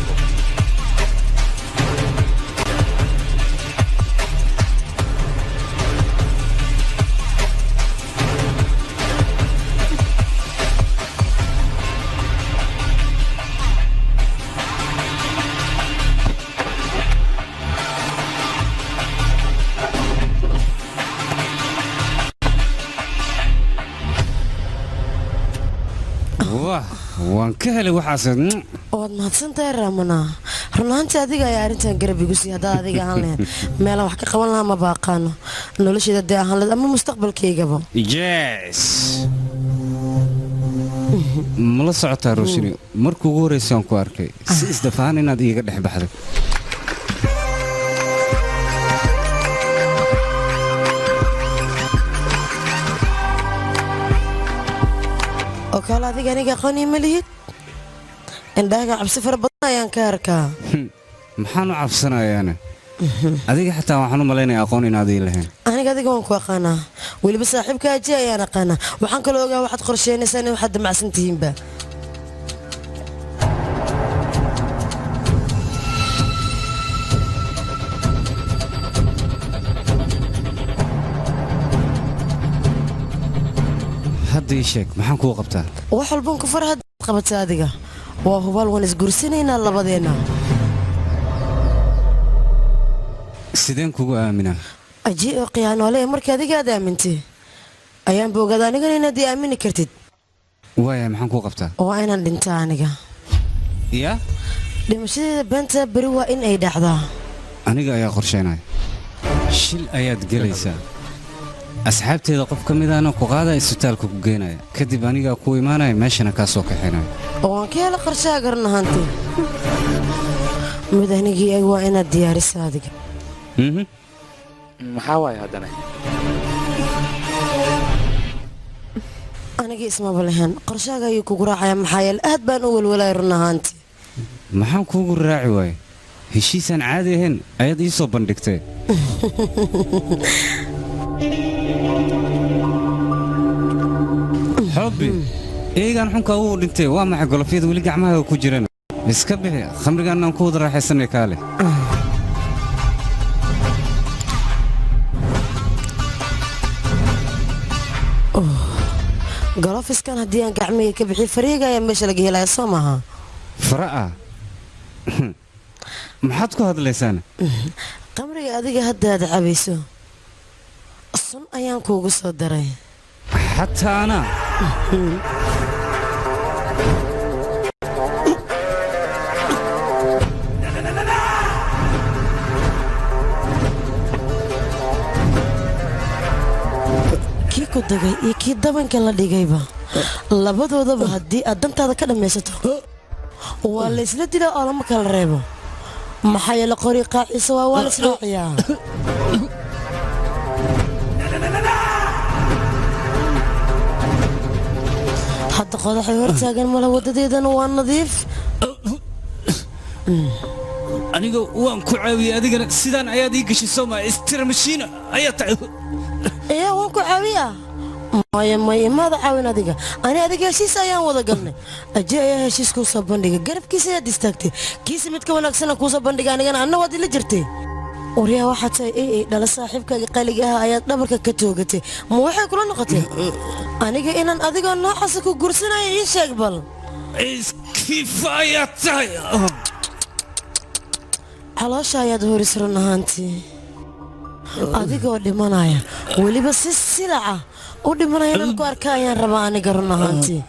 Wah, waan ka helay waxaas. Waad mahadsantahay, Raamana. Runaantii adiga ayaa arrintan garab igu siiy. Haddaad adiga ahaan lahayd, meelaan wax ka qaban lahaa maba aqaano, nolosheeda dee ahaan lahayd ama mustaqbalkaygaba. Yes, ma la socotaa, Roshini, markii ugu horreysay aan ku arkay si isdafahan inaad iiga dhex baxday? Oo kaale, adiga aniga aqoonii ma lihid. Indhahaga cabsi fara badan ayaan ka arkaa. Maxaan u cabsanayaana? Adiga xataa waxaan u malaynayaa aqoon inaad ii lahayn. Aniga adiga waan ku aqaanaa, weliba saaxiibka Aji ayaan aqaanaa. Waxaan kaloo ogaa waxaad qorsheynaysaa in waxaad damacsan tihiinba. Hadda ii sheeg, maxaan kuu qabtaa? Wax walban ku farhad qabata adiga. Waa hubaal, waan isguursanaynaa labadeenna. Sideen kugu aaminaa? Aji oo khiyaanoole markii adiga aad aamintay ayaanba ogaada anigana inaad ii aamini kartid. Waaya, maxaan kuu qabtaa? Waa inaan dhintaa aniga. Ya? Dhimashadeeda beenta beri waa in ay dhacdaa. Aniga ayaa qorsheynaya. Shil ayaad gelaysaa, asxaabteeda qof ka midaana ku qaadaya, isbitaalka ku geenaya, kadib anigaa ku imaanaya, meeshana kaa soo kaxaynaya. Oo waan ka hela qorshaha garan ahaantii. Mid anigii ag waa inaad diyaarisa adiga. Maxaa waaye haddana? Anigii ismaba lahayn qorshaaga ayuu kugu raacaya, maxaa yeele aad baan u walwalaya run ahaantii. Maxaan kuugu raaci waaye? Heshiisaan caadi ahayn ayaad ii soo bandhigtay. Xobbi, eegaan xunkaa wuu dhintay. Waa maxay golofyada weli gacmahaaga ku jirana? Iska bixi khamrigaannaan ku wada raaxaysanay, kaale. Golofiskan haddii aan gacmihii ka bixiyo, fariiga ayaa meesha laga helaya, soo maaha? Fara ah? Maxaad ku hadlaysaana? Qamriga adiga hadda aad cabayso sun ayaan kuugu soo daray. Xataa anaa? dagay iyo kii dabanka la dhigayba, labadoodaba haddii aad dantaada ka dhammaysato, waa la isla dilaa oo lama kala reebo. Maxaa yeele, qori qaaciisa waa la israaciyaa. Hadda qodaxay hortaagan mala, wadadeedana waa nadiif. Aniga waan ku caawiyey, adigana sidaan ayaad ii gashay, soo maa istira mashiina ayaa tahay. Iya, waan ku caawiyaa. Maya, maya, maada caawin adiga. Ani adiga heshiis ayaan wada galnay. Aje ayaa heshiis kuu soo bandhigay, garabkiisa ayaad istaagtay. Kiisa mid ka wanaagsana kuu soo bandhigay, anigana anna waad ila jirtay. Waryaa, waxaa tahay ey dhala saaxiibkaaga qaliga ah ayaad dhabarka ka toogatay. Ma waxay kula noqotay aniga inaan adigoo noocaasa ku guursanaya? Ii sheeg bal. Iskiifa ayaad tahay. Caloosha ayaad horis run ahaantii, adigoo dhimanaya, weliba si silaca u dhimanaya, inaan ku arka ayaan rabaa aniga. Run ahaantii,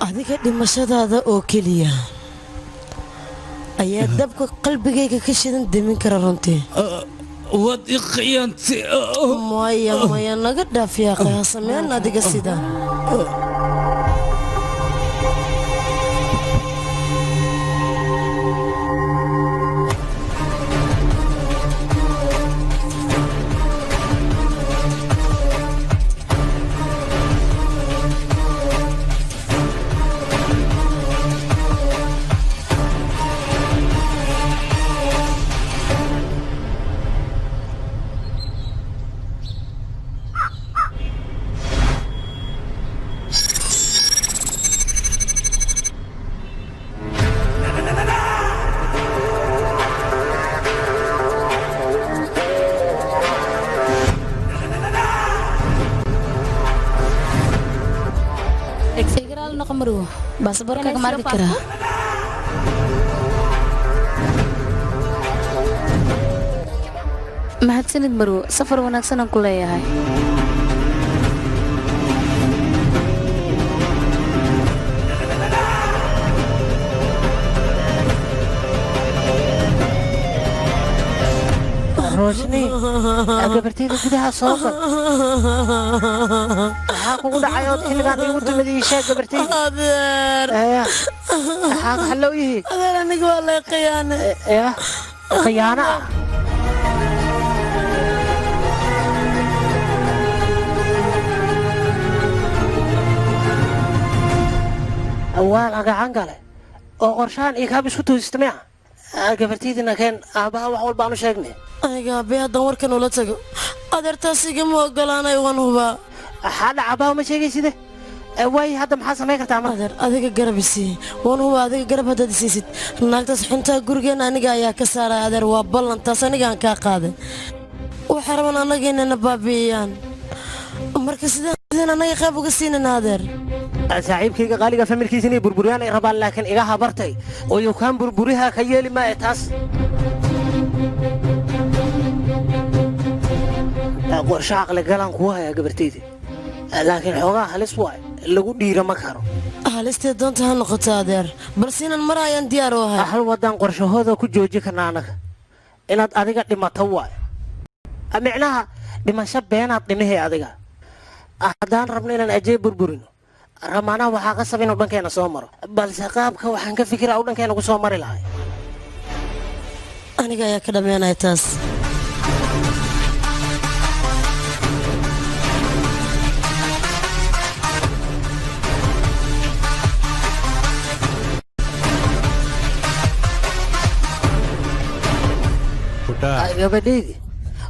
adiga dhimashadaada oo keliya ayaa dabka qalbigayga ka shidan demin kara runtii. Waad i khiyaantay. Maya, maya, naga dhaaf yaaqay, ha sameyn adiga sidaa. Igaraal noqo marwo, baasaboorkaaga ma arki karaa? Mahadsanid marwo, safar wanaagsan aan ku leeyahay. Roshni, gabartayda, gudaha soo gal. Maxaa kugu dhacay ood xilligaan iigu timid? Ii sheeg, gabartayda. Adeer. Maxaa hallow yihi? Adeer, aniga waa lay khiyaane. Ya, khiyaano ah? Waa lagacan gale oo qorshahan iyo kaab isku toosista miya? Gabartaydina keen, aabbaha wax walba aan u sheegnay. Aniga aabbe haddaan warkan ula tago, adeertaas igama ogolaanay, waan hubaa. Maxaa dhaca? Aabbaha ma sheegayside. Waay, hadda maxaa samayn kartaa marka? Adeer, adiga garab isii. Waan hubaa, adiga garab haddaad isiisid, naagtaas xuntaa gurigeena aniga ayaa ka saaraya. Adeer, waa ballantaas anigaan kaa qaaday. Waxay rabaan annaga inayna baabi'iyaan. Marka sideen annaga qayb uga siinana, adeer? Saaxiibkayga qaaliga, familkiisa inay burburiyaan ay rabaan, laakiin iga habartay oo yukaan burburiha ka yeeli maayo taas. Qorshe caqli galaan kuu hayaa, gabartayda, laakiin xoogaa halis waay, lagu dhiira ma karo. Halistee doonta ha noqoto, adeer, balse inaan mar ayaan diyaar u ahay. Hal wadaan qorshahooda ku jooji karna annaga, inaad adiga dhimato waay. Micnaha dhimasho beenaad dhimihii adiga. Haddaan rabno inaan Ajay burburino, Ramaanaha waxaa qasab inuu dhankeena soo maro, balse qaabka waxaan ka fikiraa u dhankeena ku soo mari lahay. Aniga ayaa ka dhammaynaya taas. Gabadhaydi,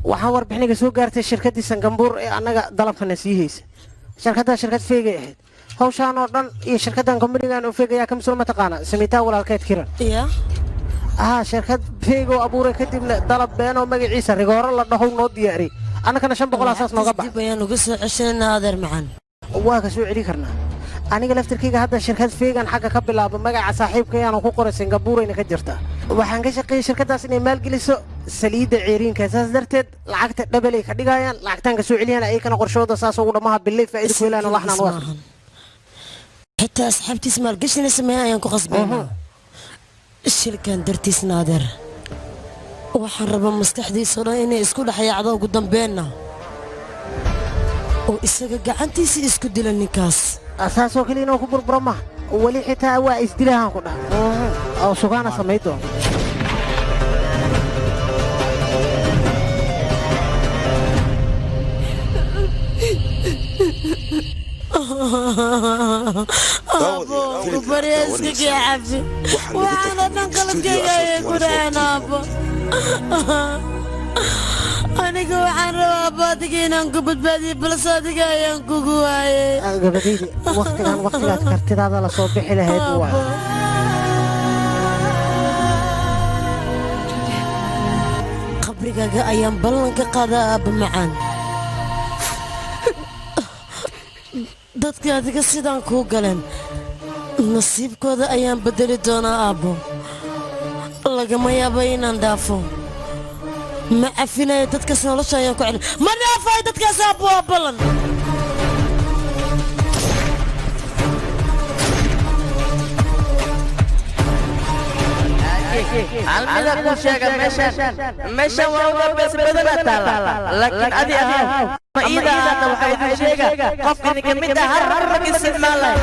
waxaan warbixiniga soo gaartay shirkaddii Sangambuur ee annaga dalabkana sii haysa. Shirkaddaa shirkad feegay ahayd hawshaan oo dhan, iyo shirkaddan kombanigan oo feegayaa ka mas-uul, mataqaana, Samiitaa walaalkeed Kiran. Ya. Haa, shirkad feegoo abuuray, kadibna dalab beenoo magaciisa Rigooro la dhahow noo diyaariyey, annagana 500 asaas nooga bax. Dib ayaan uga soo ceshanayna, adeer macaan. Waa ka soo celin karnaa. Aniga laftirkayga hadda shirkad feegan xagga ka bilaabo, magaca saaxiibkayaanu ku qoray, Singabuurayna ka jirta. Waxaan ka shaqeeyey shirkaddaas inay maalgeliso saliidda ceeriinka, saas darteed lacagta dhabalay ka dhigayaan, lacagtaan ka soo celiyaan, ayakana qorshooda saas ugu dhammaha bilay faa'iido ku helaan waxnaan u arko. Xitaa asxaabtiis maalgashina sameeya ayaan ku qasbaynaa shilkan dartiisna. Adeer, waxaan rabaa maskaxdiisa o dhan inay isku dhex yaacdo ugu dambeenna. Oo isaga gacantiisa isku dila ninkaas. Saasoo kale inuu ku burburo maha, weli xitaa waa isdilahaan ku dhah oo sugaana samay doona. Aabo, ku barya, iska kee cafi. Waxaana dhan qalabkayga ayay ku dhaceen, aabo. Aniga waxaan rabaa, aabbo, adiga inaan ku badbaadiyo, balse adiga ayaan kugu waayey. Gabadhaydi, wakhtigan wakhtigaad kartidaada la soo bixi lahayd waa. Qabrigaaga ayaan ballan ka qaadaa, aabba macaan, dadka adiga sidaan kuu galeen nasiibkooda ayaan beddeli doonaa, aabbo. Lagama yaabo inaan dhaafo. Ma cafinayo dadkaas, nolosha ayaan ku celin. Ma dhaafayo dadkaas, aabbo, waa ballan. Hal mida kuu sheega, meeshan waa uga bees badanaa taala, laakiin adi ahaan ma iida ahaata, waxaa idin sheega qof idinka mid ah har rag isticmaalay.